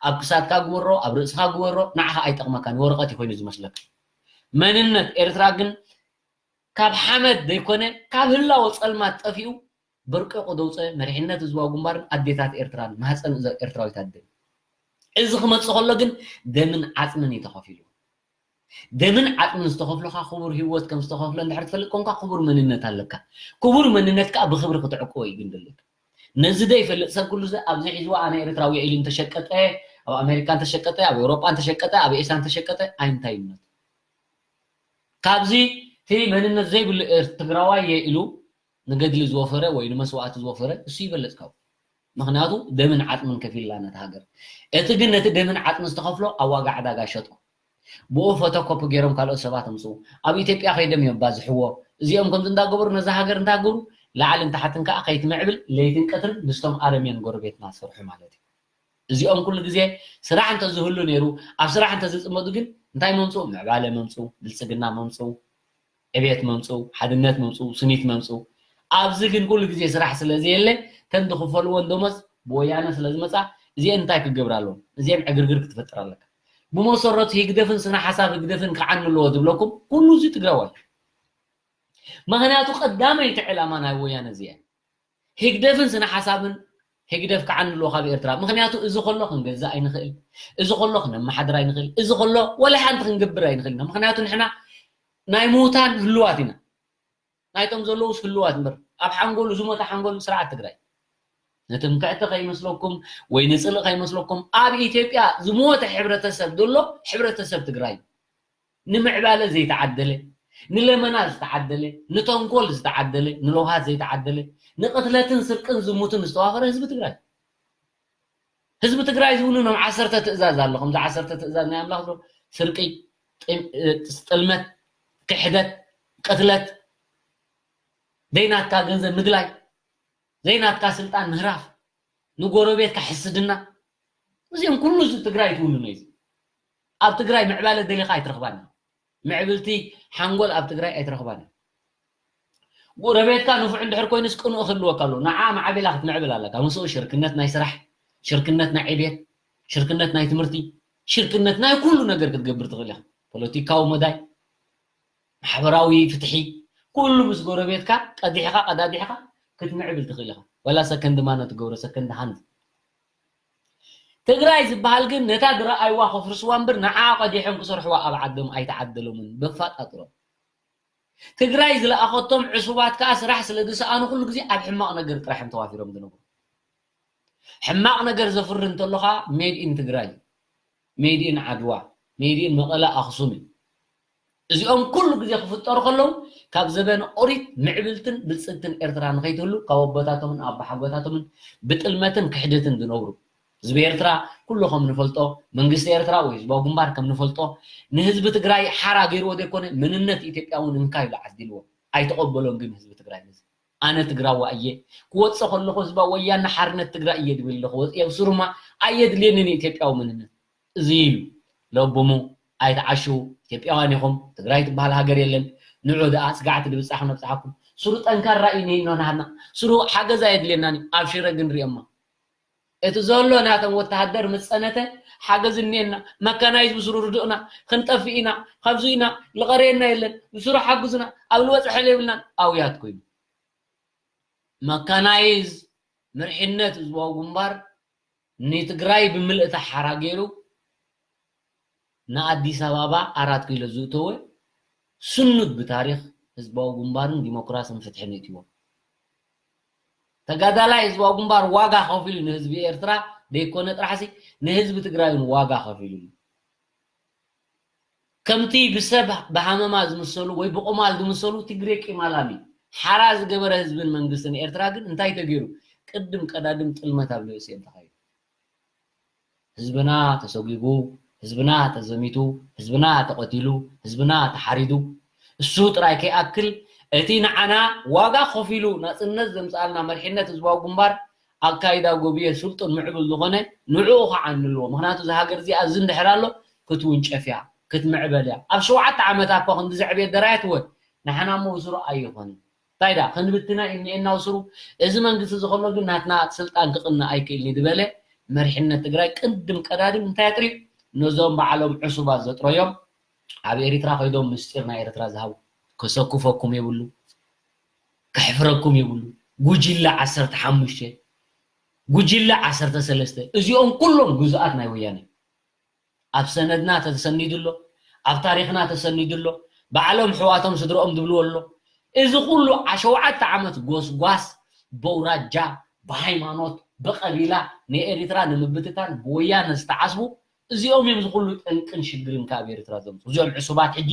ኣብ ክሳድካ ግበሮ፣ ኣብ ርእስኻ ግበሮ፣ ንዓኻ ኣይጠቕመካን፣ ወረቐት እዩ ኮይኑ ዝመስለካ። መንነት ኤርትራ ግን ካብ ሓመድ ዘይኮነ፣ ካብ ህላወ ጸልማት ጠፊኡ፣ በርቂቑ ዘውጸ መሪሕነት ህዝባዊ ግንባርን ኣዴታት ኤርትራን፣ ማህጸን እዛ ኤርትራዊት ኣደ። እዚ ክመጽእ ከሎ ግን ደምን ዓጽምን እዩ ተኸፊሉ። ደምን ዓጽምን ዝተኸፍለኻ ክቡር ህይወት ከም ዝተኸፍለ እንድሕር ትፈልጥ ኮንካ፣ ክቡር መንነት ኣለካ። ክቡር መንነት ከኣ ብኽብሪ ክትዕቅቦ እዩ ግን ዘለካ። ነዚ ዘይፈልጥ ሰብ ኩሉ ሰብ ኣብዚ ሒዝዋ ኣነ ኤርትራዊ ኢሉ እንተሸቀጠ፣ ኣብ ኣሜሪካ እንተሸቀጠ፣ ኣብ ኤውሮጳ እንተሸቀጠ፣ ኣብ ኤስያ እንተሸቀጠ ኣይንታይነቱ። ካብዚ እቲ መንነት ዘይብሉ ኤር- ትግራዋይ እየ ኢሉ ንገድሊ ዝወፈረ ወይ ንመስዋእቲ ዝወፈረ እሱ ይበልጽ ካብኡ። ምኽንያቱ ደምን ዓጽምን ከፊልላ ነታ ሃገር። እቲ ግን ነቲ ደምን ዓጽምን ዝተኸፍሎ ኣብ ዋጋ ዕዳጋ ሸጦ። ብኡ ፎቶኮፒ ገይሮም ካልኦት ሰባት ኣምፅኡ። ኣብ ኢትዮጵያ ከይዶም እዮም ባዝሕዎ። እዚኦም ከምዚ እንዳገበሩ ነዛ ሃገር እንዳገሩ ላዕልን ታሕትን ከዓ ከይትምዕብል ለይትን ቀትርን ምስቶም ኣረሜን ጎረቤትና ዝሰርሑ ማለት እዩ። እዚኦም ኩሉ ግዜ ስራሕ እንተዝህሉ ነይሩ፣ ኣብ ስራሕ እንተዝፅመዱ ግን እንታይ መምፅኡ? ምዕባለ መምፅኡ፣ ብልፅግና መምፅኡ፣ ዕቤት መምፅኡ፣ ሓድነት መምፅኡ፣ ስኒት መምፅኡ። ኣብዚ ግን ኩሉ ግዜ ስራሕ ስለ ዘየለ፣ ተን ዝኽፈልዎን ደሞዝ ብወያነ ስለ ዝመፃ፣ እዚአን እንታይ ክገብራ ኣለዎም? እዚአን ዕግርግር ክትፈጥር ኣለካ። ብመሰረቱ ህግደፍን ስነ ሓሳብ ህግደፍን ክዓኑ ኣለዎ ዝብለኩም ኩሉ እዚ ትግራዋይ። ምኽንያቱ ቀዳመይቲ ዕላማ ናይ ወያነ እዚአ። ህግደፍን ስነ ሓሳብን ህግደፍ ክዓኑ ኣለዎ ካብ ኤርትራ። ምኽንያቱ እዚ ከሎ ክንገዝእ ኣይንኽእል፣ እዚ ከሎ ክነመሓድር ኣይንኽእል፣ እዚ ከሎ ወላ ሓንቲ ክንገብር ኣይንኽእል ኢና። ምኽንያቱ ንሕና ናይ ምዉታን ህልዋት ኢና። ናይቶም ዘለዉስ ህልዋት እምበር፣ ኣብ ሓንጎሉ ዝሞተ ሓንጎሉ ስርዓት ትግራይ። ንትምክሕቲ ከይመስለኩም ወይ ንፅልኢ ከይመስለኩም፣ ኣብ ኢትዮጵያ ዝሞተ ሕብረተሰብ ዘሎ ሕብረተሰብ ትግራይ እዩ። ንምዕባለ ዘይተዓደለ፣ ንለመና ዝተዓደለ፣ ንተንኮል ዝተዓደለ፣ ንለውሃት ዘይተዓደለ፣ ንቕትለትን ስርቅን ዝሙትን ዝተዋፈረ ህዝቢ ትግራይ። ህዝቢ ትግራይ ዝውንኖም ዓሰርተ ትእዛዝ ኣሎ። ከምዚ ዓሰርተ ትእዛዝ ናይ ኣምላኽ ዘሎ ስርቂ፣ ጥም- ጥልመት፣ ክሕደት፣ ቅትለት፣ ዘይናትካ ገንዘብ ምድላይ፣ ዘይናትካ ስልጣን ምህራፍ፣ ንጎረቤትካ ሕስድና፣ እዚኦም ኩሉ እዚ ትግራይ ትውንኖ እዩ። ኣብ ትግራይ ምዕባለ ደሊኻ ኣይትረኽባን። ምዕብልቲ ሓንጎል ኣብ ትግራይ ኣይትረኽባን። ጎረቤትካ ንፉዕ እንድሕር ኮይኑስ ቅኑዕ ክህልወካ ኣለዎ። ንዓ ማዕቢላ ክትምዕብል ኣለካ። ምስኡ ሽርክነት ናይ ስራሕ፣ ሽርክነት ናይ ዕቤት፣ ሽርክነት ናይ ትምህርቲ፣ ሽርክነት ናይ ኩሉ ነገር ክትገብር ትኽእል ኢኻ። ፖለቲካዊ መዳይ፣ ማሕበራዊ ፍትሒ፣ ኩሉ ምስ ጎረቤትካ ቀዲሕካ ቀዳዲሕካ ክትምዕብል ትኽእል ኢኻ። ወላ ሰከንድ ማን ትገብሮ፣ ሰከንድ ሃንድ። ትግራይ ዝበሃል ግን ነታ ዝረኣይዋ ከፍርስዋ እምበር ንዓ ቀዲሖም ክሰርሕዋ ኣብ ዓዶም ኣይተዓደሎምን። በፋጣጥሮም ትግራይ ዝለኣኸቶም ዕሱባት ከዓ ስራሕ ስለ ዝሰኣኑ ኩሉ ግዜ ኣብ ሕማቕ ነገር ጥራሕ እዮም ተዋፊሮም ዝነብሩ። ሕማቕ ነገር ዘፍሪ እንተሎ ከዓ ሜድ ኢን ትግራይ፣ ሜድ ኢን ዓድዋ፣ ሜድ ኢን መቐለ ኣኽሱም እዩ። እዚኦም ኩሉ ግዜ ክፍጠሩ ከለዉ ካብ ዘበነ ኦሪት ምዕብልትን ብልፅግትን ኤርትራ ንኸይትህሉ ካብ ኣቦታቶምን ኣቦሓጎታቶምን ብጥልመትን ክሕደትን ዝነብሩ ህዝቢ ኤርትራ ኩሉ ከም ንፈልጦ መንግስቲ ኤርትራ ወይ ህዝባዊ ግንባር ከም ንፈልጦ ንህዝቢ ትግራይ ሓራ ገይርዎ ዘይኮነ መንነት ኢትዮጵያ እውን እንካ ኢሉ ዓዲልዎ ኣይተቐበሎን። ግን ህዝቢ ትግራይ ነዚ ኣነ ትግራዋ እየ ክወፅእ ከለኹ ህዝባዊ ወያነ ሓርነት ትግራይ እየ ድብል ኣለኹ ወፅየ ብስሩማ ኣየድልየንን ኢትዮጵያዊ መንነት እዚ ኢሉ ለብሙ ኣይትዓሽው ኢትዮጵያውያን ኢኹም ትግራይ ትበሃል ሃገር የለን ንዑ ደኣ ስጋዕቲ ድብፃሕ ክነብፅሓኩም ስሩ ጠንካራ እዩ ንሂኖ ናህና ስሩ ሓገዝ ኣየድልየናን እዩ ኣብሽረ ግን ሪኦማ እቲ ዘሎ ናቶም ወተሃደር ምስ ጸነተ ሓገዝ እኒኤና መካናይዝ ብስሩ ርድእና ክንጠፍእ ኢና ካብዚ ኢና ልቐርየና የለን ብስሩ ሓግዙና ኣብ ልበፅሐሉ የብልናን ኣውያት ኮይኑ መካናይዝ ምርሕነት ህዝባዊ ግንባር ንትግራይ ብምልእታ ሓራ ገይሩ ንኣዲስ ኣባባ ኣራት ኪሎ ዝእተወ ስኑድ ብታሪኽ ህዝባዊ ግንባርን ዲሞክራስን ፍትሕን እትዎ ተጋዳላይ ህዝባዊ ግንባር ዋጋ ከፊሉ ንህዝቢ ኤርትራ ደይኮነ ጥራሕሲ ንህዝቢ ትግራይ እውን ዋጋ ከፊሉ እዩ። ከምቲ ብሰብ ብሃመማ ዝምሰሉ ወይ ብቁማል ዝምሰሉ ትግሬ ቂማላም እዩ። ሓራ ዝገበረ ህዝብን መንግስትን ኤርትራ ግን እንታይ ተገይሩ? ቅድም ቀዳድም ጥልመት ኣብ ልእሲ እዮም ተኻይዱ። ህዝብና ተሰጒጉ፣ ህዝብና ተዘሚቱ፣ ህዝብና ተቐቲሉ፣ ህዝብና ተሓሪዱ። እሱ ጥራይ ከይኣክል እቲ ንዓና ዋጋ ከፊሉ ናጽነት ዘምጽኣልና መሪሕነት ህዝባዊ ግንባር ኣካይዳ ጎብየ ስልጡን ምዕቡል ዝኾነ ንዕኡ ከዓ ንልዎ። ምኽንያቱ እዛ ሃገር እዚኣ እዚ እንድሕር ኣሎ ክትውንጨፍ እያ፣ ክትምዕበል እያ። ኣብ ሸውዓተ ዓመታ እኳ ክንዲ ዘዕብየት ደራየት እወ ንሕና እሞ ብስሩ ኣይኾንን። እንታይ ደኣ ክንብትና እዩ እኒኤና ብስሩ። እዚ መንግስቲ እዚ ከሎ ግን ናትና ስልጣን ክቕንእ ኣይክእልን እዩ ዝበለ መሪሕነት ትግራይ ቅድም ቀዳድም እንታይ ኣጥርዩ ነዞም ባዕሎም ዕሱባት ዘጥረዮም ኣብ ኤሪትራ ከይዶም ምስጢር ናይ ኤርትራ ዝሃቡ ከሰኩፈኩም የብሉ ከሕፍረኩም የብሉ ጉጅለ ዓሰርተ ሓሙሽተ ጉጅለ ዓሰርተ ሰለስተ እዚኦም ኩሎም ግዙኣት ናይ ወያነ ኣብ ሰነድና ተሰኒዱ ኣሎ ኣብ ታሪኽና ተሰኒዱ ኣሎ ባዕሎም ሕዋቶም ስድረኦም ዝብልዎ ኣሎ እዚ ኩሉ ሸውዓተ ዓመት ጎስጓስ በውራጃ ብሃይማኖት ብቐቢላ ንኤሪትራ ንምብትታን ብወያነ ዝተዓስቡ እዚኦም እዮም። ዝኹሉ ጠንቅን ሽግርን ካብ ኤሪትራ ዘምፁ እዚኦም ዕሱባት ሕጂ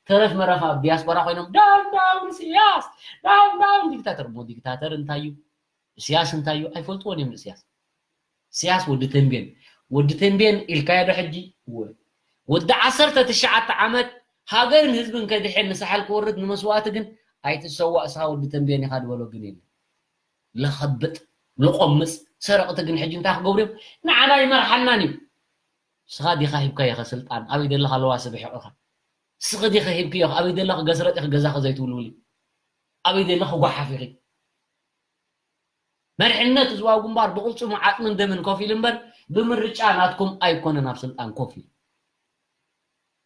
ተረፍ መረፍ ኣብ ዲያስፖራ ኮይኖም ዳውን ዳውን ስያስ ዳውን ዳውን ዲክታተር ሞ ዲክታተር እንታይ እዩ? ስያስ እንታይ እዩ? ኣይፈልጥዎን እዮም ንስያስ። ስያስ ወዲ ተንቤን ወዲ ተንቤን ኢልካዮ ዶ ሕጂ? እወ ወዲ ዓሰርተ ትሽዓተ ዓመት ሃገርን ህዝብን ከድሕን ንሳሕል ክወርድ ንመስዋእቲ ግን ኣይትሰዋእ ስኻ ወዲ ተንቤን ኢኻ ድበሎ ግን የለን። ለኸብጥ ለቆምፅ ሰረቕቲ ግን ሕጂ እንታይ ክገብሩ እዮም? ንዓና ይመርሓናን እዩ። ስኻ ዲኻ ሂብካዮ ኸ ስልጣን ኣበይ ደለኻ ኣለዋ ስብሒ ኢኻ ስኺ ዲኺ ሂብክዮ ኣበይ ደለኺ ገስረጥ ኢኺ ገዛኺ ዘይትውልውሊ ኣበይ ደለኺ ጓሓፍ ኢኺ መርሕነት ህዝባዊ ግንባር ብቕልፅሙ ዓፅምን ደምን ኮፍ ኢሉ እምበር ብምርጫ ናትኩም ኣይኮነን ኣብ ስልጣን ኮፍ ኢሉ።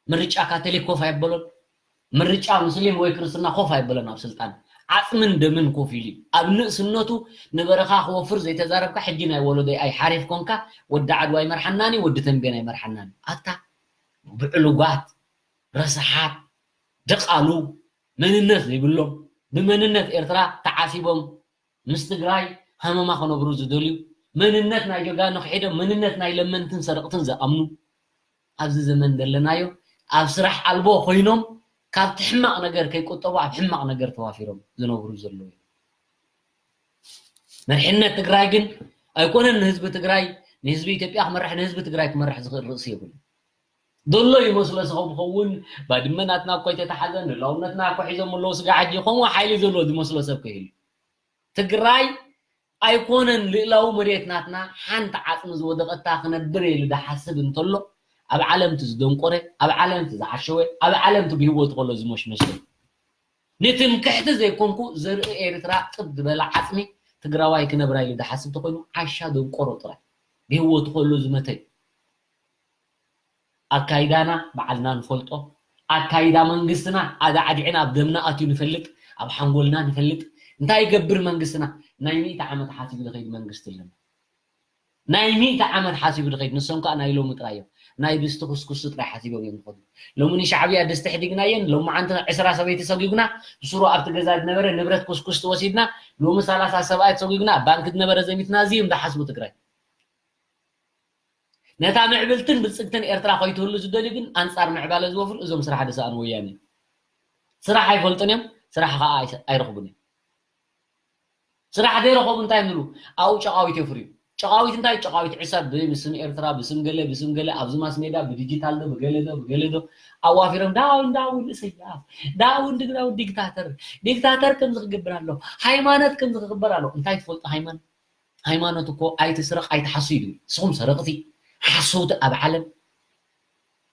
ምርጫ ካቶሊክ ኮፍ ኣይበሎን፣ ምርጫ ሙስሊም ወይ ክርስትና ኮፍ ኣይበሎን ኣብ ስልጣን። ዓፅምን ደምን ኮፍ ኢሉ እዩ። ኣብ ንእስነቱ ንበረኻ ክወፍር ዘይተዛረብካ ሕጂ ናይ ወለዶይ ኣይሓሪፍ ኮንካ ወዲ ዓድዋ ኣይመርሓናን እዩ፣ ወዲ ተንቤን ኣይመርሓናን እዩ። ኣታ ብዕሉጋት ረሳሓት ደቓሉ መንነት ዘይብሎም ብመንነት ኤርትራ ተዓሲቦም ምስ ትግራይ ሃመማ ክነብሩ ዝደልዩ መንነት ናይ ጀጋኑ ክሒዶም መንነት ናይ ለመንትን ሰረቕትን ዝኣምኑ ኣብዚ ዘመን ዘለናዮ ኣብ ስራሕ ኣልቦ ኮይኖም ካብቲ ሕማቕ ነገር ከይቁጠቡ ኣብ ሕማቕ ነገር ተዋፊሮም ዝነብሩ ዘለዉ እዮም። መርሕነት ትግራይ ግን ኣይኮነን ንህዝቢ ትግራይ ንህዝቢ ኢትዮጵያ ክመርሕ ንህዝቢ ትግራይ ክመርሕ ዝኽእል ርእሲ የብሉ። ዶሎ ይመስሎ ስኸም ኸውን ባድመ ናትና እኮ ኣይተተሓዘን ህላውነትና እኮ ሒዞም ኣለዉ ስጋ ዓጂ ከምኡ ሓይሊ ዘለዎ ዝመስሎ ሰብ ከይህሉ ትግራይ ኣይኮነን ልእላዊ መሬት ናትና ሓንቲ ዓፅሚ ዝወደቐታ ክነብር ኢሉ ዝሓስብ እንተሎ ኣብ ዓለም እቲ ዝደንቆረ ኣብ ዓለም እቲ ዝዓሸወ ኣብ ዓለም እቲ ብህይወቱ ከሎ ዝመሽመሸ ንትምክሕቲ ዘይኮንኩ ዘርኢ ኤርትራ ጥብ ዝበለ ዓፅሚ ትግራዋይ ክነብራ ኢሉ ዝሓስብ ተኮይኑ ዓሻ ደንቆሮ ጥራይ ብህይወቱ ከሎ ዝመተ እዩ። ኣካይዳና ባዕልና ንፈልጦ ኣካይዳ መንግስትና ኣዳዕዲዕና ኣብ ደምና ኣትዩ ንፈልጥ ኣብ ሓንጎልና ንፈልጥ እንታይ ይገብር መንግስትና ናይ ሚእቲ ዓመት ሓሲቡ ዝኸይድ መንግስቲ ኣለና ናይ ሚእቲ ዓመት ሓሲቡ ዝኸይድ ንሶም ከዓ ናይ ሎሚ ጥራይ እዮም ናይ ድስቲ ኩስኩስ ጥራይ ሓሲቦም እዮም ዝኸዱ ሎሚ ንሻዕብያ ድስቲ ሕዲግናየን ሎሚ ዓንቲ ዕስራ ሰበይቲ ሰጒግና ብስሩ ኣብቲ ገዛ ዝነበረ ንብረት ኩስኩስ ወሲድና ሎሚ ሰላሳ ሰብኣይ ተሰጒግና ኣብ ባንኪ ዝነበረ ዘሚትና እዚ እዮም ዝሓስቡ ትግራይ ነታ ምዕብልትን ብልፅግትን ኤርትራ ከይትህሉ ዝደልዩ ግን ኣንፃር ምዕባለ ዝወፍሩ እዞም ስራሕ ዝሰኣኑ ወያነ ስራሕ ኣይፈልጡን እዮም ስራሕ ከዓ ኣይረኽቡን እዮም ስራሕ ዘይረኸቡ እንታይ ንሉ ኣብኡ ጨቃዊት የፍርዩ ጨቃዊት እንታይ ጨቃዊት ዕሰብ ብስም ኤርትራ ብስም ገለ ብስም ገለ ኣብዚ ማስ ሜዳ ብዲጂታል ዶ ብገለ ዶ ብገለ ዶ ኣዋፊሮም ዳውን ዳውን እሰያስ ዳውን ድግዳውን ዲክታተር ዲክታተር ከምዚ ክግብር ኣሎ ሃይማኖት ከምዚ ክግበር ኣሎ እንታይ ትፈልጡ ሃይማኖት ሃይማኖት እኮ ኣይትስረቕ ኣይትሓሱ እዩ ዝብል። ንስኹም ሰረቕቲ፣ ሓሰውቲ ኣብ ዓለም፣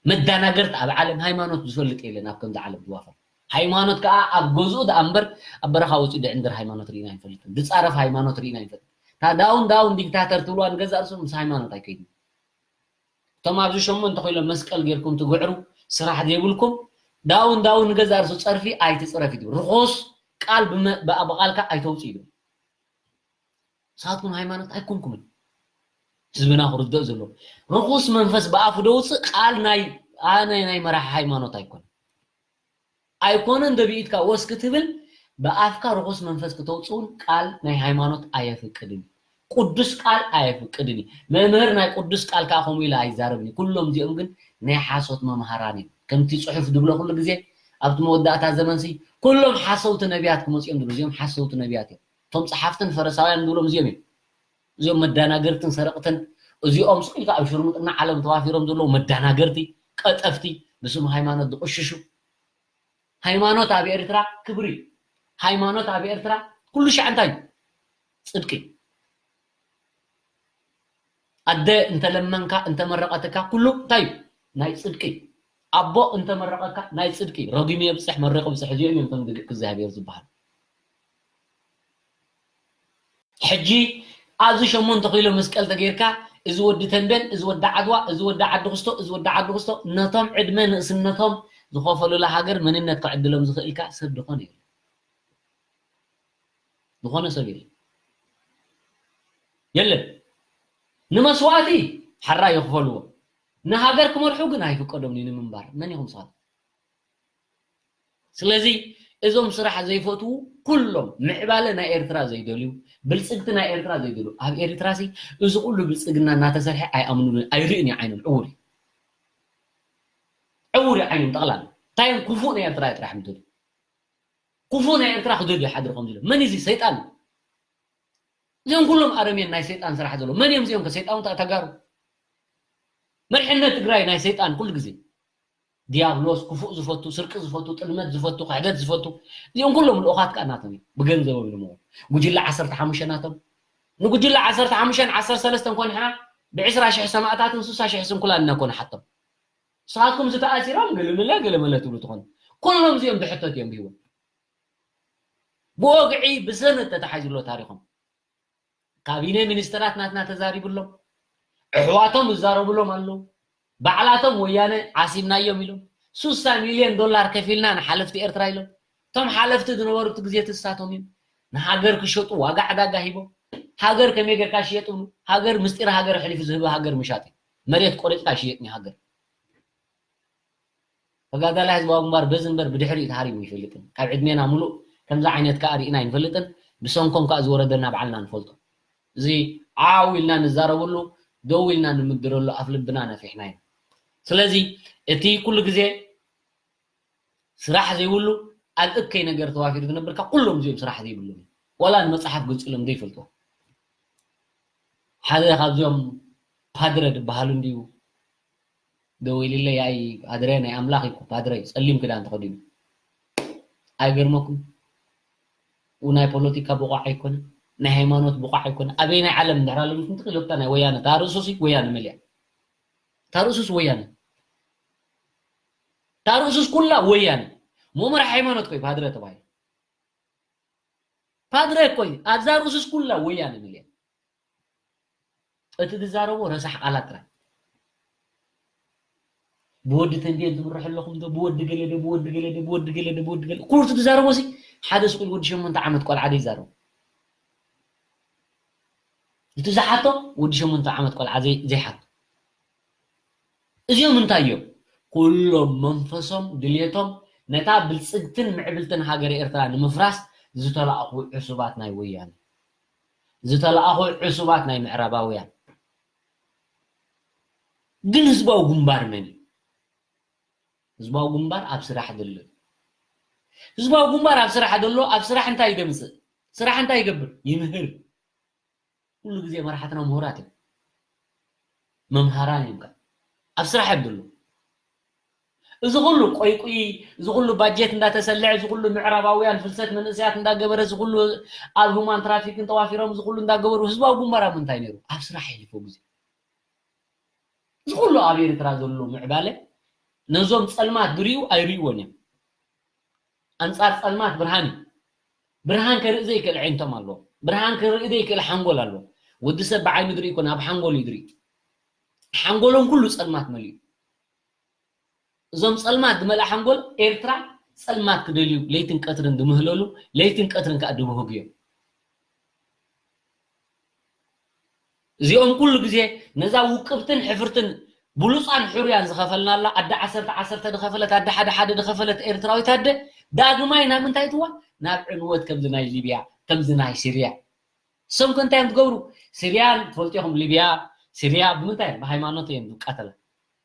መዳናገርቲ ኣብ ዓለም ሃይማኖት ዝፈልጥ የለን ኣብ ከምዚ ዓለም ዝዋፈር። ሃይማኖት ከኣ ኣብ ገዝኡ ደኣ እምበር ኣብ በረኻ ወጺኡ ድዕንድር ሃይማኖት ርኢና ኣይንፈልጥን። ዝጻረፍ ሃይማኖት ርኢና ኣይንፈልጥን። እታ ዳውን ዳውን ዲክታተር ትብልዋ ንገዛእ ርእሱ ምስ ሃይማኖት ኣይከይድን። እቶም ኣብዚ ሸሞንተ ኮይሎም መስቀል ጌርኩም ትግዕሩ ስራሕ ዘይብልኩም ዳውን ዳውን ንገዛእ ርእሱ ጸርፊ ኣይትጽረፍ እዩ። ርኹስ ቃል ብመ- ብኣ- ብቓልካ ኣይተውጽእ እዩ። ንስኻትኩም ሃይማኖት ኣይኮንኩምን። ህዝብና ክርድኦ ዘለዎ ርኹስ መንፈስ ብኣፉ ደውፅእ ቃል ናይ ኣነ ናይ መራሒ ሃይማኖት ኣይኮነ ኣይኮነን። ደብኢትካ ወስ ክትብል ብኣፍካ ርኹስ መንፈስ ክተውፅውን ቃል ናይ ሃይማኖት ኣየፍቅድን እዩ። ቅዱስ ቃል ኣየፍቅድን እዩ። መምህር ናይ ቅዱስ ቃል ከዓ ከምኡ ኢለ ኣይዛረብን እዩ። ኩሎም እዚኦም ግን ናይ ሓሶት መምሃራን እዮም። ከምቲ ፅሑፍ ድብሎ ኩሉ ግዜ ኣብቲ መወዳእታ ዘመንሲ ኩሎም ሓሰውቲ ነቢያት ክመፅኦም ድብሉ እዚኦም ሓሰውቲ ነቢያት እዮም። እቶም ጸሓፍትን ፈሪሳውያን ንብሎም እዚኦም እዮም። እዚኦም መዳናገርትን ሰረቕትን እዚኦም ስቕ ኢልካ ኣብ ሽርሙጥና ዓለም ተዋፊሮም ዘለዉ መዳናገርቲ፣ ቀጠፍቲ፣ ብስም ሃይማኖት ዝቕሽሹ። ሃይማኖት ኣብ ኤርትራ ክብሪ፣ ሃይማኖት ኣብ ኤርትራ ኩሉ ሻዕ እንታይ እዩ? ጽድቂ። ኣደ እንተለመንካ እንተመረቐትካ ኩሉ እንታይ እዩ? ናይ ጽድቂ። ኣቦ እንተመረቐካ ናይ ጽድቂ። ረጒሙ የብጽሕ መሪቑ ብጽሕ እዚኦም እዮም እቶም ደቂ እግዚኣብሔር ዝበሃሉ። ሕጂ ኣብዚ ሸሞንተ ኪሎ መስቀል ተገይርካ እዚ ወዲ ተንቤን፣ እዚ ወዲ ዓድዋ፣ እዚ ወዲ ዓዲ ክስቶ፣ እዚ ወዲ ዓዲ ክስቶ ነቶም ዕድመ ንእስነቶም ዝኸፈሉላ ሃገር መንነት ክዕድሎም ዝኽእልካ ሰብ ዝኾነ የለን። ዝኾነ ሰብ የለን የለን ንመስዋእቲ ሓራ ይኽፈልዎ ንሃገር ክመርሑ ግን ኣይፍቀዶም እዩ ንምንባር መን ኢኹም ስኻት ስለዚ እዞም ስራሕ ዘይፈትዉ ኩሎም ምዕባለ ናይ ኤርትራ ዘይደልዩ፣ ብልጽግቲ ናይ ኤርትራ ዘይደልዩ፣ ኣብ ኤርትራ ሲ እዚ ኩሉ ብልጽግና እናተሰርሐ ኣይኣምኑን፣ ኣይርእን እዩ ዓይኖም፣ ዕውር እዩ። ዕውር እዩ ዓይኖም ጠቕላላ። እንታይ እዮም ክፉእ ናይ ኤርትራ ጥራሕ ምደልዩ። ክፉእ ናይ ኤርትራ ክደልዩ ሓድሪ ከም ዝብሎ። መን እዩ እዚ? ሰይጣን እዩ። እዚኦም ኩሎም ኣረሜን ናይ ሰይጣን ስራሕ ዘሎ። መን እዮም እዚኦም ከ? ሰይጣን ተጋሩ። መሪሕነት ትግራይ ናይ ሰይጣን ኩሉ ግዜ። ዲያብሎስ፣ ክፉእ ዝፈቱ፣ ስርቂ ዝፈቱ፣ ጥልመት ዝፈቱ፣ ክሕደት ዝፈቱ፣ እዚኦም ኩሎም ልኡኻት ከኣ ናቶም እዮም። ብገንዘቦም ኢሎም እዮም። ጉጅለ ዓሰርተ ሓሙሽተ ናቶም። ንጉጅለ ዓሰርተ ሓሙሽተን ዓሰርተ ሰለስተን ኮንሕና ብዕስራ ሽሕ ሰማእታትን ስሳ ሽሕ ስንኩላን ኢና ኮንሓቶም። ንስኻትኩም ዝተኣሲሮም ገለመለ ገለመለ ትብሉ ትኾኑ። ኩሎም እዚኦም ብሕቶት እዮም ብህይወት። ብወግዒ ብሰነድ ተታሒዙ ኣሎ ታሪኾም። ካቢነ ሚኒስተራት ናትና ተዛሪቡሎም፣ ኣሕዋቶም ይዛረቡሎም ኣለዉ። ባዕላቶም ወያነ ዓሲብናዮም ኢሎም፣ ስሳ ሚልዮን ዶላር ከፊልና ንሓለፍቲ ኤርትራ ኢሎም። እቶም ሓለፍቲ ዝነበሩ እቲ ግዜ ትሳቶም እዮም። ንሃገር ክሸጡ ዋጋ ዕዳጋ ሂቦም። ሃገር ከመይ ጌርካ ሽየጥ ይብሉ? ሃገር ምስጢር ሃገር ኣሕሊፉ ዝህብ ሃገር ምሻጥ እዩ። መሬት ቆሪጽካ ሽየጥ ንሃገር። ተጋዳላይ ህዝባዊ ግንባር በዚ እምበር ብድሕሪኡ ተሃሪሙ ኣይፈልጥን። ካብ ዕድሜና ሙሉእ ከምዚ ዓይነት ከኣ ርኢና ኣይንፈልጥን። ብሰንኮም ከኣ ዝወረደና ባዕልና ንፈልጦ። እዚ ዓው ኢልና ንዛረበሉ፣ ደው ኢልና ንምድረሉ ኣፍ ልብና ነፊሕና ኢና። ስለዚ እቲ ኩሉ ግዜ ስራሕ ዘይብሉ ኣብ እከይ ነገር ተዋፊሩ ዝነብር ካብ ኩሎም እዚኦም ስራሕ ዘይብሎም እዩ። ዋላ ንመጽሓፍ ገንጺሎም ዘይፈልጥዎ። ሓደ ካብዚኦም ፓድረ ዝበሃሉ እንድዩ ደዊሉለይ፣ ኣይ ፓድረ ናይ ኣምላኽ እዩ እኮ ፓድረ እዩ፣ ጸሊም ክዳን ተኸዲኑ። ኣይገርመኩም? ኡ ናይ ፖለቲካ ብቑዕ ኣይኮነ፣ ናይ ሃይማኖት ብቑዕ ኣይኮነ። ኣበይ ናይ ዓለም እንድሕር ኣሎ ምስ ምትኽእል ዮብታ ናይ ወያነ፣ እታ ርእሱስ ወያነ መሊኣ። እታ ርእሱስ ወያነ። እታ ርእሱስ ኩላ ወያነ። መመራ ሃይማኖት ኮይ ፓድረ ተባሂሉ። ፓድረ ኮይ ኣብዛ ርእሱስ ኩላ ወያነ መሊኣ። እቲ ዝዛረቦ ረሳሕ ቃላት ጥራይ። ብወዲ ተንቤን ትምርሑ ኣለኹም ዶ? ብወዲ ገለ ዶ? ብወዲ ገለ ዶ? ብወዲ ገለ ዶ? ብወዲ ገለ። ኩሉ እቲ ዝዛረቦ ሲ ሓደ ስቁል ወዲ ሸሞንተ ዓመት ቆልዓ ዶ ይዛረቡ? እቲ ዝሓቶ ወዲ ሸሞንተ ዓመት ቆልዓ ዘይ-፣ ዘይሓቶ። እዚኦም እንታይ እዮም? ኩሎም መንፈሶም፣ ድልየቶም ነታ ብልጽግትን ምዕብልትን ሃገረ ኤርትራ ንምፍራስ ዝተላእኹ ዕሱባት ናይ ወያነ። ዝተላእኹ ዕሱባት ናይ ምዕራባውያን። ግን ህዝባዊ ግንባር መን እዩ? ህዝባዊ ግንባር ኣብ ስራሕ ዘሎ። ህዝባዊ ግንባር ኣብ ስራሕ ዘሎ፣ ኣብ ስራሕ እንታይ ይደምጽእ? ስራሕ እንታይ ይገብር? ይምህር። ኩሉ ግዜ መራሕትና ምሁራት እዮም። መምሃራን እዮም ከኣ። ኣብ ስራሕ እዮም ዘለዉ። እዚ ኩሉ ቆይቁይ፣ እዚ ኩሉ ባጀት እንዳተሰልዐ፣ እዚ ኩሉ ምዕራባውያን ፍልሰት መንእሰያት እንዳገበረ፣ እዚ ኩሉ ኣብ ሁማን ትራፊክን ተዋፊሮም፣ እዚ ኩሉ እንዳገበሩ፣ ህዝባዊ ግንባር ኣብ ምንታይ ነይሩ? ኣብ ስራሕ የሕልፎ ግዜ። እዚ ኩሉ ኣብ ኤርትራ ዘሎ ምዕባለ ነዞም ጸልማት ዝርእዩ ኣይርእይዎን እዮም። ኣንጻር ጸልማት ብርሃን እዩ። ብርሃን ከርኢ ዘይክእል ኣዒንቶም ኣለዎም። ብርሃን ክርኢ ዘይክእል ሓንጎል ኣለዎም። ወዲ ሰብ ብዓይኑ ዝርኢ ይኮነ፣ ኣብ ሓንጎል እዩ ዝርኢ። ሓንጎሎም ኩሉ ጸልማት መሊኡ። እዞም ጸልማት ዝመልኣ ሓንጎል ኤርትራ ጸልማት ክደልዩ ለይትን ቀትርን ዝምህለሉ፣ ለይትን ቀትርን ከኣ ዝብህጉ እዮም። እዚኦም ኩሉ ግዜ ነዛ ውቅብትን ሕፍርትን ብሉጻን ሕሩያን ዝኸፈልናላ ኣደ ዓሰርተ ዓሰርተ ዝኸፈለት፣ ኣደ ሓደ ሓደ ዝኸፈለት ኤርትራዊት ኣደ ዳግማይ ናብ ምንታይ ትዋ? ናብ ዕንወት፣ ከምዚ ናይ ሊብያ፣ ከምዚ ናይ ሲርያ። እሶም ከ እንታይ እዮም ዝገብሩ? ሲርያ ትፈልጡ ኢኹም፣ ሊብያ፣ ሲርያ ብምንታይ? ብሃይማኖት እዮም ዝቃተላ።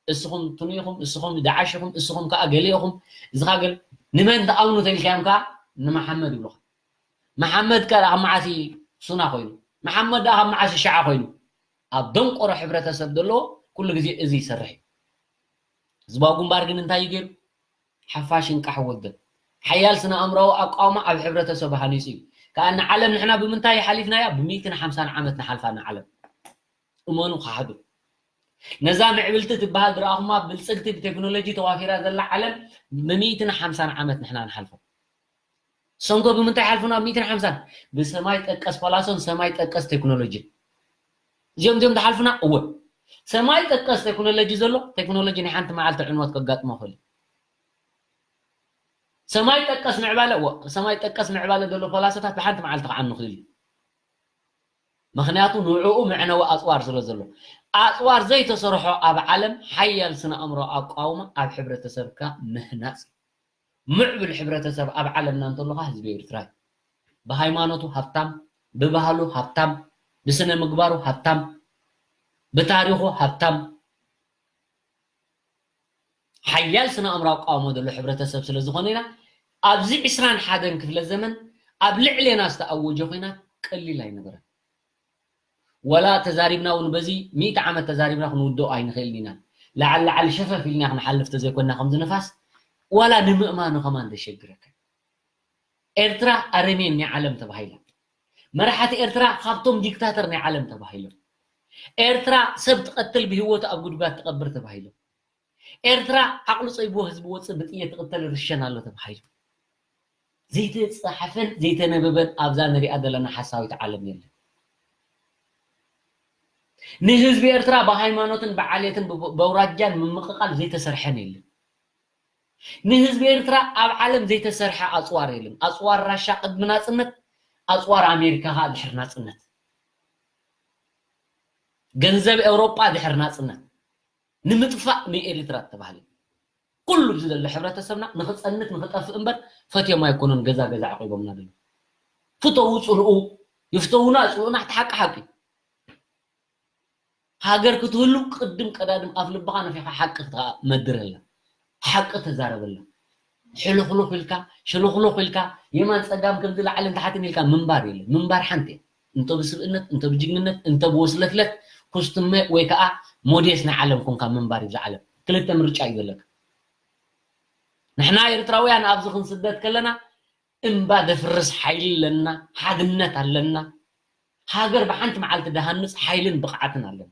እስኹም ትኑ ኢኹም፣ እስኹም ዳዓሽ ኢኹም፣ እስኹም ከኣ ገለ ኢኹም፣ እዚ ከኣ ገለ። ንመን ትኣምኑ ተልካዮም ከኣ ንመሓመድ ይብሉኻ። መሓመድ ከኣ ካብ መዓስ እዩ ሱና ኮይኑ? መሓመድ ደኣ ካብ መዓስ እዩ ሸዓ ኮይኑ? ኣብ ደንቆሮ ሕብረተሰብ ዘለዎ ኩሉ ግዜ እዚ ይሰርሕ እዩ። ህዝባዊ ግንባር ግን እንታይ እዩ ገይሩ? ሓፋሽ እንቃሕ ወደብ። ሓያል ስነ ኣእምሮኣዊ ኣቃውማ ኣብ ሕብረተሰብ ሃኒጹ እዩ። ከኣ ንዓለም ንሕና ብምንታይ ሓሊፍናያ? ብሚእትን ሓምሳን ዓመት ንሓልፋ ንዓለም። እመኑ፣ ክሓዱ። ነዛ ምዕብልቲ ትበሃል ዝረኣኹማ ብልጽግቲ ብቴክኖሎጂ ተዋፊራ ዘላ ዓለም ብሚእትን ሓምሳን ዓመት ንሕና ንሓልፎ። ሰንኮ ብምንታይ ሓልፉና? ሚእትን ሓምሳን ብሰማይ ጠቀስ ፓላሶን ሰማይ ጠቀስ ቴክኖሎጂ። እዚኦም እዚኦም ዝሓልፉና? እወ። ሰማይ ጠቀስ ቴክኖሎጂ ዘሎ፣ ቴክኖሎጂ ናይ ሓንቲ መዓልቲ ዕንወት ከጋጥሞ ይኽእል እዩ። ሰማይ ጠቀስ ምዕባለ፣ እወ፣ ሰማይ ጠቀስ ምዕባለ ዘሎ ፓላሶታት ብሓንቲ መዓልቲ ክዓኑ ይኽእል እዩ። ምኽንያቱ ንዕኡ መዕነዊ ኣጽዋር ስለ ዘሎ። ኣጽዋር ዘይተሰርሖ ኣብ ዓለም ሓያል ስነ ኣእምሮ ኣቃውማ ኣብ ሕብረተሰብካ ምህናጽ እዩ። ምዕብል ሕብረተሰብ ኣብ ዓለምና እንተሎ ከኣ ህዝቢ ኤርትራ እዩ። ብሃይማኖቱ ሃብታም፣ ብባህሉ ሃብታም፣ ብስነ ምግባሩ ሃብታም፣ ብታሪኹ ሃብታም፣ ሓያል ስነ ኣእምራዊ ኣቃውሞ ዘሎ ሕብረተሰብ ስለ ዝኾነ ኢና። ኣብዚ ዕስራን ሓደን ክፍለ ዘመን ኣብ ልዕሌና ዝተኣወጀ ኹናት ቀሊል ኣይነበረን። ወላ ተዛሪብና እውን በዚ ሚእቲ ዓመት ተዛሪብና ክንውድኦ ኣይንኽእልን ኢና። ላዕሊ ላዕሊ ሸፈፍ ኢልና ክንሓልፍ ተዘይኮንና ከምዚ ንፋስ ዋላ ንምእማኑ ከማን ዘሸግረካ። ኤርትራ ኣረሜን ናይ ዓለም ተባሂላ። መራሕቲ ኤርትራ ካብቶም ዲክታተር ናይ ዓለም ተባሂሎም። ኤርትራ ሰብ ትቐትል ብህይወቱ ኣብ ጉድጓድ ትቐብር ተባሂሎም። ኤርትራ ዓቕሉ ጸይብዎ ህዝቢ ወጽእ ብጥይት ትቕተል ርሸን ኣሎ ተባሂሉ። ዘይተጻሕፈን ዘይተነበበን ኣብዛ ንሪኣ ዘለና ሓሳዊት ዓለም የለን። ንህዝቢ ኤርትራ ብሃይማኖትን ብዓሌትን ብኣውራጃን ምምቕቓል ዘይተሰርሐን የለን። ንህዝቢ ኤርትራ ኣብ ዓለም ዘይተሰርሐ ኣጽዋር የለን። ኣጽዋር ራሻ ቅድሚ ናጽነት፣ ኣጽዋር ኣሜሪካ ከኣ ድሕሪ ናጽነት፣ ገንዘብ ኤውሮጳ ድሕሪ ናጽነት ንምጥፋእ ንኤሪትራ ተባህለ። ኩሉ ኣብዚ ዘሎ ሕብረተሰብና ንኽጸንት ንኽጠፍእ እምበር ፈትዮም ኣይኮኑን ገዛ ገዛ ዓቂቦምና ዘለዉ። ፍተዉ ጽልኡ፣ ይፍተዉና ጽልኡና፣ እቲ ሓቂ ሓቂ። ሃገር ክትህሉ ቅድም ቀዳድም ኣፍ ልብኻ ነፊኻ ሓቂ ክትመድረላ፣ ሓቂ ተዛረበላ። ሕልኽሉኽ ኢልካ ሽልኽሉኽ ኢልካ የማን ጸጋም ከምዚ ላዕልን ታሕትን ኢልካ ምንባር የለን። ምንባር ሓንቲ እያ። እንተ ብስብእነት እንተ ብጅግንነት እንተ ብወስለትለት ኩስትመ ወይ ከዓ ሞዴስ ናይ ዓለም ኮንካ ምንባር እዩ። ዓለም ክልተ ምርጫ እዩ ዘለካ። ንሕና ኤርትራውያን ኣብዚ ክንስደድ ከለና እምባ ዘፍርስ ሓይሊ ኣለና፣ ሓድነት ኣለና። ሃገር ብሓንቲ መዓልቲ ዝሃንጽ ሓይልን ብቕዓትን ኣለና።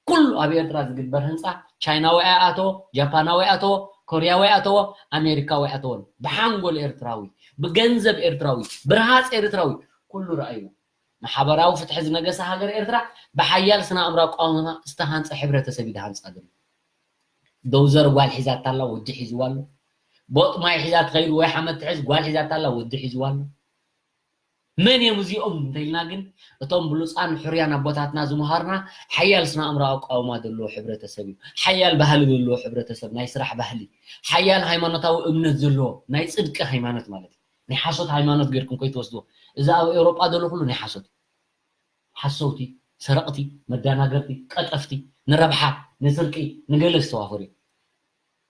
ኩሉ ኣብ ኤርትራ ዝግበር ህንጻ ቻይናዊ ኣይኣተዎ፣ ጃፓናዊ ኣይኣተዎ፣ ኮርያዊ ኣይኣተዎ፣ ኣሜሪካዊ ኣይኣተዎን። ብሓንጎል ኤርትራዊ፣ ብገንዘብ ኤርትራዊ፣ ብርሃጽ ኤርትራዊ ኩሉ ረኣይዎ። ማሕበራዊ ፍትሒ ዝነገሰ ሃገር ኤርትራ ብሓያል ስነ ኣእምራዊ ኣቃውማ ዝተሃንጸ ሕብረተሰብ እዩ ዝሃንጻ ዘሎ። ዶውዘር ጓል ሒዛታ ኣላ፣ ወዲ ሒዝዋ ኣሎ። ቦጥ ማይ ሒዛ ትኸይድ ወይ ሓመድ ትሕዝ ጓል ሒዛታ ኣላ፣ ወዲ ሒዝዋ ኣሎ። መን እዮም እዚኦም እንተኢልና ግን እቶም ብሉፃን ሕሩያን ኣቦታትና ዝመሃሩና ሓያል ስነ ኣእምራዊ ኣቃውማ ዘለዎ ሕብረተሰብ እዩ። ሓያል ባህሊ ዘለዎ ሕብረተሰብ፣ ናይ ስራሕ ባህሊ፣ ሓያል ሃይማኖታዊ እምነት ዘለዎ ናይ ፅድቂ ሃይማኖት ማለት እዩ። ናይ ሓሶት ሃይማኖት ጌርኩም ከይትወስድዎ። እዚ ኣብ ኤውሮጳ ዘሎ ኩሉ ናይ ሓሶት እዩ። ሓሰውቲ፣ ሰረቕቲ፣ መዳናገርቲ፣ ቀጠፍቲ፣ ንረብሓ ንስርቂ ንገለ ዝተዋፈሩ እዮም።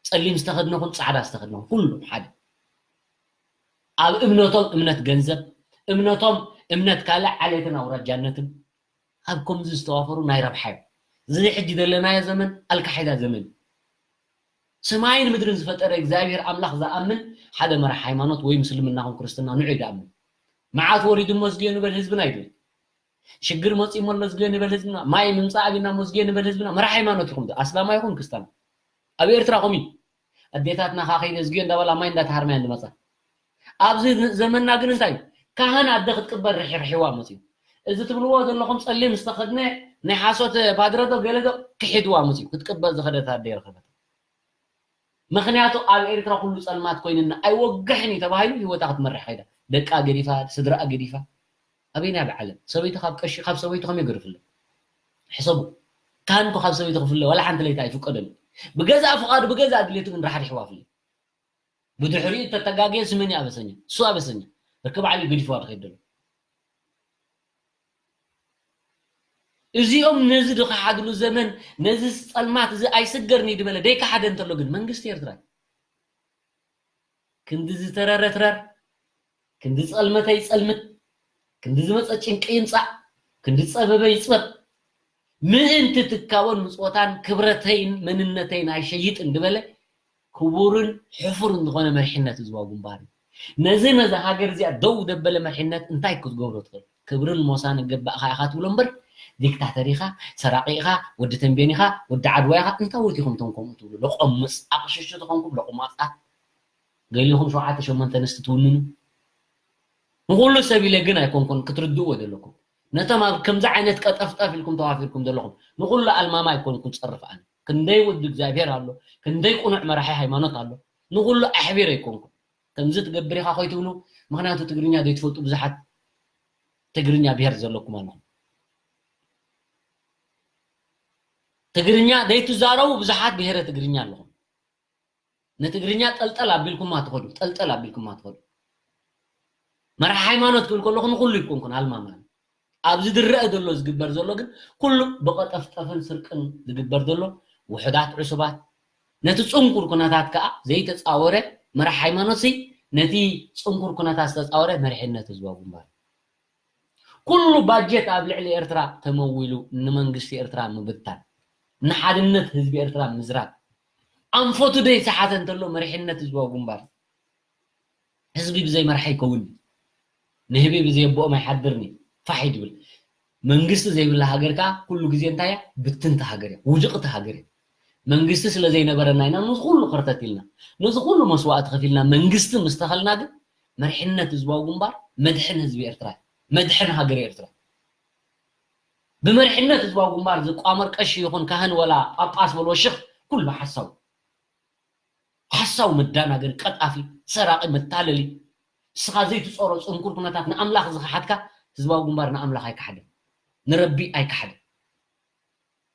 ፀሊም ዝተኸድነኹም ፃዕዳ ዝተኸድነኹም ኩሉም ሓደ። ኣብ እምነቶም እምነት ገንዘብ፣ እምነቶም እምነት ካልእ ዓሌትን ኣውራጃነትን ኣብ ከምዚ ዝተዋፈሩ ናይ ረብሓ እዮም። እዚ ሕጂ ዘለናዮ ዘመን ኣልካሒዳ ዘመን እዩ። ሰማይን ምድርን ዝፈጠረ እግዚኣብሔር ኣምላኽ ዝኣምን ሓደ መራሕ ሃይማኖት ወይ ምስልምና ኹን ክርስትና ንዑ እዩ ዝኣምን። መዓት ወሪዱ እሞ ዝግዮ ንበል ህዝብና ይብል። ሽግር መፂኡ እሞ ኣሎ ዝግዮ ንበል ህዝብና። ማይ ምምፃእ ኣቢና እሞ ዝግዮ ንበል ህዝብና። መራሕ ሃይማኖት ይኹም ኣስላማ ይኹን ክስታን ኣብ ኤርትራ ኹም እዩ። ኣዴታትና ከዓ ከይደ ዝግዮ እንዳበላ ማይ እንዳተሃርማያ ዝመፃ። ኣብዚ ዘመንና ግን እንታይ እዩ? ካህን ኣደ ክትቅበል ርሕርሕዋ መፅኡ። እዚ ትብልዎ ዘለኹም ፀሊም ዝተኸድነ ናይ ሓሶት ፓድረዶ ገለዶ ክሒድዋ መፅኡ ክትቅበል ዝኸደት ኣደ ይረኸበት። ምኽንያቱ ኣብ ኤርትራ ኩሉ ጸልማት ኮይንና ኣይወግሕን እዩ ተባሂሉ ህይወታ ክትመርሕ ከይዳ ደቃ ገዲፋ ስድራኣ ገዲፋ ኣበይና ብዓለም ሰበይቲ ካብ ቀሺ ካብ ሰበይቲ ከመይ ገርፍለ ሕሰቡ። ካህን እኮ ካብ ሰበይቲ ክፍለ ዋላ ሓንቲ ለይቲ ኣይፍቀደሉ። ብገዛእ ፍቓዱ ብገዛእ ድሌቱ ግን ራሕሪሕዋ ፍለ። ብድሕሪኡ እተተጋገየ ስመን ኣበሰኛ እሱ ኣበሰኛ ርክብ ዓሊ ገዲፍዋ ድኸይድ ደሎ። እዚኦም ነዚ ዝኸሓድሉ ዘመን ነዚ ጸልማት እዚ ኣይስገርን እዩ ዝበለ ደይከሓደ እንተሎ ግን መንግስቲ ኤርትራ ክንዲ ዝተረረትረር ክንዲ ዝጸልመተ ይጸልምት ክንዲ ዝመጸ ጭንቂ ይምጻእ ክንዲ ዝጸበበ ይጽበብ ምእንቲ ትካቦን ምጽወታን ክብረተይን መንነተይን ኣይሸይጥን ዝበለ ክቡርን ሕፉርን ዝኾነ መሪሕነት ህዝባዊ ግንባር እዩ። ነዚ ነዛ ሃገር እዚኣ ደው ደበለ መሪሕነት እንታይ ክትገብሮ ትኽእል? ክብርን ሞሳን ይገባእኻ ኢኻ ትብሎ እምበር ዲክታተር ኢኻ፣ ሰራቒ ኢኻ፣ ወዲ ተንቤን ኢኻ፣ ወዲ ዓድዋ ኢኻ፣ እንታይ ወቲኹም እቶም ከምኡ ትብሉ? ለቆምጽ ኣቕሽሽቲ ተኾንኩም ለቁማጻት ገሊኹም ሸውዓተ ሸሞንተ ኣንስቲ ትውንኑ። ንኹሉ ሰብ ኢለ ግን ኣይኮንኩን ክትርድእዎ ዘለኩም። ነቶም ኣብ ከምዚ ዓይነት ቀጠፍጠፍ ኢልኩም ተዋፊርኩም ዘለኹም ንኹሉ ኣልማማ ኣይኮንኩም ጸርፍ ኣነ። ክንደይ ወዲ እግዚኣብሔር ኣሎ፣ ክንደይ ቁኑዕ መራሒ ሃይማኖት ኣሎ። ንኹሉ ኣሕቢር ኣይኮንኩም። ከምዚ ትገብር ኢኻ ኮይትብሉ ምኽንያቱ ትግርኛ ዘይትፈልጡ ብዙሓት ትግርኛ ብሔር ዘለኩም ኣለኹም። ትግርኛ ዘይትዛረቡ ብዙሓት ብሔረ ትግርኛ ኣለኹም። ንትግርኛ ጠልጠል ኣቢልኩማ ትኸዱ፣ ጠልጠል ኣቢልኩማ ትኸዱ። መራሒ ሃይማኖት ክብል ከለኹ ንኹሉ ይኮንኩን ኣልማማ። ኣብዚ ዝረአ ዘሎ ዝግበር ዘሎ ግን ኩሉ ብቐጠፍጠፍን ስርቅን ዝግበር ዘሎ ውሑዳት ዕሱባት፣ ነቲ ጽንኩር ኩነታት ከኣ ዘይተጻወረ መራሒ ሃይማኖት ሲ ነቲ ጽንኩር ኩነታት ዝተጻወረ መሪሕነት ህዝባዊ ግንባር። ኩሉ ባጀት ኣብ ልዕሊ ኤርትራ ተመዊሉ ንመንግስቲ ኤርትራ ምብታን፣ ንሓድነት ህዝቢ ኤርትራ ምዝራግ፣ ኣንፈቱ ዘይሰሓተ እንተሎ መሪሕነት ህዝባዊ ግንባር። ህዝቢ ብዘይ መራሒ ይከውን፣ ንህቢ ብዘይ ኣቦኦም ኣይሓድርን እዩ፣ ፋሕ እዩ ዝብል። መንግስቲ ዘይብላ ሃገር ከኣ ኩሉ ግዜ እንታይ እያ? ብትንቲ ሃገር እያ፣ ውድቕቲ ሃገር እያ። መንግስቲ ስለ ዘይነበረና ኢና ነዚ ኩሉ ከርተት ኢልና፣ ነዚ ኩሉ መስዋእቲ ከፊልና መንግስቲ ምስ ተኸልና ግን መሪሕነት ህዝባዊ ግንባር መድሕን ህዝቢ ኤርትራ እዩ፣ መድሕን ሃገር ኤርትራ። ብመሪሕነት ህዝባዊ ግንባር ዝቋመር ቀሺ ይኹን ካህን ወላ ጳጳስ በልዎ ሽኽ ኩሉ ሓሳዊ። ሓሳዊ መዳናገሪ፣ ቀጣፊ፣ ሰራቒ፣ መታለሊ። ንስኻ ዘይትጾሮ ጽንኩር ኩነታት ንኣምላኽ ዝኸሓድካ ህዝባዊ ግንባር ንኣምላኽ ኣይከሓደን፣ ንረቢ ኣይከሓደን።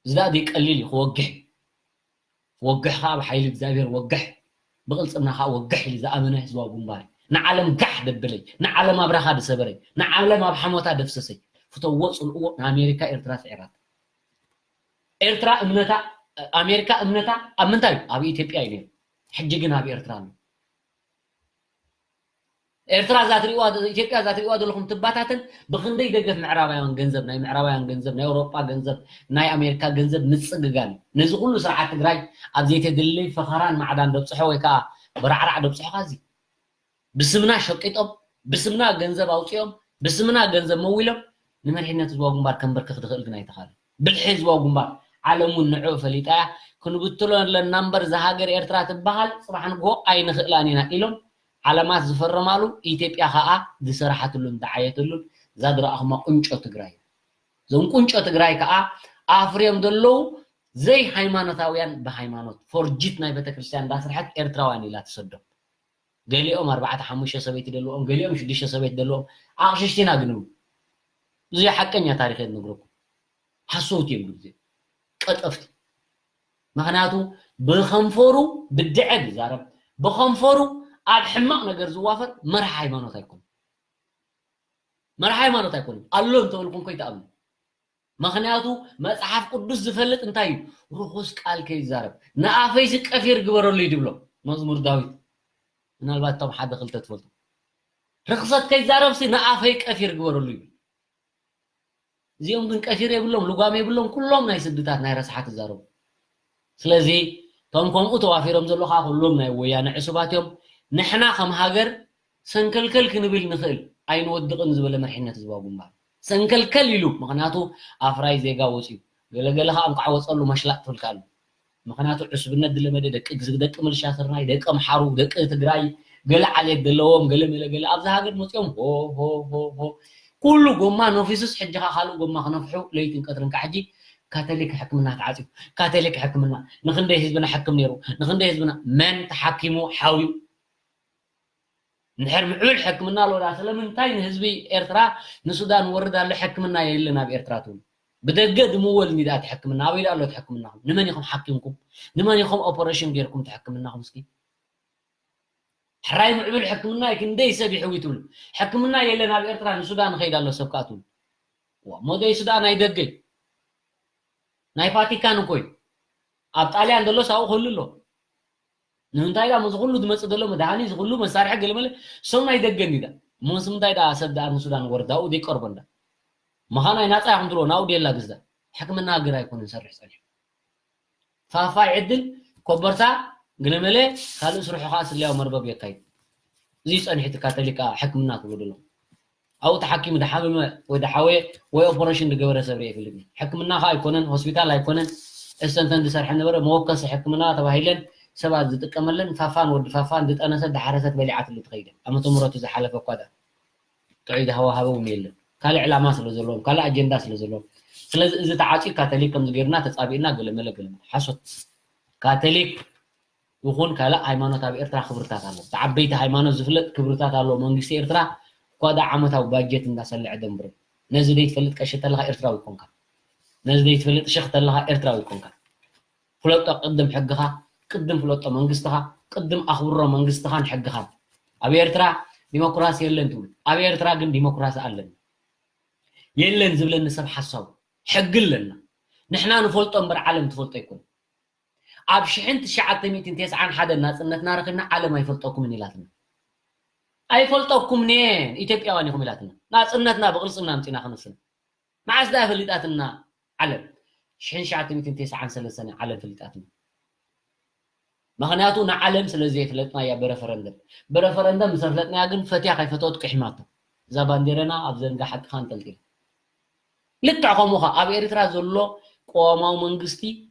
እዚ ደኣ ዘይቀሊል እዩ፣ ክወግሕ እዩ። ክወግሕ ከኣ ብሓይሊ እግዚኣብሔር ወግሕ፣ ብቕልጽምና ከኣ ወግሕ ኢሉ ዝኣመነ ህዝባዊ ግንባር እዩ። ንዓለም ጋሕ ደበለይ፣ ንዓለም ኣብራኻ ደሰበረይ፣ ንዓለም ኣብ ሓሞታ ደፍሰሰይ። ፍተዎ ጽልእዎ ንኣሜሪካ ኤርትራ ስዒራታ። ኤርትራ እምነታ፣ ኣሜሪካ እምነታ ኣብ ምንታይ እዩ? ኣብ ኢትዮጵያ እዩ ነይሩ። ሕጂ ግን ኣብ ኤርትራ ኣሎ። ኤርትራ እዛ ትሪእዋ፣ ኢትዮጵያ እዛ ትሪእዋ ዘለኹም ትባታተን ብኽንደይ ደገፍ ምዕራባውያን ገንዘብ፣ ናይ ምዕራባውያን ገንዘብ፣ ናይ ኣውሮጳ ገንዘብ፣ ናይ ኣሜሪካ ገንዘብ ምጽግጋን እዩ። ነዚ ኩሉ ስርዓት ትግራይ ኣብ ዘይተደለይ ፈኸራን ማዕዳን ደብፅሖ ወይ ከዓ በራዕራዕ ደብፅሖ ካዚ ብስምና ሸቂጦም፣ ብስምና ገንዘብ ኣውፂኦም፣ ብስምና ገንዘብ መዊሎም ንመሪሕነት ህዝባዊ ግንባር ከንበርክኽ ዝኽእል ግን ኣይተኻለን። ብልሒ ህዝባዊ ግንባር ዓለም እውን ንዕኡ ፈሊጣ እያ። ክንብትሎ ኣለና እምበር እዛ ሃገር ኤርትራ ትበሃል ፅባሕ ንግሆ ኣይንኽእላን ኢና ኢሎም ዓለማት ዝፈረማሉ፣ ኢትዮጵያ ከዓ ዝሰራሓትሉን ዝዓየትሉን እዛ ዝረኣኹማ ቁንጮ ትግራይ እያ። እዞም ቁንጮ ትግራይ ከዓ ኣፍርዮም ዘለዉ ዘይሃይማኖታውያን ብሃይማኖት ፎርጂት ናይ ቤተክርስትያን እንዳስርሐት ኤርትራውያን ኢላ ትሰዶም። ገሊኦም ኣርባዕተ ሓሙሽተ ሰበይቲ ደለዎም፣ ገሊኦም ሽዱሽተ ሰበይቲ ደለዎም። ኣቕሽሽቲ ኢና ግን ንብሉ። እዚ ሓቀኛ ታሪኽ እየ ዝነግረኩም። ሓሰውቲ እዮም ግዜ ቀጠፍቲ። ምኽንያቱ ብኸንፈሩ ብድዐ ዝዛረብ፣ ብኸንፈሩ ኣብ ሕማቕ ነገር ዝዋፈር መርሒ ሃይማኖት ኣይኮነን። መርሒ ሃይማኖት ኣይኮነን። ኣሎ እንተበልኩም እኮ ይትኣምኑ። ምኽንያቱ መጽሓፍ ቅዱስ ዝፈልጥ እንታይ እዩ? ርኹስ ቃል ከይዛረብ። ንኣፈይሲ ቀፊር ግበረሉ እዩ ዝብሎ መዝሙር ዳዊት። ምናልባት እቶም ሓደ ክልተ ትፈልጡ። ርኽሰት ከይዛረብሲ ንኣፈይ ቀፊር ግበረሉ ይብል። እዚኦም ግን ቀፊር የብሎም፣ ልጓም የብሎም፣ ኩሎም ናይ ስድታት ናይ ረስሓት ይዛረቡ። ስለዚ እቶም ከምኡ ተዋፊሮም ዘሎ ከዓ ኩሎም ናይ ወያነ ዕሱባት እዮም። ንሕና ከም ሃገር ሰንከልከል ክንብል ንኽእል ኣይንወድቕን ዝበለ መሪሕነት ህዝባዊ ግንባር ሰንከልከል ኢሉ። ምኽንያቱ ኣፍራይ ዜጋ ወፂኡ ገለገለ ከዓ እንኳዕ ወፀሉ መሽላጥ ትብል ከኣሉ። ምኽንያቱ ዕሱብነት ዝለመደ ደቂ ግዝ-፣ ደቂ ምልሻ ስርናይ፣ ደቂ ኣምሓሩ፣ ደቂ ትግራይ፣ ገለ ዓሌት ዘለዎም፣ ገለ መለ ገለ ኣብዚ ሃገር መፂኦም ሆ ሆ ሆ ሆ ኩሉ ጎማ ነፊሱስ ሕጂ ከዓ ካልእ ጎማ ክነፍሑ ለይትን ቀትርን ከዓ ሕጂ ካቶሊክ ሕክምና ተዓፅዩ። ካቶሊክ ሕክምና ንኽንደይ ህዝብና ሕክም ነይሩ፣ ንኽንደይ ህዝብና መን ተሓኪሙ ሓውዩ። እንድሕር ምዕብል ሕክምና ኣሎ ዳ ስለምንታይ ንህዝቢ ኤርትራ ንሱዳን ወርድ ኣሎ ሕክምና የለን ኣብ ኤርትራ ትብሉ? ብደገ ድምወል እንዲ ዳ እቲ ሕክምና ኣበይ ዳ ኣሎ እቲ ሕክምናኹም? ንመን ኢኹም ሓኪምኩም? ንመን ኢኹም ኦፐሬሽን ጌርኩም እቲ ሕክምናኹም እስኪ? ሕራይ ምዕብል ሕክምና እዩ ክንደይ ሰብ ይሕዊ ትብሉ? ሕክምና የለን ኣብ ኤርትራ ንሱዳን ንኸይድ ኣሎ ሰብ ከኣ ትብሉ? ዋ ሞደይ ሱዳን ኣይደገይ ናይ ቫቲካን እኮ እዩ። ኣብ ጣልያን ዘሎ ሳብኡ ክህሉ ኣሎ። ንምንታይ ዳ እዚ ኩሉ ዝመጽእ ዘሎ መድሃኒ እዚ ኩሉ መሳርሒ ገለመለ ሶም ናይ ደገ እንዲዳ እሞ ምስ ምንታይ ዳ ሰብ ዳ ንሱዳን ወርዳኡ ዘይቀርቦ እንዳ መኻናይ ናጻ ይኹም ትብሎ ናኡ ደላ ግዛ ሕክምና ሃገር ኣይኮነን ሰርሕ ጸኒሑ ፋፋይ ዕድል ኮበርታ ገለመለ ካልእ ስርሑ ከዓ ስልያዊ መርበብ የካይድ እዚ ጸኒሑ እቲ ካቶሊካ ሕክምና ትብሎ ደሎ ኣብኡ ተሓኪሙ ዝሓመመ ወይ ዝሓወየ ወይ ኦፐሬሽን ዝገበረ ሰብ ርኤ ይፈልጥ ሕክምና ከዓ ኣይኮነን ሆስፒታል ኣይኮነን እሰንተን ዝሰርሐ ነበረ መወከሲ ሕክምና ተባሂለን ሰባት ዝጥቀመለን ፋፋን ወዲ ፋፋን ዝጠነሰት ዝሓረሰት በሊዓትሉ ትኸይደ ዓመተ ምረቱ ዝሓለፈ እኳ ጥዑይ ዝሃወሃበ እውን የለን ካልእ ዕላማ ስለ ዘለዎም ካልእ ኣጀንዳ ስለ ዘለዎም ስለዚ እዚ ተዓፅዩ ካቶሊክ ከምዚ ገይርና ተፃቢእና ገለመለ ገለመለ ሓሶት ካቶሊክ ይኹን ካልእ ሃይማኖት ኣብ ኤርትራ ክብርታት ኣሎ። እቲ ዓበይቲ ሃይማኖት ዝፍለጥ ክብርታት ኣለዎ። መንግስቲ ኤርትራ እኳ ደኣ ዓመታዊ ባጀት እንዳሰልዐ ደንብሮ። ነዚ ዘይትፈልጥ ቀሺ ተለኻ ኤርትራዊ ኣይኮንካ። ነዚ ዘይትፈልጥ ሽኽ ተለኻ ኤርትራዊ ኣይኮንካ። ፍለጦ ቅድም ሕግኻ፣ ቅድም ፍለጦ መንግስትኻ፣ ቅድም ኣኽብሮ መንግስትኻን ሕግኻን። ኣብ ኤርትራ ዲሞክራሲ የለን ትብሉ፣ ኣብ ኤርትራ ግን ዲሞክራሲ ኣለና። የለን ዝብለኒ ሰብ ሓሳቡ። ሕጊ ኣለና። ንሕና ንፈልጦ እምበር ዓለም ትፈልጦ ኣይኮነን። ኣብ ሽሕን ትሽዓተ ሚእትን ተስዓን ሓደን ናጽነትና ረኺብና ዓለም ኣይፈልጠኩምን ኢላትና። ኣይፈልጠኩምን እየ፣ ኢትዮጵያውያን ኢኹም ኢላትና። ናጽነትና ብቕልጽምና ኣምጺና ክንስን። መዓስ ደኣ ፈሊጣትና ዓለም? ሽሕን ትሽዓተ ሚእትን ተስዓን ሰለስተን ዓለም ፈሊጣትና። ምኽንያቱ ንዓለም ስለ ዘየፍለጥናያ ብረፈረንደም። ብረፈረንደም ምስ ኣፍለጥናያ ግን ፈትያ ከይፈተወት ቂሒማቶ። እዛ ባንዴረና ኣብ ዘንጋ ሓቅኻ ኣንጠልጢላ። ልክዕ ከምኡ ኸኣ ኣብ ኤርትራ ዘሎ ቅዋማዊ መንግስቲ፣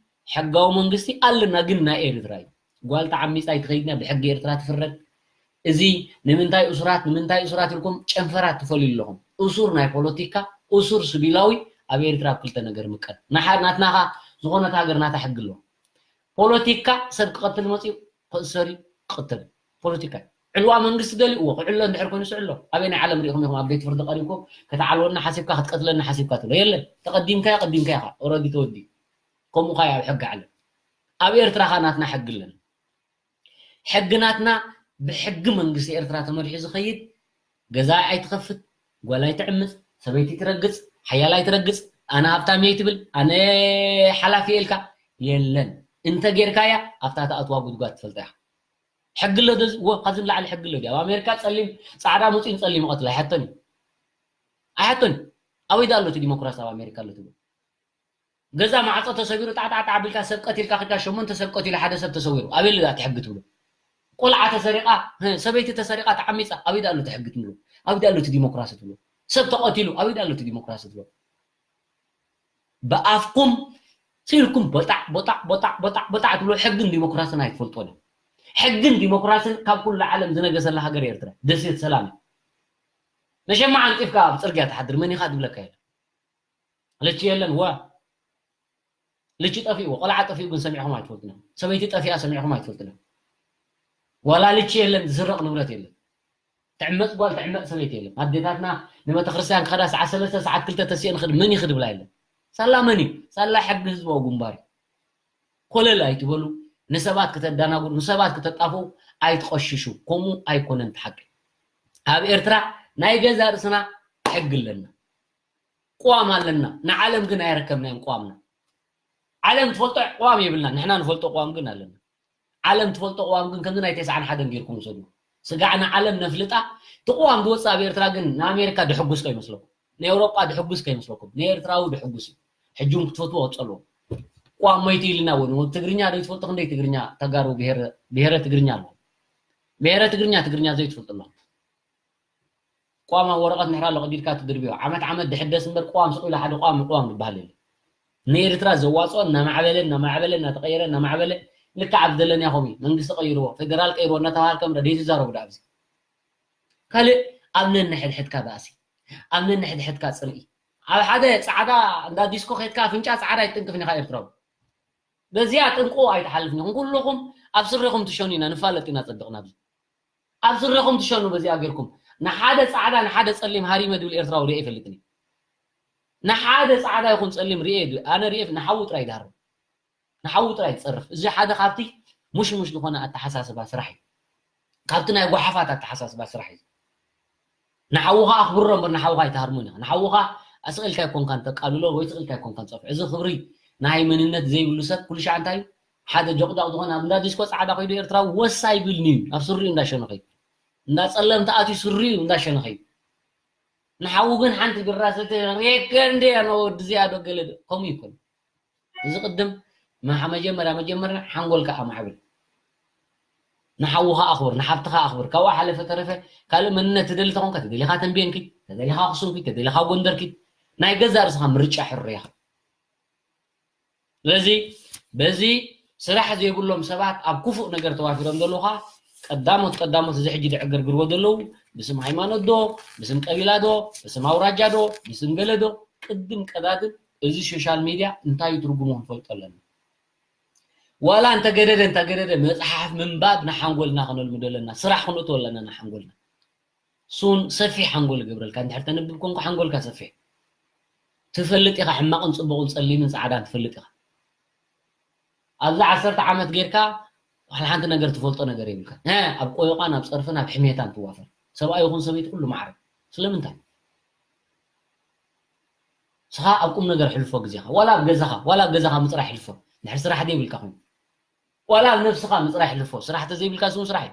ሕጋዊ መንግስቲ ኣለና፣ ግን ናይ ኤርትራ እዩ። ጓል ተዓሚጻ ኣይትኸይድና፣ ብሕጊ ኤርትራ ትፍረድ። እዚ ንምንታይ እሱራት፣ ንምንታይ እሱራት ኢልኩም ጨንፈራት ትፈልዩ ኣለኹም። እሱር ናይ ፖለቲካ፣ እሱር ስቢላዊ ኣብ ኤርትራ ኣብ ክልተ ነገር ምቀል። ናሓ-፣ ናትናኻ ዝኾነት ሃገር ናታ ሕጊ ኣለዋ። ፖለቲካ ሰብ ክቐትል መፅዩ ክእሰር እዩ፣ ክቕተል እዩ። ፖለቲካ እዩ። ዕልዋ መንግስቲ ደልዩ እዎ ክዕሎ እንድሕር ኮይኑ ስዕሎ። ኣበይ ናይ ዓለም ሪኢኹም ኢኹም ኣብ ቤት ፍርዲ ቀሪብኩም ከተዓልወና ሓሲብካ ክትቀትለና ሓሲብካ ትብሎ? የለን። ተቐዲምካዮ ቀዲምካዮ ኢኻ። ኦረዲ ተወዲኡ። ከምኡ ኸኣ ኣብ ሕጊ ዓለም። ኣብ ኤርትራ ኸኣ ናትና ሕጊ ኣለና። ሕጊ ናትና ብሕጊ መንግስቲ ኤርትራ ተመሪሑ ዝኸይድ፣ ገዛ ኣይትኸፍት፣ ጓል ኣይትዕምጽ፣ ሰበይቲ ትረግጽ፣ ሓያል ኣይትረግጽ፣ ኣነ ሃብታም እየ ኣይትብል፣ ኣነ ሓላፊ እየ ኢልካ የለን። እንተ ጌርካያ ኣብታ ትኣትዋ ጉድጓድ ትፈልጣ ኢኻ። ሕጊ ኣሎ ዶ? ወ-፣ ካብዚ ንላዕሊ ሕጊ ኣሎ ድዩ? ኣብ ኣሜሪካ ጸሊም ጻዕዳ ሙጺን ጸሊም ይቐትል ኣይሓቶን እዩ። ኣይሓቶን እዩ። ኣበይ ዳ ኣሎ እቲ ዲሞክራሲ ኣብ ኣሜሪካ ኣሎ ትብል? ገዛ ማዕጾ ተሰቢሩ ጣዕጣዕጣዕ ኣቢልካ ሰብ ቀቲልካ ኺድካ ሸሞንተ ሰብ ቀቲሉ ሓደ ሰብ ተሰዊሩ ኣበይ ኣሎ እቲ ሕጊ ትብሎ? ቆልዓ ተሰሪቓ፣ ህ፣ ሰበይቲ ተሰሪቓ ተዓሚጻ ኣበይ ዳ ኣሎ እቲ ሕጊ ትብሎ? ኣበይ ዳ ኣሎ እቲ ዲሞክራሲ ትብሎ? ሰብ ተቐቲሉ ኣበይ ዳ ኣሎ እቲ ዲሞክራሲ ትብሎ? ብኣፍኩም ስኢልኩም ቦጣዕ ቦጣዕ ቦጣዕ ቦጣዕ ቦጣዕ ትብሎ ሕግን ዲሞክራስን ኣይትፈልጦን እዮም። ሕግን ዲሞክራስን ካብ ኩሉ ዓለም ዝነገሰላ ሃገር ኤርትራ ደሴት ሰላም እዩ። መሸማዕ ኣንጢፍካ ኣብ ጽርግያ ትሓድር መን ኢኻ ዝብለካ የለን። ልቺ የለን ዋ። ልቺ ጠፊእዎ፣ ቆልዓ ጠፊኡ ግን ሰሚዕኹም ኣይትፈልጡን ኢኹም። ሰበይቲ ጠፊኣ ሰሚዕኹም ኣይትፈልጡን ኢኹም። ዋላ ልቺ የለን፣ ዝስረቕ ንብረት የለን። ትዕመጽ ጓል ትዕመጽ ሰበይቲ የለን። ኣዴታትና ንቤተክርስትያን ክኸዳ ሰዓት ሰለስተ ሰዓት ክልተ ተሲአን ክድ-፣ መን ይኽድ ብላ የለን። ሳላ መን እዩ? ሳላ ሕጊ ህዝባዊ ግንባር እዩ። ኮለል ኣይትበሉ፣ ንሰባት ክተዳናግሩ፣ ንሰባት ክተጣፍኡ ኣይትቐሽሹ። ከምኡ ኣይኮነን እቲ ሓቂ። ኣብ ኤርትራ ናይ ገዛ ርእስና ሕጊ ኣለና። ቅዋም ኣለና። ንዓለም ግን ኣየረከብናዮም ቅዋምና። ዓለም ትፈልጦ ቅዋም የብልና፣ ንሕና ንፈልጦ ቅዋም ግን ኣለና። ዓለም ትፈልጦ ቅዋም ግን ከምዚ ናይ ተስዓን ሓደን ጌርኩም ውሰዱ። ስጋዕ ንዓለም ነፍልጣ፣ እቲ ቅዋም ዝወፅእ ኣብ ኤርትራ ግን ንኣሜሪካ ድሕጉስ ከይመስለኩም፣ ንኤውሮጳ ድሕጉስ ከይመስለኩም፣ ንኤርትራዊ ድሕጉስ እዩ። ሕጂ እውን ክትፈትዎ ክትፀልዎ። ቅዋም ሞይቱ ኢልና እውን፣ ትግርኛ ዶ ትፈልጡ? ክንደይ ትግርኛ ተጋሩ ብሄረ፣ ብሄረ ትግርኛ ኣለዉ? ብሄረ ትግርኛ፣ ትግርኛ ዘይትፈልጡ ኣለኹም። ቅዋም ኣብ ወረቐት እንድሕር ኣሎ ቀዲድካ ትድርብዮ። ዓመት ዓመት ድሕደስ እምበር ቅዋም ስቕ ኢሉ ሓደ ቅዋም ቅዋም ዝበሃል የለን። ንኤርትራ ዘዋፅኦ እናማዕበለ፣ እናማዕበለ፣ እናተቐየረ፣ እናማዕበለ፣ ልክዕ ኣብ ዘለናዮ ከምኡ እዩ። መንግስቲ ቀይርዎ፣ ፌደራል ቀይርዎ እናተባሃልካ እምበር ዘይትዛረቡ ዶ ኣብዚ? ካልእ ኣብ ነንሕድሕድካ ባእሲ፣ ኣብ ነንሕድሕድካ ፅልኢ። ኣብ ሓደ ፃዕዳ እንዳ ዲስኮ ኸይድካ ኣፍንጫ ፃዕዳ ኣይትጥንቅፍን ኢኻ ኤርትራዊ። በዚኣ ጥንቁ ኣይትሓልፍን ኢኹም። ኩልኹም ኣብ ስሪኹም ትሸኑ ኢና፣ ንፋለጥ ኢና ጸድቕና ኣብዚ። ኣብ ስሪኹም ትሸኑ በዚኣ ጌርኩም። ንሓደ ጻዕዳ ንሓደ ጸሊም ሃሪመ ድብል ኤርትራዊ ሪኤ ኣይፈልጥን እየ። ንሓደ ጻዕዳ ይኹን ጸሊም ሪኤ ድ-፣ ኣነ ሪኤ ንሓዉ ጥራይ ይድሃርም። ንሓዉ ጥራይ ይጸርፍ። እዚ ሓደ ካብቲ ሙሽሙሽ ዝኾነ ኣተሓሳስባ ስራሕ እዩ። ካብቲ ናይ ጓሓፋት ኣተሓሳስባ ስራሕ እዩ። ንሓውኻ ኣኽብሮ እምበር ንሓውኻ ኣይትሃርሙን ኢኻ። ንሓውኻ ስቕ ኢልካ ኣይኮንካን ተቃልሎ ወይ ስቕ ኢልካ ኣይኮንካን ትጸፍዖ። እዚ ክብሪ ናይ መንነት ዘይብሉ ሰብ ኩሉ ሻዕ እንታይ እዩ? ሓደ ጆቕጃቕ ዝኾነ ኣብ እንዳ ዲስኮ ጻዕዳ ከይዱ ኤርትራዊ ወስ ኣይብልን'ዩ። ኣብ ስሪኡ እንዳሸነ ከይዱ። እንዳ ጸለምቲ ኣትዩ ስሪኡ እንዳሸነ ከይዱ። ንሓዉ ግን ሓንቲ ቢራ ሰትየ ሪኤካ እንድየ ኣነ ወዲ እዚኣ ዶ ገለ ዶ? ከምኡ ይኮን። እዚ ቅድም መሓ-፣ መጀመርያ፣ መጀመርያ ሓንጎልካ ኣማዕብል። ንሓውኻ ኣኽብር፣ ንሓብትኻ ኣኽብር። ካብኡ ሓለፈ ተረፈ ካልእ መንነት ትደሊ ተኾንካ፣ ተደሊኻ ተንቤን ኪድ፣ ተደሊኻ ኣኽሱም ኪድ፣ ተደሊኻ ጎንደር ኪድ። ናይ ገዛእ ርእስኻ ምርጫ ሕሩይ ኢኻ። ስለዚ በዚ ስራሕ ዘይብሎም ሰባት ኣብ ክፉእ ነገር ተዋፊሮም ዘለዉ ኸኣ ቀዳሞት ቀዳሞት እዚ ሕጂ ዝዕገርግርዎ ዘለዉ ብስም ሃይማኖት ዶ፣ ብስም ቀቢላ ዶ፣ ብስም ኣውራጃ ዶ፣ ብስም ገለ ዶ፣ ቅድም ቀዳድም እዚ ሶሻል ሚድያ እንታይ እዩ ትርጉሙ ክንፈልጦ ኣለና። ዋላ እንተገደደ እንተገደደ መጽሓፍ ምንባብ ንሓንጎልና ከነልምዶ ኣለና፣ ስራሕ ክንእትዎ ኣለና ንሓንጎልና። ሱን ሰፊሕ ሓንጎል ይገብረልካ። እንድሕር ተንብብ ኮንካ ሓንጎልካ ሰፊሕ። ትፈልጥ ኢኻ፣ ሕማቕን ጽቡቕን ጸሊምን ጻዕዳን ትፈልጥ ኢኻ። ኣብዚ ዓሰርተ ዓመት ጌርካ ዋላ ሓንቲ ነገር ትፈልጦ ነገር የብልካ። እ፣ ኣብ ቆይቋን ኣብ ጸርፍን ኣብ ሕሜታን ትዋፈር። ሰብኣይ ይኹን ሰበይቲ ኩሉ ማዕረ። ስለምንታይ? ስኻ ኣብ ቁም ነገር ሕልፎ ግዜኻ። ዋላ ኣብ ገዛኻ፣ ዋላ ኣብ ገዛኻ ምጽራይ ሕልፎ። እንድሕር ስራሕ ዘይብልካ ኮይኑ። ዋላ ኣብ ነብስኻ ምጽራይ ሕልፎ። ስራሕ ተዘይብልካ ስሙ ስራሕ እዩ።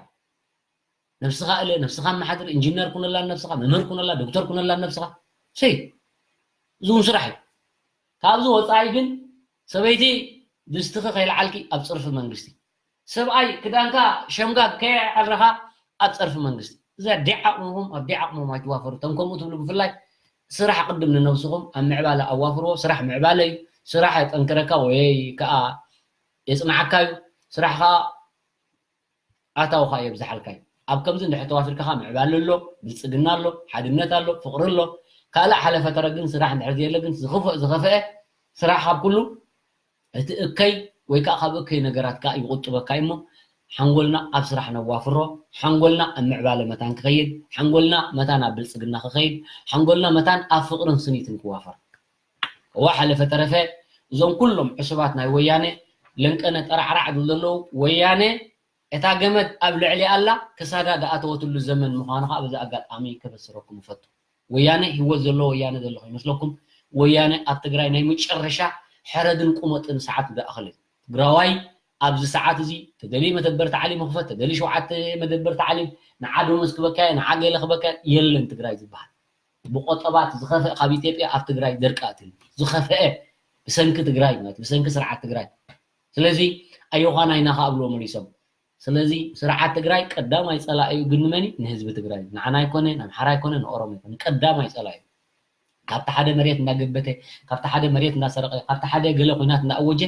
ነብስኻ እለ፣ ነብስኻ ኣመሓድር፣ ኢንጂነር ኩነላ ነብስኻ፣ መምህር ኩነላ፣ ዶክተር ኩነላ ነብስኻ። ሰይ፣ እዚ እውን ስራሕ እዩ። ካብዚ ወጻኢ ግን ሰበይቲ ድስትኺ ከይልዓልኪ ኣብ ጽርፊ መንግስቲ። ሰብኣይ ክዳንካ ሸምጋግ ከየዕረኻ ኣብ ጸርፊ መንግስቲ። እዚ ኣዲዓቕምኹም፣ ኣዲዓቕሞም ኣይትዋፈሩ። እቶም ከምኡ ትብሉ ብፍላይ ስራሕ ቅድም ንነብስኹም ኣብ ምዕባለ ኣዋፍርዎ። ስራሕ ምዕባለ እዩ። ስራሕ የጠንክረካ ወይ ከኣ የጽንዓካ እዩ። ስራሕ ከኣ ኣታውኻ የብዝሓልካ እዩ። ኣብ ከምዚ እንድሕር ተዋፊርካ ኸኣ ምዕባለ ኣሎ፣ ብልጽግና ኣሎ፣ ሓድነት ኣሎ፣ ፍቕሪ ኣሎ። ካልእ ሓለፈ ተረ ግን ስራሕ እንድሕር ዘየለ ግን ዝኽፍእ ዝኸፍአ ስራሕ ካብ ኩሉ እቲ እከይ ወይ ከኣ ካብ እከይ ነገራት ከኣ ይቑጥበካ እዩ እሞ ሓንጎልና ኣብ ስራሕ ነዋፍሮ፣ ሓንጎልና ኣብ ምዕባለ መታን ክኸይድ፣ ሓንጎልና መታን ኣብ ብልጽግና ክኸይድ፣ ሓንጎልና መታን ኣብ ፍቕርን ስኒትን ክዋፈር። እዋ ሓለፈ ተረፈ እዞም ኩሎም ዕሱባት ናይ ወያነ ለንቀነ ጠራዕራዕ ዝብሉ ዘለዉ ወያነ እታ ገመድ ኣብ ልዕሊ ኣላ ክሳዳ ዝኣተወትሉ ዘመን ምዃኑ ከዓ በዚ ኣጋጣሚ ከበስረኩም እፈቱ። ወያነ ህይወት ዘሎ ወያነ ዘሎ ከይመስለኩም። ወያነ ኣብ ትግራይ ናይ መጨረሻ ሕረድን ቁመጥን ሰዓት ዝኣኸለ እዩ። ትግራዋይ ኣብዚ ሰዓት እዚ ተደልዩ መደበር ታዕሊም ክፈት፣ ተደልዩ ሸውዓተ መደበር ታዕሊም፣ ንዓ ደሞዝ ክበካ እየ፣ ንዓ ገለ ክበካ እየ፣ የለን ትግራይ ዝበሃል። ብቆጠባት ዝኸፍአ ካብ ኢትዮጵያ ኣብ ትግራይ ደርቂ ኣትዩ። ዝኸፍአ ብሰንኪ ትግራይ ማለት ብሰንኪ ስርዓት ትግራይ። ስለዚ ኣዮዃና ኢና ከኣብልዎ መሊሶም። ስለዚ ስርዓት ትግራይ ቀዳማይ ጸላኢኡ ግን ንመን እዩ? ንህዝቢ ትግራይ። ንዓና ኣይኮነ፣ ንኣምሓራ ኣይኮነ፣ ንኦሮሞ ኣይኮነ። ቀዳማይ ጸላኢኡ። ካብቲ ሓደ መሬት እንዳገበተ፣ ካብቲ ሓደ መሬት እንዳሰረቐ፣ ካብቲ ሓደ ገለ ኲናት እንዳኣወጀ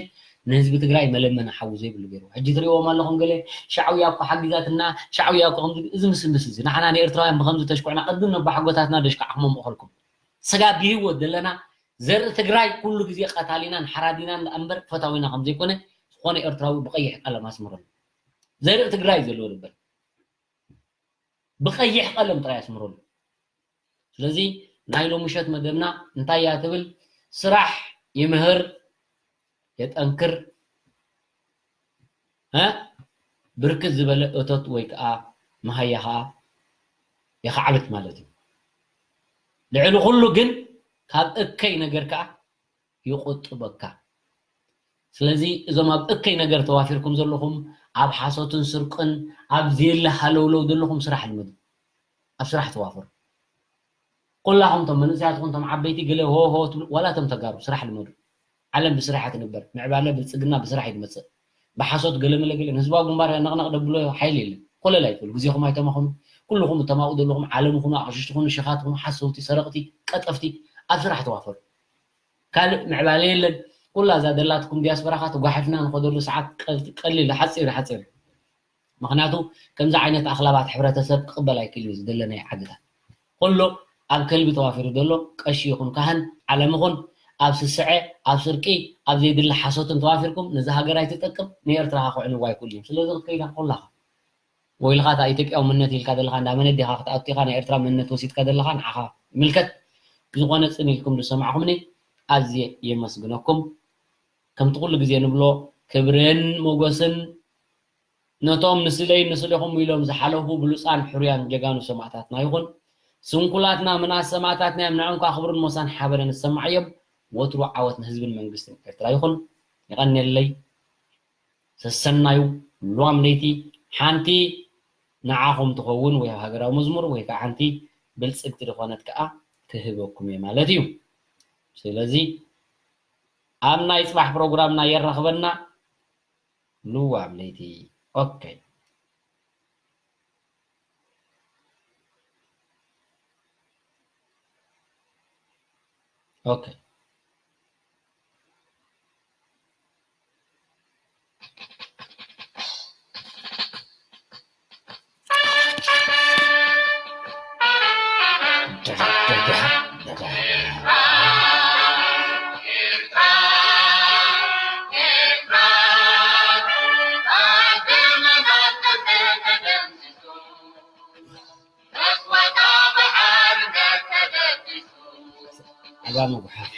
ንህዝቢ ትግራይ መለመኒ ሓዊ ዘይብሉ ገይሩ። ሕጂ ትሪእዎም ኣለኹም ገለ ሻዕውያ እኮ ሓጊዛትና፣ ሻዕውያ እኮ ከምዚ፣ እዚ ምስምስ እዚ። ንዓና ንኤርትራውያን ብኸምዚ ተሽኩዕና፣ ቅድም ነባሓጎታትና ደሽካዕኹሞም እኸልኩም። ስጋ ብህይወት ዘለና ዘርኢ ትግራይ ኩሉ ግዜ ቀታሊናን ሓራዲናን ደኣ እምበር ፈታዊና ከም ዘይኮነ ዝኾነ ኤርትራዊ ብቐይሕ ቀለም ኣስምረሉ። ዘርኢ ትግራይ ዘለዎ ድበር ብቐይሕ ቀለም ጥራይ ኣስምረሉ። ስለዚ ናይ ሎሚ ምሸት መደብና እንታይ እያ ትብል? ስራሕ ይምህር፣ የጠንክር፣ እ? ብርክት ዝበለ እቶት ወይ ከዓ መሃያ ከዓ የኻዕብት ማለት እዩ። ልዕሊ ኩሉ ግን ካብ እከይ ነገር ከዓ ይቁጥበካ። ስለዚ እዞም ኣብ እከይ ነገር ተዋፊርኩም ዘለኹም፣ ኣብ ሓሶትን ስርቅን፣ ኣብ ዘየለ ሃለውለው ዘለኹም ስራሕ ልመዱ። ኣብ ስራሕ ተዋፈሩ። ኩላኹም እቶም መንእሰያት ትኹን እቶም ዓበይቲ ገለ ሆ ሆ ትብሉ፣ ዋላ እቶም ተጋሩ ስራሕ ልመዱ። ዓለም ብስራሕ እያ ትንበር። ምዕባለ ብልጽግና ብስራሕ እዩ ዝመጽእ። ብሓሶት ገለ መለ ገለ ንህዝባዊ ግንባር ነቕነቕ ደብሎ ሓይሊ የለን። ኮለል ኣይትበሉ። ግዜኹም ኣይተማኽኑ። ኩልኹም እቶም ኣብኡ ዘለኹም ዓለም ይኹኑ፣ ኣቕሽሽቲ ይኹኑ፣ ሽኻት ይኹኑ፣ ሓሰውቲ፣ ሰረቕቲ፣ ቀጠፍቲ ኣብ ስራሕ ተዋፈሩ። ካልእ ምዕባለ የለን። ኩላ እዛ ደላትኩም ዲያስፖራ ኸዓ ተጓሒፍና ንኸደሉ ሰዓት ቀል-፣ ቀሊል፣ ሓፂር፣ ሓፂር። ምኽንያቱ ከምዚ ዓይነት ኣኽላባት ሕብረተሰብ ክቕበል ኣይክእልን እዩ፣ ዝደለናዮ ዓድታት። ኩሉ ኣብ ከልቢ ተዋፊሩ ዘሎ ቀሺ ይኹን ካህን ዓለም ይኹን ኣብ ስስዐ፣ ኣብ ስርቂ፣ ኣብ ዘይድለ ሓሶትን ተዋፊርኩም ነዚ ሃገር ኣይትጠቅም፣ ንኤርትራ ኸዓ ክዕንዋ ኣይክእሉን እዮም። ስለዚ ክትከይዳ ኩላኻ ወይልኻ እታ ኢትዮጵያዊ መንነት ኢልካ ዘለኻ እንዳ መን ዲኻ ክትኣቱ ኢኻ ናይ ኤርትራ መንነት ወሲድካ ዘለኻ ንዓኻ ይምልከት። ብዝኾነ ጽን ኢልኩም ዝሰማዕኹምኒ ኣዝየ የመስግነኩም። ከምቲ ኩሉ ግዜ ንብሎ ክብርን ሞገስን ነቶም ንስለይ ንስለኹም ኢሎም ዝሓለፉ ብሉጻን ሕሩያን ጀጋኑ ሰማእታትና ይኹን። ስንኩላትና ምንኣስ ሰማእታትና እዮም፣ ንዕኦም ከኣ ክብርን ሞሳን ሓበንን ዝሰማዕ እዮም። ወትሩ ዓወት ንህዝብን መንግስትን ኤርትራ ይኹን። የቐንየለይ። ሰሰናዩ ሉዋም ለይቲ ሓንቲ ንዓኹም ትኸውን ወይ ሃገራዊ መዝሙር ወይ ከዓ ሓንቲ ብልጽግቲ ዝኾነት ከዓ ክህበኩም እየ ማለት እዩ። ስለዚ ኣብ ናይ ጽባሕ ፕሮግራምና የራኽበና። ሉዋም ለይቲ። ኦኬ። ኦኬ። ኣጋ መጉሓፍ።